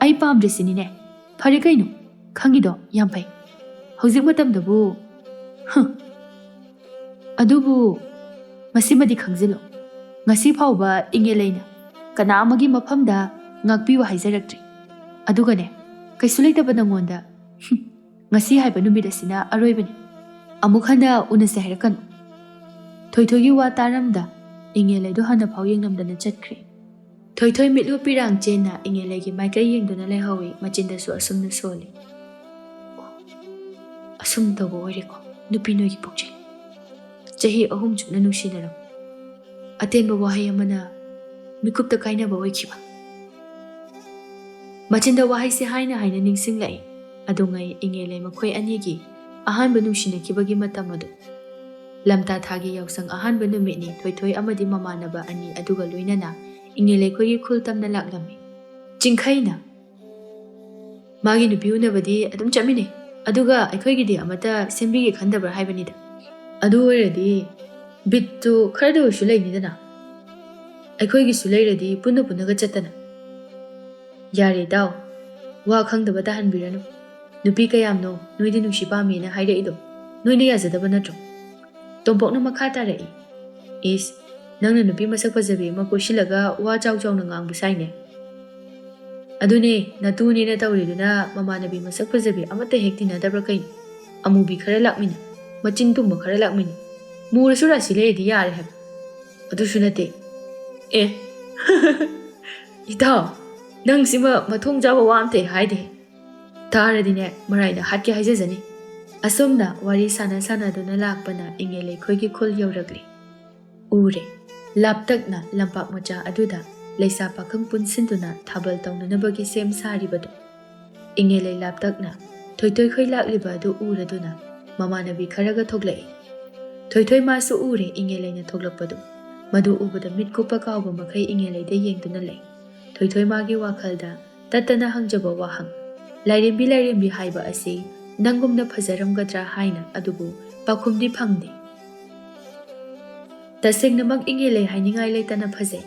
ꯑꯩ ꯄꯥꯝꯗ꯭ꯔꯤꯁꯤꯅꯤꯅꯦ꯫ ꯐꯔꯦ ꯀꯩꯅꯣ, ꯈꯪꯉꯤꯗꯣ ꯌꯥꯝ ꯐꯩ꯫ ꯍꯧꯖꯤꯛ ꯃꯇꯝꯗꯕꯨ, ꯍꯨꯝ꯫ ꯑꯗꯨꯕꯨ ꯃꯁꯤꯃꯗꯤ ꯈꯪꯖꯤꯜꯂꯣ, ꯉꯁꯤ ꯐꯥꯎꯕ ꯏꯉꯦꯂꯩꯅ ꯀꯅꯥ ꯑꯃꯒꯤ ꯃꯐꯝꯗ ꯉꯥꯛꯄꯤꯌꯨ ꯍꯥꯏꯖꯔꯛꯇ꯭ꯔꯤ꯫ ꯑꯗꯨꯒꯅꯦ, ꯀꯩꯁꯨ ꯂꯩꯇꯕ ꯅꯉꯣꯟꯗ, ꯍꯨꯝ, "ꯉꯁꯤ ꯍꯥꯏꯕ ꯅꯨꯃꯤꯠ ꯑꯁꯤꯅ ꯑꯔꯣꯏꯕꯅꯤ꯫ ꯑꯃꯨꯛ ꯍꯟꯅ ꯎꯅꯁꯦ ꯍꯥꯏꯔꯛꯀꯅꯨ꯫" ꯊꯣꯏꯊꯣꯏꯒꯤ ꯋꯥ ꯇꯥꯔꯝꯗ ꯏꯉꯦꯜꯂꯩꯗꯨ ꯍꯟꯅ ꯐꯥꯎ ꯌꯦꯡꯂꯝꯗꯅ ꯆꯠꯈ꯭ꯔꯦ꯫ ꯊꯣꯏꯊꯣꯏ ꯃꯤꯠꯂꯨ ꯄꯤꯔꯥꯡ ꯆꯦꯟꯅ ꯏꯉꯦꯜꯂꯩꯒꯤ ꯃꯥꯏꯀꯩ ꯌꯦꯡꯗꯨꯅ ꯂꯩꯍꯧꯏ, ꯃꯆꯤꯟꯗꯁꯨ ꯑꯁꯨꯝꯅ ꯁꯣꯜꯂꯤ꯫ "ꯑꯣ, ꯑꯁꯨꯝ ꯇꯧꯕ ꯑꯣꯏꯔꯦꯀꯣ ꯅꯨꯄꯤ ꯅꯣꯏꯒꯤ ꯄꯨꯛꯆꯦꯜ꯫ ꯆꯍꯤ ꯑꯍꯨꯝ ꯆꯨꯞꯅ ꯅꯨꯡꯁꯤꯅꯔꯝ꯫ ꯑꯇꯦꯟꯕ ꯋꯥꯍꯩ ꯑꯃꯅ ꯃꯤꯀꯨꯞꯇ ꯀꯥꯏꯅꯕ ꯑꯣꯏꯈꯤꯕ꯫" ꯃꯆꯤꯟꯗ ꯋꯥꯍꯩꯁꯦ ꯍꯥꯏꯅ ꯍꯥꯏꯅ ꯅꯤꯡꯁꯤꯡꯂꯛꯏ꯫ ꯑꯗꯨꯉꯩ ꯏꯉꯦꯜꯂꯩ ꯃꯈꯣꯏ ꯑꯅꯤꯒꯤ ꯑꯍꯥꯟꯕ ꯅꯨꯡꯁꯤꯅꯈꯤꯕꯒꯤ ꯃꯇꯝ ꯑꯗꯨ꯫ ꯂꯝꯇꯥ ꯊꯥꯒꯤ ꯌꯥꯎꯁꯪ ꯑꯍꯥꯟꯕ ꯅꯨꯃꯤꯠꯅꯤ꯫ ꯊꯣꯏꯊꯣꯏ ꯑꯃꯗꯤ ꯃꯃꯥꯟꯅꯕ ꯑꯅꯤ ꯑꯗꯨꯒ ꯂꯣꯏꯅꯅ ꯏꯉꯦꯜꯂꯩ ꯈꯣꯏꯒꯤ ꯈꯨꯜ ꯇꯝꯅ ꯂꯥꯛꯂꯝꯃꯤ꯫ ꯆꯤꯡꯈꯩꯅ, "ꯃꯥꯒꯤ ꯅꯨꯄꯤ ꯎꯅꯕꯗꯤ ꯑꯗꯨꯝ ꯆꯠꯃꯤꯟꯅꯩ, ꯑꯗꯨꯒ ꯑꯩꯈꯣꯏꯒꯤꯗꯤ ꯑꯃꯠꯇ ꯁꯦꯝꯕꯤꯒꯦ ꯈꯟꯗꯕ꯭ꯔꯥ ꯍꯥꯏꯕꯅꯤꯗ꯫ ꯑꯗꯨ ꯑꯣꯏꯔꯗꯤ ꯕꯤꯠꯇꯨ ꯈꯔꯗ ꯑꯣꯏꯔꯁꯨ ꯂꯩꯅꯤꯗꯅ꯫ ꯑꯩꯈꯣꯏꯒꯤꯁꯨ ꯂꯩꯔꯗꯤ ꯄꯨꯟꯅ ꯄꯨꯟꯅꯒ ꯆꯠꯇꯅ꯫" "ꯌꯥꯔꯦ ꯏꯇꯥꯎ, ꯋꯥ ꯈꯪꯗꯕ ꯇꯥꯍꯟꯕꯤꯔꯅꯨ꯫ ꯅꯨꯄꯤ ꯀꯌꯥꯝꯅꯣ ꯅꯣꯏꯗꯤ ꯅꯨꯡꯁꯤ ꯄꯥꯝꯃꯦꯅ ꯍꯥꯏꯔꯛꯏꯗꯣ? ꯅꯣꯏꯅ ꯌꯥꯖꯗꯕ ꯅꯠꯇ꯭ꯔꯣ?" ꯇꯣꯝꯄꯣꯛꯅ ꯃꯈꯥ ꯇꯥꯔꯛꯏ꯫ "ꯏꯁ, ꯅꯪꯅ ꯅꯨꯄꯤ ꯃꯁꯛ ꯐꯖꯕꯤ ꯑꯃ ꯀꯣꯏꯁꯤꯜꯂꯒ ꯋꯥ ꯆꯥꯎ ꯆꯥꯎꯅ ꯉꯥꯡꯕ ꯁꯥꯏꯅꯦ꯫ ꯑꯗꯨꯅꯦ, ꯅꯇꯨꯅꯦꯅ ꯇꯧꯔꯤꯗꯨꯅ ꯃꯃꯥꯟꯅꯕꯤ ꯃꯁꯛ ꯐꯖꯕꯤ ꯑꯃꯠꯇ ꯍꯦꯛ ꯇꯤꯟꯅꯗꯕ꯭ꯔꯥ ꯀꯩꯅꯣ? ꯑꯃꯨꯕꯤ ꯈꯔ ꯂꯥꯛꯃꯤꯟꯅ, ꯃꯆꯤꯟ ꯇꯨꯝꯕ ꯈꯔ ꯂꯥꯛꯃꯤꯟꯅ꯫ ꯃꯨꯔꯁꯨ ꯔꯥꯁꯤ ꯂꯩꯔꯗꯤ ꯌꯥꯔꯦ ꯍꯥꯏꯕ꯫ ꯑꯗꯨꯁꯨ ꯅꯠꯇꯦ꯫" "ꯑꯦ, ꯏꯇꯥꯎ, ꯅꯪꯁꯤꯃ ꯃꯊꯣꯡ ꯆꯥꯕ ꯋꯥ ꯑꯝꯇ ꯍꯥꯏꯗꯦ꯫ ꯇꯥꯔꯗꯤꯅꯦ, ꯃꯔꯥꯏꯅ ꯍꯥꯠꯀꯦ ꯍꯥꯏꯖꯖꯅꯤ꯫" ꯑꯁꯨꯝꯅ ꯋꯥꯔꯤ ꯁꯥꯟꯅ ꯁꯥꯟꯅꯗꯨꯅ ꯂꯥꯛꯄꯅ ꯏꯉꯦꯜꯂꯩ ꯈꯣꯏꯒꯤ ꯈꯨꯜ ꯌꯧꯔꯛꯂꯤ꯫ ꯎꯔꯦ, ꯂꯥꯞꯇꯛꯅ ꯂꯝꯄꯥꯛ ꯃꯆꯥ ꯑꯗꯨꯗ ꯂꯩꯁꯥ ꯄꯥꯈꯪ ꯄꯨꯟꯁꯤꯟꯗꯨꯅ ꯊꯥꯕꯜ ꯇꯧꯅꯅꯕꯒꯤ ꯁꯦꯝ ꯁꯥꯔꯤꯕꯗꯨ꯫ ꯏꯉꯦꯜꯂꯩ ꯂꯥꯞꯇꯛꯅ ꯊꯣꯏꯊꯣꯏ ꯈꯣꯏ ꯂꯥꯛꯂꯤꯕ ꯑꯗꯨ ꯎꯔꯗꯨꯅ ꯃꯃꯥꯟꯅꯕꯤ ꯈꯔꯒ ꯊꯣꯛꯂꯛꯏ꯫ ꯊꯣꯏꯊꯣꯏ ꯃꯥꯁꯨ ꯎꯔꯦ ꯏꯉꯦꯜꯂꯩꯅ ꯊꯣꯛꯂꯛꯄꯗꯨ꯫ ꯃꯗꯨ ꯎꯕꯗ ꯃꯤꯠ ꯀꯨꯞꯄ ꯀꯥꯎꯕ ꯃꯈꯩ ꯏꯉꯦꯜꯂꯩꯗ ꯌꯦꯡꯗꯨꯅ ꯂꯩ꯫ ꯊꯣꯏꯊꯣꯏ ꯃꯥꯒꯤ ꯋꯥꯈꯜꯗ ꯇꯠꯇꯅ ꯍꯪꯖꯕ ꯋꯥꯍꯪ, "ꯂꯥꯏꯔꯦꯝꯕꯤ, ꯂꯥꯏꯔꯦꯝꯕꯤ ꯍꯥꯏꯕ ꯑꯁꯤ ꯅꯪꯒꯨꯝꯅ ꯐꯖꯔꯝꯒꯗ꯭ꯔꯥ?" ꯍꯥꯏꯅ, ꯑꯗꯨꯕꯨ ꯄꯥꯎꯈꯨꯝꯗꯤ ꯐꯪꯗꯦ꯫ ꯇꯁꯦꯡꯅꯃꯛ ꯏꯉꯦꯜꯂꯩ ꯍꯥꯏꯅꯤꯡꯉꯥꯏ ꯂꯩꯇꯅ ꯐꯖꯩ꯫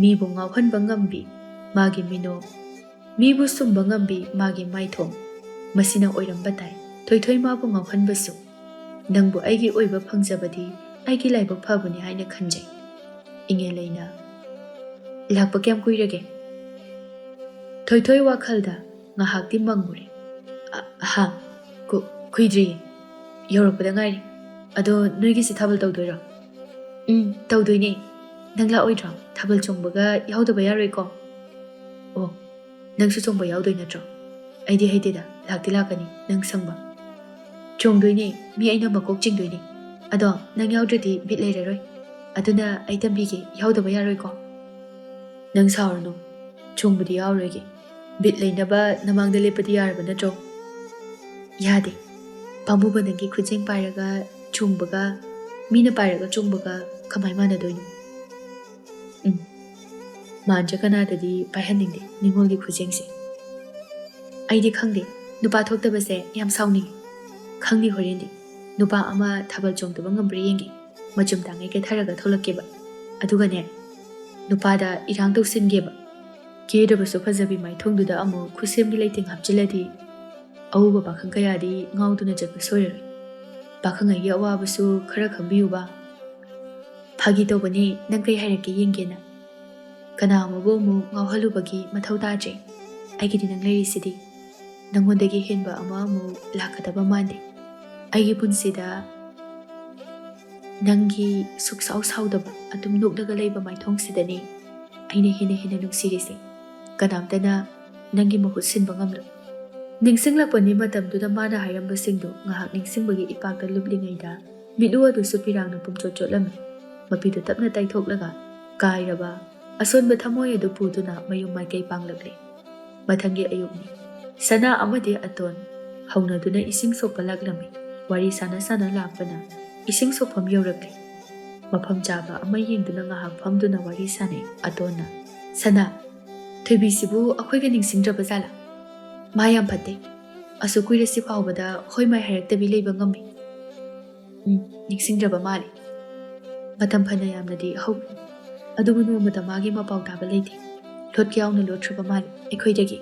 ꯃꯤꯕꯨ ꯉꯥꯎꯍꯟꯕ ꯉꯝꯕꯤ, ꯃꯥꯒꯤ ꯃꯤꯅꯣꯛ, ꯃꯤꯕꯨ ꯁꯨꯝꯕ ꯉꯝꯕꯤ ꯃꯥꯒꯤ ꯃꯥꯏꯊꯣꯡ꯫ ꯃꯁꯤꯅ ꯑꯣꯏꯔꯝꯕ ꯇꯥꯏ ꯊꯣꯏꯊꯣꯏ ꯃꯥꯕꯨ ꯉꯥꯎꯍꯟꯕꯁꯨ꯫ "ꯅꯪꯕꯨ ꯑꯩꯒꯤ ꯑꯣꯏꯕ ꯐꯪꯖꯕꯗꯤ ꯑꯩꯒꯤ ꯂꯥꯏꯕꯛ ꯐꯕꯅꯤ" ꯍꯥꯏꯅ ꯈꯟꯖꯩ꯫ ꯏꯉꯦꯜꯂꯩꯅ, "ꯂꯥꯛꯄ ꯀꯌꯥꯝ ꯀꯨꯏꯔꯒꯦ?" ꯊꯣꯏꯊꯣꯏ ꯋꯥꯈꯜꯗ ꯉꯥꯏꯍꯥꯛꯇꯤ ꯃꯪꯉꯨꯔꯦ꯫ "ꯑ-, ꯑꯍꯥ, ꯀꯨ- ꯀꯨꯏꯗ꯭ꯔꯤꯌꯦ꯫ ꯌꯧꯔꯛꯄꯗ ꯉꯥꯏꯔꯤ꯫ ꯑꯗꯣ ꯅꯣꯏꯒꯤꯁꯦ ꯊꯥꯕꯜ ꯇꯧꯗꯣꯏꯔꯣ? ꯎꯝ, ꯇꯧꯗꯣꯏꯅꯦ꯫ ꯅꯪ ꯂꯥꯛꯑꯣꯏꯗ꯭ꯔꯣ? ꯊꯥꯕꯜ ꯆꯣꯡꯕꯒ ꯌꯥꯎꯗꯕ ꯌꯥꯔꯣꯏꯀꯣ꯫ ꯑꯣ, ꯅꯪꯁꯨ ꯆꯣꯡꯕ ꯌꯥꯎꯗꯣꯏ ꯅꯠꯇ꯭ꯔꯣ? ꯑꯩꯗꯤ ꯍꯩꯇꯦꯗ, ꯂꯥꯛꯇꯤ ꯂꯥꯛꯀꯅꯤ, ꯅꯪ ꯁꯪꯕ꯫ ꯆꯣꯡꯗꯣꯏꯅꯦ, ꯃꯤ ꯑꯩꯅ ꯃꯀꯣꯛ ꯆꯤꯡꯗꯣꯏꯅꯦ꯫ ꯑꯗꯣ ꯅꯪ ꯌꯥꯎꯗ꯭ꯔꯗꯤ ꯕꯤꯠ ꯂꯩꯔꯔꯣꯏ꯫ ꯑꯗꯨꯅ ꯑꯩ ꯇꯝꯕꯤꯒꯦ, ꯌꯥꯎꯗꯕ ꯌꯥꯔꯣꯏꯀꯣ꯫ ꯅꯪ ꯁꯥꯎꯔꯅꯨ, ꯆꯣꯡꯕꯗꯤ ꯌꯥꯎꯔꯣꯏꯒꯦ꯫ ꯕꯤꯠ ꯂꯩꯅꯕ ꯅꯃꯥꯡꯗ ꯂꯦꯞꯄꯗꯤ ꯌꯥꯔꯕ ꯅꯠꯇ꯭ꯔꯣ? ꯌꯥꯗꯦ꯫ ꯄꯥꯝꯃꯨꯕ ꯅꯪꯒꯤ ꯈꯨꯠꯌꯦꯡ ꯄꯥꯏꯔꯒ ꯆꯣꯡꯕꯒ, ꯃꯤꯅ ꯄꯥꯏꯔꯒ ꯆꯣꯡꯕꯒ ꯀꯃꯥꯏ ꯃꯥꯟꯅꯗꯣꯏꯅꯣ? ꯎꯝ, ꯃꯥꯟꯖ ꯀꯅꯥꯗꯗꯤ ꯄꯥꯏꯍꯟꯅꯤꯡꯗꯦ ꯅꯤꯉꯣꯜꯒꯤ ꯈꯨꯠꯌꯦꯡꯁꯦ꯫ ꯑꯩꯗꯤ ꯈꯪꯗꯦ, ꯅꯨꯄꯥ ꯊꯣꯛꯇꯕꯁꯦ ꯌꯥꯝ ꯁꯥꯎꯅꯤꯡꯉꯤ꯫ ꯈꯪꯗꯦ ꯍꯣꯔꯦꯟꯗꯤ ꯅꯨꯄꯥ ꯑꯃ ꯊꯥꯕꯜ ꯆꯣꯡꯗꯕ ꯉꯝꯕ꯭ꯔꯥ ꯌꯦꯡꯒꯦ꯫ ꯃꯆꯨꯝ ꯇꯥꯡꯉꯩ ꯀꯦꯊꯔꯒ ꯊꯣꯛꯂꯛꯀꯦꯕ꯫ ꯑꯗꯨꯒꯅꯦ, ꯅꯨꯄꯥꯗ ꯏꯔꯥꯡ ꯇꯧꯁꯤꯟꯒꯦꯕ꯫ ꯀꯦꯗ꯭ꯔꯕꯁꯨ ꯐꯖꯕꯤ ꯃꯥꯏꯊꯣꯡꯗꯨꯗ ꯑꯃꯨꯛ ꯈꯨꯠꯁꯦꯝꯒꯤ ꯂꯩꯇꯦꯡ ꯍꯥꯞꯆꯤꯜꯂꯗꯤ ꯑꯎꯕ ꯄꯥꯈꯪ ꯀꯌꯥꯗꯤ ꯉꯥꯎꯗꯨꯅ ꯆꯠꯄ ꯁꯣꯏꯔꯔꯣꯏ꯫ ꯄꯥꯈꯪꯉꯩꯒꯤ ꯑꯋꯥꯕꯁꯨ ꯈꯔ ꯈꯪꯕꯤꯌꯨꯕ꯫ ꯐꯥꯒꯤ ꯇꯧꯕꯅꯦ, ꯅꯪ ꯀꯩ ꯍꯥꯏꯔꯛꯀꯦ ꯌꯦꯡꯒꯦꯅ꯫ ꯀꯅꯥ ꯑꯃꯕꯨ ꯑꯃꯨꯛ ꯉꯥꯎꯍꯜꯂꯨꯕꯒꯤ ꯃꯊꯧ ꯇꯥꯗ꯭ꯔꯦ꯫ ꯑꯩꯒꯤꯗꯤ ꯅꯪ ꯂꯩꯔꯤꯁꯤꯗꯤ꯫ ꯅꯪꯉꯣꯟꯗꯒꯤ ꯍꯦꯟꯕ ꯑꯃ ꯑꯃꯨꯛ ꯂꯥꯛꯀꯗꯕ ꯃꯥꯟꯗꯦ꯫ ꯑꯩꯒꯤ ꯄꯨꯟꯁꯤꯗ ꯅꯪꯒꯤ ꯁꯨꯛꯁꯥꯎ ꯁꯥꯎꯗꯕ, ꯑꯗꯨꯝ ꯅꯣꯛꯂꯒ ꯂꯩꯕ ꯃꯥꯏꯊꯣꯡꯁꯤꯗꯅꯤ ꯑꯩꯅ ꯍꯦꯟꯅ ꯍꯦꯟꯅ ꯅꯨꯡꯁꯤꯔꯤꯁꯦ꯫ ꯀꯅꯥꯝꯇꯅ ꯅꯪꯒꯤ ꯃꯍꯨꯠ ꯁꯤꯟꯕ ꯉꯝꯂꯣꯏ꯫ ꯅꯤꯡꯁꯤꯡꯂꯛꯄꯅꯤ ꯃꯇꯝꯗꯨꯗ ꯃꯥꯅ ꯍꯥꯏꯔꯝꯕꯁꯤꯡꯗꯣ ꯉꯥꯏꯍꯥꯛ ꯅꯤꯡꯁꯤꯡꯕꯒꯤ ꯏꯄꯥꯛꯇ ꯂꯨꯞꯂꯤꯉꯩꯗ ꯃꯤꯠꯂꯨ ꯑꯗꯨꯁꯨ ꯄꯤꯔꯥꯡꯅ ꯄꯨꯝꯆꯣꯠ ꯆꯣꯠꯂꯝꯃꯤ꯫ ꯃꯄꯤꯗꯨ ꯇꯞꯅ ꯇꯩꯊꯣꯛꯂꯒ ꯀꯥꯏꯔꯕ, ꯑꯁꯣꯟꯕ ꯊꯃꯣꯏ ꯑꯗꯨ ꯄꯨꯗꯨꯅ ꯃꯌꯨꯝ ꯃꯥꯏꯀꯩ ꯄꯥꯡꯂꯛꯂꯦ꯫ ꯃꯊꯪꯒꯤ ꯑꯌꯨꯛꯅꯤ꯫ ꯁꯅꯥ ꯑꯃꯗꯤ ꯑꯇꯣꯟ ꯍꯧꯅꯗꯨꯅ ꯏꯁꯤꯡ ꯁꯣꯛꯄ ꯂꯥꯛꯂꯝꯃꯤ꯫ ꯋꯥꯔꯤ ꯁꯥꯟꯅ ꯁꯥꯟꯅ ꯂꯥꯛꯄꯅ ꯏꯁꯤꯡ ꯁꯣꯛꯐꯝ ꯌꯧꯔꯛꯂꯦ꯫ ꯃꯐꯝ ꯆꯥꯕ ꯑꯃ ꯌꯦꯡꯗꯨꯅ ꯉꯥꯏꯍꯥꯛ ꯐꯝꯗꯨꯅ ꯋꯥꯔꯤ ꯁꯥꯟꯅꯩ ꯑꯇꯣꯟꯅ꯫ "ꯁꯅꯥ, ꯊꯣꯏꯕꯤꯁꯤꯕꯨ ꯑꯩꯈꯣꯏꯒ ꯅꯤꯡꯁꯤꯡꯗ꯭ꯔꯕ ꯖꯥꯠꯂꯥ? ꯃꯥ ꯌꯥꯝ ꯐꯠꯇꯦ꯫ ꯑꯁꯨꯛ ꯀꯨꯏꯔꯁꯤ ꯐꯥꯎꯕꯗ ꯍꯣꯏ ꯃꯥꯏ ꯍꯥꯏꯔꯛꯇꯕꯤ ꯂꯩꯕ ꯉꯝꯃꯤ꯫ ꯎꯝ, ꯅꯤꯡꯁꯤꯡꯗ꯭ꯔꯕ ꯃꯥꯜꯂꯤ꯫ ꯃꯇꯝ ꯐꯅ ꯌꯥꯝꯅꯗꯤ ꯍꯧꯈ꯭ꯔꯦ, ꯑꯗꯨꯕꯨ ꯅꯣꯡꯃꯇ ꯃꯥꯒꯤ ꯃꯄꯥꯎ ꯇꯥꯕ ꯂꯩꯇꯦ꯫ ꯂꯣꯠꯀꯦ ꯌꯥꯎꯅ ꯂꯣꯠꯈ꯭ꯔꯕ ꯃꯥꯜꯂꯤ ꯑꯩꯈꯣꯏꯗꯒꯤ꯫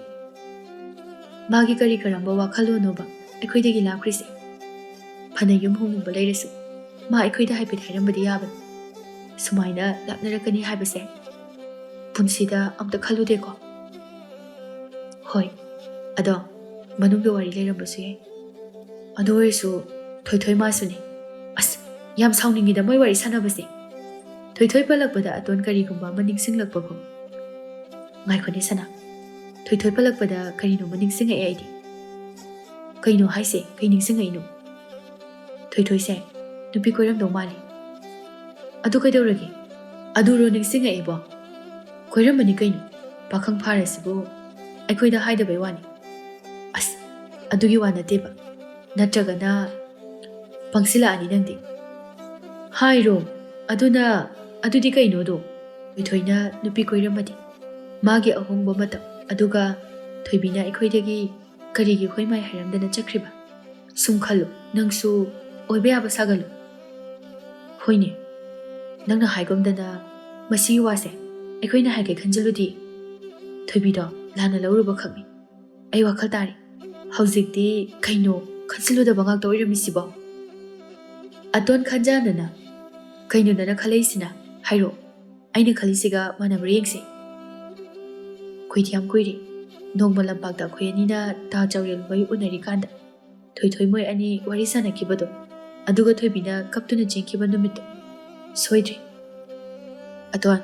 ꯃꯥꯒꯤ ꯀꯔꯤ ꯀꯔꯝꯕ ꯋꯥꯈꯜꯂꯣꯟꯅꯣꯕ ꯑꯩꯈꯣꯏꯗꯒꯤ ꯂꯥꯞꯈ꯭ꯔꯤꯁꯦ? ꯐꯅ ꯌꯨꯝ ꯍꯣꯡꯅꯤꯡꯕ ꯂꯩꯔꯁꯨ ꯃꯥ ꯑꯩꯈꯣꯏꯗ ꯍꯥꯏꯐꯦꯠ ꯍꯥꯏꯔꯝꯕꯗꯤ ꯌꯥꯕꯅꯤ꯫ ꯁꯨꯃꯥꯏꯅ ꯂꯥꯞꯅꯔꯛꯀꯅꯤ ꯍꯥꯏꯕꯁꯦ ꯄꯨꯟꯁꯤꯗ ꯑꯝꯇ ꯈꯜꯂꯨꯗꯦꯀꯣ꯫ ꯍꯣꯏ, ꯑꯗꯣ ꯃꯅꯨꯡꯗ ꯋꯥꯔꯤ ꯂꯩꯔꯝꯕꯁꯨ ꯌꯥꯏ꯫ ꯑꯗꯨ ꯑꯣꯏꯔꯁꯨ ꯊꯣꯏꯊꯣꯏ ꯃꯥꯁꯨꯅꯤ꯫ ꯑꯁ, ꯌꯥꯝ ꯁꯥꯎꯅꯤꯡꯉꯤꯗ ꯃꯣꯏ ꯋꯥꯔꯤ ꯁꯥꯟꯅꯕꯁꯦ꯫ ꯊꯣꯏꯊꯣꯏ ꯄꯜꯂꯛꯄꯗ ꯑꯇꯣꯟ ꯀꯔꯤꯒꯨꯝꯕ ꯑꯃ ꯅꯤꯡꯁꯤꯡꯂꯛꯄꯒꯨꯝ꯫ "ꯉꯥꯏꯈꯣꯅꯦ ꯁꯅꯥ, ꯊꯣꯏꯊꯣꯏ ꯄꯜꯂꯛꯄꯗ ꯀꯔꯤꯅꯣꯃ ꯅꯤꯡꯁꯤꯡꯉꯛꯑꯦ ꯑꯩꯗꯤ꯫" "ꯀꯩꯅꯣ ꯍꯥꯏꯁꯦ? ꯀꯩ ꯅꯤꯡꯁꯤꯡꯉꯛꯏꯅꯣ?" "ꯊꯣꯏꯊꯣꯏꯁꯦ ꯅꯨꯄꯤ ꯀꯣꯏꯔꯝꯗꯧ ꯃꯥꯜꯂꯤ꯫" "ꯑꯗꯨ ꯀꯩꯗꯧꯔꯒꯦ? ꯑꯗꯨꯔꯣ ꯅꯤꯡꯁꯤꯡꯉꯛꯏꯕꯣ? ꯀꯣꯏꯔꯝꯕꯅꯤ ꯀꯩꯅꯣ꯫ ꯄꯥꯈꯪ ꯐꯥꯔꯁꯤꯕꯨ ꯑꯩꯈꯣꯏꯗ ꯍꯥꯏꯗꯕꯩ ꯋꯥꯅꯤ꯫" "ꯑꯁ, ꯑꯗꯨꯒꯤ ꯋꯥ ꯅꯠꯇꯦꯕ꯫ ꯅꯠꯇ꯭ꯔꯒꯅ ꯄꯪꯁꯤꯜꯂꯛꯑꯅꯤ ꯅꯪꯗꯤ꯫" "ꯍꯥꯏꯔꯣ꯫ ꯑꯗꯨꯅ, ꯑꯗꯨꯗꯤ ꯀꯩꯅꯣꯗꯣ? ꯊꯣꯏꯊꯣꯏꯅ ꯅꯨꯄꯤ ꯀꯣꯏꯔꯝꯃꯗꯤ, ꯃꯥꯒꯤ ꯑꯍꯣꯡꯕ ꯃꯇꯝ, ꯑꯗꯨꯒ ꯊꯣꯏꯕꯤꯅ ꯑꯩꯈꯣꯏꯗꯒꯤ ꯀꯔꯤꯒꯤ ꯍꯣꯏ ꯃꯥꯏ ꯍꯥꯏꯔꯝꯗꯅ ꯆꯠꯈ꯭ꯔꯤꯕ? ꯁꯨꯝ ꯈꯜꯂꯨ, ꯅꯪꯁꯨ ꯑꯣꯏꯕ ꯌꯥꯕ ꯁꯥꯒꯠꯂꯨ꯫" "ꯍꯣꯏꯅꯦ, ꯅꯪꯅ ꯍꯥꯏꯒꯨꯝꯗꯅ ꯃꯁꯤꯒꯤ ꯋꯥꯁꯦ ꯑꯩꯈꯣꯏꯅ ꯍꯥꯏꯒꯦ ꯈꯟꯖꯤꯜꯂꯨꯗꯤ ꯊꯣꯏꯕꯤꯗꯣ ꯂꯥꯟꯅ ꯂꯧꯔꯨꯕ ꯈꯛꯅꯤ꯫ ꯑꯩ ꯋꯥꯈꯜ ꯇꯥꯔꯦ꯫ ꯍꯧꯖꯤꯛꯇꯤ ꯀꯩꯅꯣ ꯈꯟꯖꯤꯜꯂꯨꯗꯕ ꯉꯥꯛꯇ ꯑꯣꯏꯔꯝꯃꯤꯁꯤꯕꯣ?" ꯑꯇꯣꯟ ꯈꯟꯖꯥꯟꯅꯅ, "ꯀꯩꯅꯣ ꯅꯪꯅ ꯈꯜꯂꯛꯏꯁꯤꯅ? ꯍꯥꯏꯔꯛꯑꯣ꯫ ꯑꯩꯅ ꯈꯜꯂꯤꯁꯤꯒ ꯃꯥꯟꯅꯕ꯭ꯔꯥ ꯌꯦꯡꯁꯤ꯫" "ꯀꯨꯏꯗꯤ ꯌꯥꯝ ꯀꯨꯏꯔꯦ꯫ ꯅꯣꯡꯃ ꯂꯝꯄꯥꯛꯇ ꯑꯩꯈꯣꯏ ꯑꯅꯤꯅ ꯇꯥ ꯆꯥꯎꯔꯦꯜ ꯍꯣꯏ ꯎꯅꯔꯤꯀꯥꯟꯗ ꯊꯣꯏꯊꯣꯏ ꯃꯣꯏ ꯑꯅꯤ ꯋꯥꯔꯤ ꯁꯥꯟꯅꯈꯤꯕꯗꯣ, ꯑꯗꯨꯒ ꯊꯣꯏꯕꯤꯅ ꯀꯞꯇꯨꯅ ꯆꯦꯟꯈꯤꯕ ꯅꯨꯃꯤꯠꯇꯣ꯫ ꯁꯣꯏꯗ꯭ꯔꯦ꯫" "ꯑꯇꯣꯟ,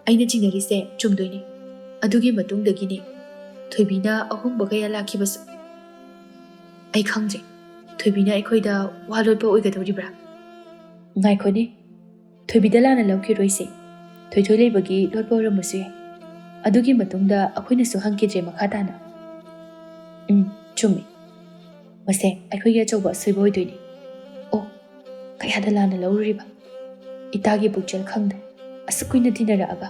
ꯑꯩꯅ ꯆꯤꯡꯅꯔꯤꯁꯦ ꯆꯨꯝꯗꯣꯏꯅꯦ꯫ ꯑꯗꯨꯒꯤ ꯃꯇꯨꯡꯗꯒꯤꯅꯦ ꯊꯣꯏꯕꯤꯅ ꯑꯍꯣꯡꯕ ꯀꯌꯥ ꯂꯥꯛꯈꯤꯕꯁꯨ꯫ ꯑꯩ ꯈꯪꯗ꯭ꯔꯦ, ꯊꯣꯏꯕꯤꯅ ꯑꯩꯈꯣꯏꯗ ꯋꯥ ꯂꯣꯠꯄ ꯑꯣꯏꯒꯗꯧꯔꯤꯕ꯭ꯔꯥ?" "ꯉꯥꯏꯈꯣꯅꯦ, ꯊꯣꯏꯕꯤꯗ ꯂꯥꯟꯅ ꯂꯧꯈꯤꯔꯣꯏꯁꯦ꯫ ꯊꯣꯏꯊꯣꯏ ꯂꯩꯕꯒꯤ ꯂꯣꯠꯄ ꯑꯣꯏꯔꯝꯕꯁꯨ ꯌꯥꯏ꯫ ꯑꯗꯨꯒꯤ ꯃꯇꯨꯡꯗ ꯑꯩꯈꯣꯏꯅꯁꯨ ꯍꯪꯈꯤꯗ꯭ꯔꯦ ꯃꯈꯥ ꯇꯥꯅ꯫" "ꯎꯝ, ꯆꯨꯝꯃꯤ꯫ ꯃꯁꯦ ꯑꯩꯈꯣꯏꯒꯤ ꯑꯆꯧꯕ ꯑꯁꯣꯏꯕ ꯑꯣꯏꯗꯣꯏꯅꯤ꯫ ꯑꯣ, ꯀꯌꯥꯗ ꯂꯥꯟꯅ ꯂꯧꯔꯨꯔꯤꯕ? ꯏꯇꯥꯒꯤ ꯄꯨꯛꯆꯦꯜ ꯈꯪꯗꯦ, ꯑꯁꯨꯛ ꯀꯨꯏꯅ ꯇꯤꯟꯅꯔꯛꯑꯒ꯫"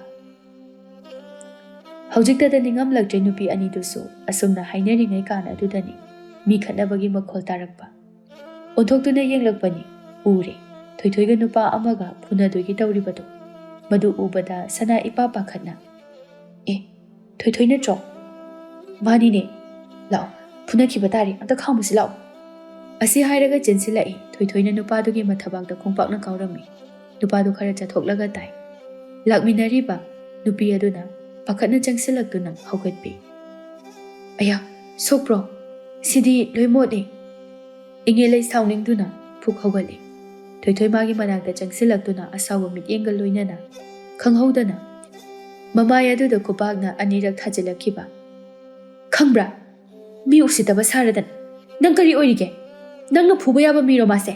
ꯍꯧꯖꯤꯛꯇꯗ ꯅꯤꯡꯉꯝꯂꯛꯇ꯭ꯔꯦ ꯅꯨꯄꯤ ꯑꯅꯤꯗꯨꯁꯨ꯫ ꯑꯁꯨꯝꯅ ꯍꯥꯏꯅꯔꯤꯉꯩ ꯀꯥꯟ ꯑꯗꯨꯗꯅꯤ ꯃꯤ ꯈꯠꯅꯕꯒꯤ ꯃꯈꯣꯜ ꯇꯥꯔꯛꯄ꯫ ꯑꯣꯟꯊꯣꯛꯇꯨꯅ ꯌꯦꯡꯂꯛꯄꯅꯤ꯫ ꯎꯔꯦ, ꯊꯣꯏꯊꯣꯏꯒ ꯅꯨꯄꯥ ꯑꯃꯒ ꯐꯨꯅꯗꯣꯏꯒꯤ ꯇꯧꯔꯤꯕꯗꯣ꯫ ꯃꯗꯨ ꯎꯕꯗ ꯁꯅꯥ ꯏꯄꯥ ꯄꯥꯈꯠꯅ, "ꯑꯦ, ꯊꯣꯏꯊꯣꯏ ꯅꯠꯇ꯭ꯔꯣ? ꯃꯥꯅꯤꯅꯦ꯫ ꯂꯥꯛꯑꯣ, ꯐꯨꯅꯈꯤꯕ ꯇꯥꯔꯦ, ꯑꯝꯇ ꯈꯥꯝꯃꯨꯁꯤ ꯂꯥꯛꯑꯣ꯫" ꯑꯁꯤ ꯍꯥꯏꯔꯒ ꯆꯦꯟꯁꯤꯜꯂꯛꯏ꯫ ꯊꯣꯏꯊꯣꯏꯅ ꯅꯨꯄꯥꯗꯨꯒꯤ ꯃꯊꯕꯥꯛꯇ ꯈꯣꯡꯄꯥꯛꯅ ꯀꯥꯎꯔꯝꯃꯤ꯫ ꯅꯨꯄꯥꯗꯨ ꯈꯔ ꯆꯠꯊꯣꯛꯂꯒ ꯇꯥꯏ꯫ ꯂꯥꯛꯃꯤꯟꯅꯔꯤꯕ ꯅꯨꯄꯤ ꯑꯗꯨꯅ ꯄꯥꯈꯠꯅ ꯆꯪꯁꯤꯜꯂꯛꯇꯨꯅ ꯍꯧꯒꯠꯄꯤ꯫ "ꯑꯌꯥ, ꯁꯣꯛꯄ꯭ꯔꯣ? ꯁꯤꯗꯤ ꯂꯣꯏ ꯃꯣꯠꯂꯦ꯫" ꯏꯉꯦꯂꯩ ꯁꯥꯎꯅꯤꯡꯗꯨꯅ ꯐꯨꯛ ꯍꯧꯒꯠꯂꯤ꯫ ꯊꯣꯏꯊꯣꯏ ꯃꯥꯒꯤ ꯃꯅꯥꯛꯇ ꯆꯪꯁꯤꯜꯂꯛꯇꯨꯅ ꯑꯁꯥꯎꯕ ꯃꯤꯠꯌꯦꯡꯒ ꯂꯣꯏꯅꯅ ꯈꯪꯍꯧꯗꯅ ꯃꯃꯥꯏ ꯑꯗꯨꯗ ꯈꯨꯄꯥꯛꯅ ꯑꯅꯤꯔꯛ ꯊꯥꯖꯤꯜꯂꯛꯈꯤꯕ꯫ "ꯈꯪꯕ꯭ꯔꯥ? ꯃꯤ ꯎꯁꯤꯠꯇꯕ ꯁꯥꯔꯗꯅ꯫ ꯅꯪ ꯀꯔꯤ ꯑꯣꯏꯔꯤꯒꯦ? ꯅꯪꯅ ꯐꯨꯕ ꯌꯥꯕ ꯃꯤꯔꯣ ꯃꯥꯁꯦ?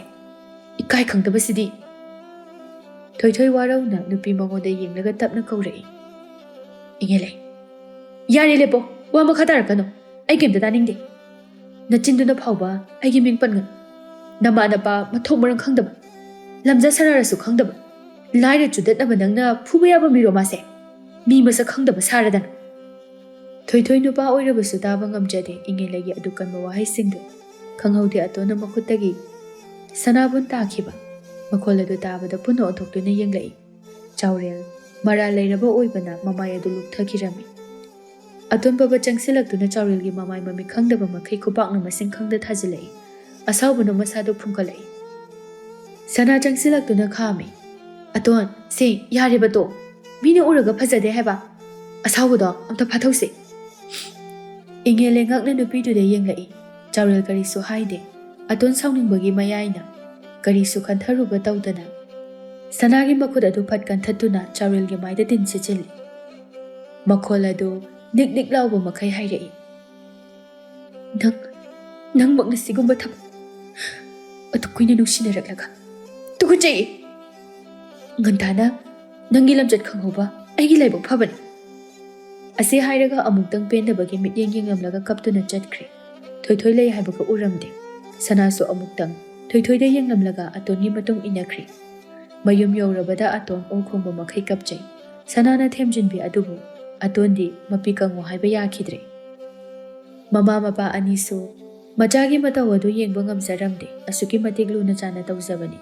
ꯏꯀꯥꯏ ꯈꯪꯗꯕꯁꯤꯗꯤ!" ꯊꯣꯏꯊꯣꯏ ꯋꯥꯔꯧꯅ ꯅꯨꯄꯤ ꯃꯉꯣꯟꯗ ꯌꯦꯡꯂꯒ ꯇꯞꯅ ꯀꯧꯔꯛꯏ꯫ "ꯏꯉꯦꯂꯩ, ꯌꯥꯔꯦ, ꯂꯦꯞꯄꯣ꯫ ꯋꯥ ꯃꯈꯥ ꯇꯥꯔꯛꯀꯅꯨ꯫ ꯑꯩ ꯀꯩꯝꯇ ꯇꯥꯅꯤꯡꯗꯦ꯫ ꯅꯆꯤꯟꯗꯨꯅ ꯐꯥꯎꯕ ꯑꯩꯒꯤ ꯃꯤꯡ ꯄꯟꯒꯅꯨ꯫ ꯅꯃꯥ ꯅꯄꯥ ꯃꯊꯣꯡ ꯃꯔꯝ ꯈꯪꯗꯕ, ꯂꯝꯖꯥ ꯁꯔꯥꯔꯁꯨ ꯈꯪꯗꯕ, ꯂꯥꯏꯔ ꯆꯨꯗꯠꯅꯕ ꯅꯪꯅ ꯐꯨꯕ ꯌꯥꯕ ꯃꯤꯔꯣ ꯃꯥꯁꯦ? ꯃꯤ ꯃꯁꯛ ꯈꯪꯗꯕ ꯁꯥꯔꯗꯅ!" ꯊꯣꯏꯊꯣꯏ ꯅꯨꯄꯥ ꯑꯣꯏꯔꯕꯁꯨ ꯇꯥꯕ ꯉꯝꯖꯗꯦ ꯏꯉꯦꯂꯩꯒꯤ ꯑꯗꯨ ꯀꯟꯕ ꯋꯥꯍꯩꯁꯤꯡꯗꯨ꯫ ꯈꯪꯍꯧꯗꯦ ꯑꯇꯣꯟꯅ ꯃꯈꯨꯠꯇꯒꯤ ꯁꯅꯥꯕꯨꯟ ꯇꯥꯈꯤꯕ꯫ ꯃꯈꯣꯜ ꯑꯗꯨ ꯇꯥꯕꯗ ꯄꯨꯟꯅ ꯑꯣꯟꯊꯣꯛꯇꯨꯅ ꯌꯦꯡꯂꯛꯏ꯫ ꯆꯥꯎꯔꯦꯜ ꯃꯔꯥꯜ ꯂꯩꯔꯕ ꯑꯣꯏꯕꯅ ꯃꯃꯥꯏ ꯑꯗꯨ ꯂꯨꯞꯊꯈꯤꯔꯝꯃꯤ꯫ ꯑꯇꯣꯟ ꯕꯕꯥ ꯆꯪꯁꯤꯜꯂꯛꯇꯨꯅ ꯆꯥꯎꯔꯦꯜꯒꯤ ꯃꯃꯥꯏ ꯃꯃꯤꯠ ꯈꯪꯗꯕ ꯃꯈꯩ ꯈꯨꯄꯥꯛꯅ ꯃꯁꯤꯡ ꯈꯪꯗ ꯊꯥꯖꯤꯜꯂꯛꯏ꯫ ꯑꯁꯥꯎꯕꯅ ꯃꯁꯥꯗꯨ ꯐꯨꯝꯒꯠꯂꯛꯏ꯫ ꯁꯅꯥ ꯆꯪꯁꯤꯜꯂꯛꯇꯨꯅ ꯈꯥꯝꯃꯤ꯫ "ꯑꯇꯣꯟ, ꯁꯦ, ꯌꯥꯔꯦꯕ ꯇꯣ꯫ ꯃꯤꯅ ꯎꯔꯒ ꯐꯖꯗꯦ ꯍꯥꯏꯕ꯫ ꯑꯁꯥꯎꯕꯗꯣ ꯑꯝꯇ ꯐꯥꯊꯧꯁꯦ꯫" ꯏꯉꯦꯜ ꯂꯩꯉꯥꯛꯅ ꯅꯨꯄꯤꯗꯨꯗ ꯌꯦꯡꯂꯛꯏ꯫ ꯆꯥꯎꯔꯦꯜ ꯀꯔꯤꯁꯨ ꯍꯥꯏꯗꯦ꯫ ꯑꯇꯣꯟ ꯁꯥꯎꯅꯤꯡꯕꯒꯤ ꯃꯌꯥꯏꯅ ꯀꯔꯤꯁꯨ ꯈꯟꯊꯔꯨꯕ ꯇꯧꯗꯅ ꯁꯅꯥꯒꯤ ꯃꯈꯨꯠ ꯑꯗꯨ ꯐꯠ ꯀꯟꯊꯠꯇꯨꯅ ꯆꯥꯎꯔꯦꯜꯒꯤ ꯃꯥꯏꯗ ꯇꯤꯟ ꯁꯤꯠꯆꯤꯜꯂꯤ꯫ ꯃꯈꯣꯜ ꯑꯗꯨ ꯅꯤꯛ ꯅꯤꯛ ꯂꯥꯎꯕ ꯃꯈꯩ ꯍꯥꯏꯔꯛꯏ꯫ "ꯅꯪ, ꯅꯪꯃꯛꯅ ꯁꯤꯒꯨꯝꯕ ꯊꯕꯛ ꯑꯗꯨ ꯀꯨꯏꯅ ꯅꯨꯡꯁꯤꯅꯔꯛꯂꯒ ꯇꯨꯀꯠꯆꯩ! ꯉꯟꯇꯥꯅ ꯅꯪꯒꯤ ꯂꯝꯆꯠ ꯈꯪꯍꯧꯕ ꯑꯩꯒꯤ ꯂꯥꯏꯕꯛ ꯐꯕꯅꯤ꯫" ꯑꯁꯤ ꯍꯥꯏꯔꯒ ꯑꯃꯨꯛꯇꯪ ꯄꯦꯟꯗꯕꯒꯤ ꯃꯤꯠꯌꯦꯡ ꯌꯦꯡꯂꯝꯂꯒ ꯀꯞꯇꯨꯅ ꯆꯠꯈ꯭ꯔꯦ꯫ ꯊꯣꯏꯊꯣꯏ ꯂꯩ ꯍꯥꯏꯕꯒ ꯎꯔꯝꯗꯦ꯫ ꯁꯅꯥꯁꯨ ꯑꯃꯨꯛꯇꯪ ꯊꯣꯏꯊꯣꯏꯗ ꯌꯦꯡꯂꯝꯂꯒ ꯑꯇꯣꯟꯒꯤ ꯃꯇꯨꯡ ꯏꯟꯅꯈ꯭ꯔꯦ꯫ ꯃꯌꯨꯝ ꯌꯧꯔꯕꯗ ꯑꯇꯣꯟ ꯑꯣ ꯈꯣꯡꯕ ꯃꯈꯩ ꯀꯞꯆꯩ꯫ ꯁꯅꯥꯅ ꯊꯦꯝꯖꯤꯟꯕꯤ ꯑꯗꯨꯕꯨ ꯑꯇꯣꯟꯗꯤ ꯃꯄꯤ ꯀꯪꯉꯨ ꯍꯥꯏꯕ ꯌꯥꯈꯤꯗ꯭ꯔꯦ꯫ ꯃꯃꯥ ꯃꯄꯥ ꯑꯅꯤꯁꯨ ꯃꯆꯥꯒꯤ ꯃꯇꯧ ꯑꯗꯨ ꯌꯦꯡꯕ ꯉꯝꯖꯔꯝꯗꯦ꯫ ꯑꯁꯨꯛꯀꯤ ꯃꯇꯤꯛ ꯂꯨꯅ ꯆꯥꯟꯅ ꯇꯧꯖꯕꯅꯤ꯫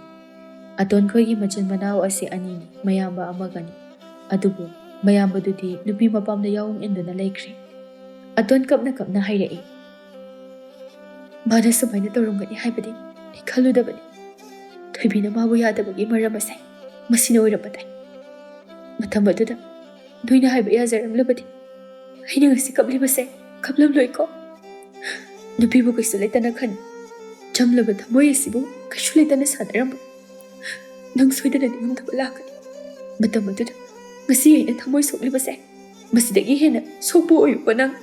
ꯑꯇꯣꯟꯈꯣꯏꯒꯤ ꯃꯆꯤꯟ ꯃꯅꯥꯎ ꯑꯁꯤ ꯑꯅꯤꯅꯤ, ꯃꯌꯥꯝꯕ ꯑꯃꯒꯅꯤ꯫ ꯑꯗꯨꯕꯨ ꯃꯌꯥꯝꯕꯗꯨꯗꯤ ꯅꯨꯄꯤ ꯃꯄꯥꯝꯗ ꯌꯥꯎꯑꯣꯡ ꯏꯟꯗꯨꯅ ꯂꯩꯈ꯭ꯔꯦ꯫ ꯑꯇꯣꯟ ꯀꯞꯅ ꯀꯞꯅ ꯍꯥꯏꯔꯛꯏ, "ꯃꯥꯅ ꯁꯨꯃꯥꯏꯅ ꯇꯧꯔꯝꯒꯅꯤ ꯍꯥꯏꯕꯗꯤ ꯑꯩ ꯈꯜꯂꯨꯗꯕꯅꯤ꯫ ꯊꯣꯏꯕꯤꯅ ꯃꯥꯕꯨ ꯌꯥꯗꯕꯒꯤ ꯃꯔꯝ ꯑꯁꯦ ꯃꯁꯤꯅ ꯑꯣꯏꯔꯝꯕ ꯇꯥꯏ꯫ ꯃꯇꯝ ꯑꯗꯨꯗ ꯅꯣꯏꯅ ꯍꯥꯏꯕ ꯌꯥꯖꯔꯝꯂꯕꯗꯤ ꯑꯩꯅ ꯉꯁꯤ ꯀꯞꯂꯤꯕꯁꯦ ꯀꯞꯂꯝꯂꯣꯏꯀꯣ꯫ ꯅꯨꯄꯤꯕꯨ ꯀꯩꯁꯨ ꯂꯩꯇꯅ ꯈꯟ-, ꯆꯝꯂꯕ ꯊꯃꯣꯏ ꯑꯁꯤꯕꯨ ꯀꯩꯁꯨ ꯂꯩꯇꯅ ꯁꯥꯟꯅꯔꯝꯕ꯫ ꯅꯪ ꯁꯣꯏꯗꯅ ꯅꯤꯡꯉꯝꯗꯕ ꯂꯥꯛꯀꯅꯤ꯫ ꯃꯇꯝ ꯑꯗꯨꯗ ꯉꯁꯤ ꯑꯩꯅ ꯊꯃꯣꯏ ꯁꯣꯛꯂꯤꯕꯁꯦ ꯃꯁꯤꯗꯒꯤ ꯍꯦꯟꯅ ꯁꯣꯛꯄ ꯑꯣꯏꯌꯨꯀꯣ ꯅꯪ꯫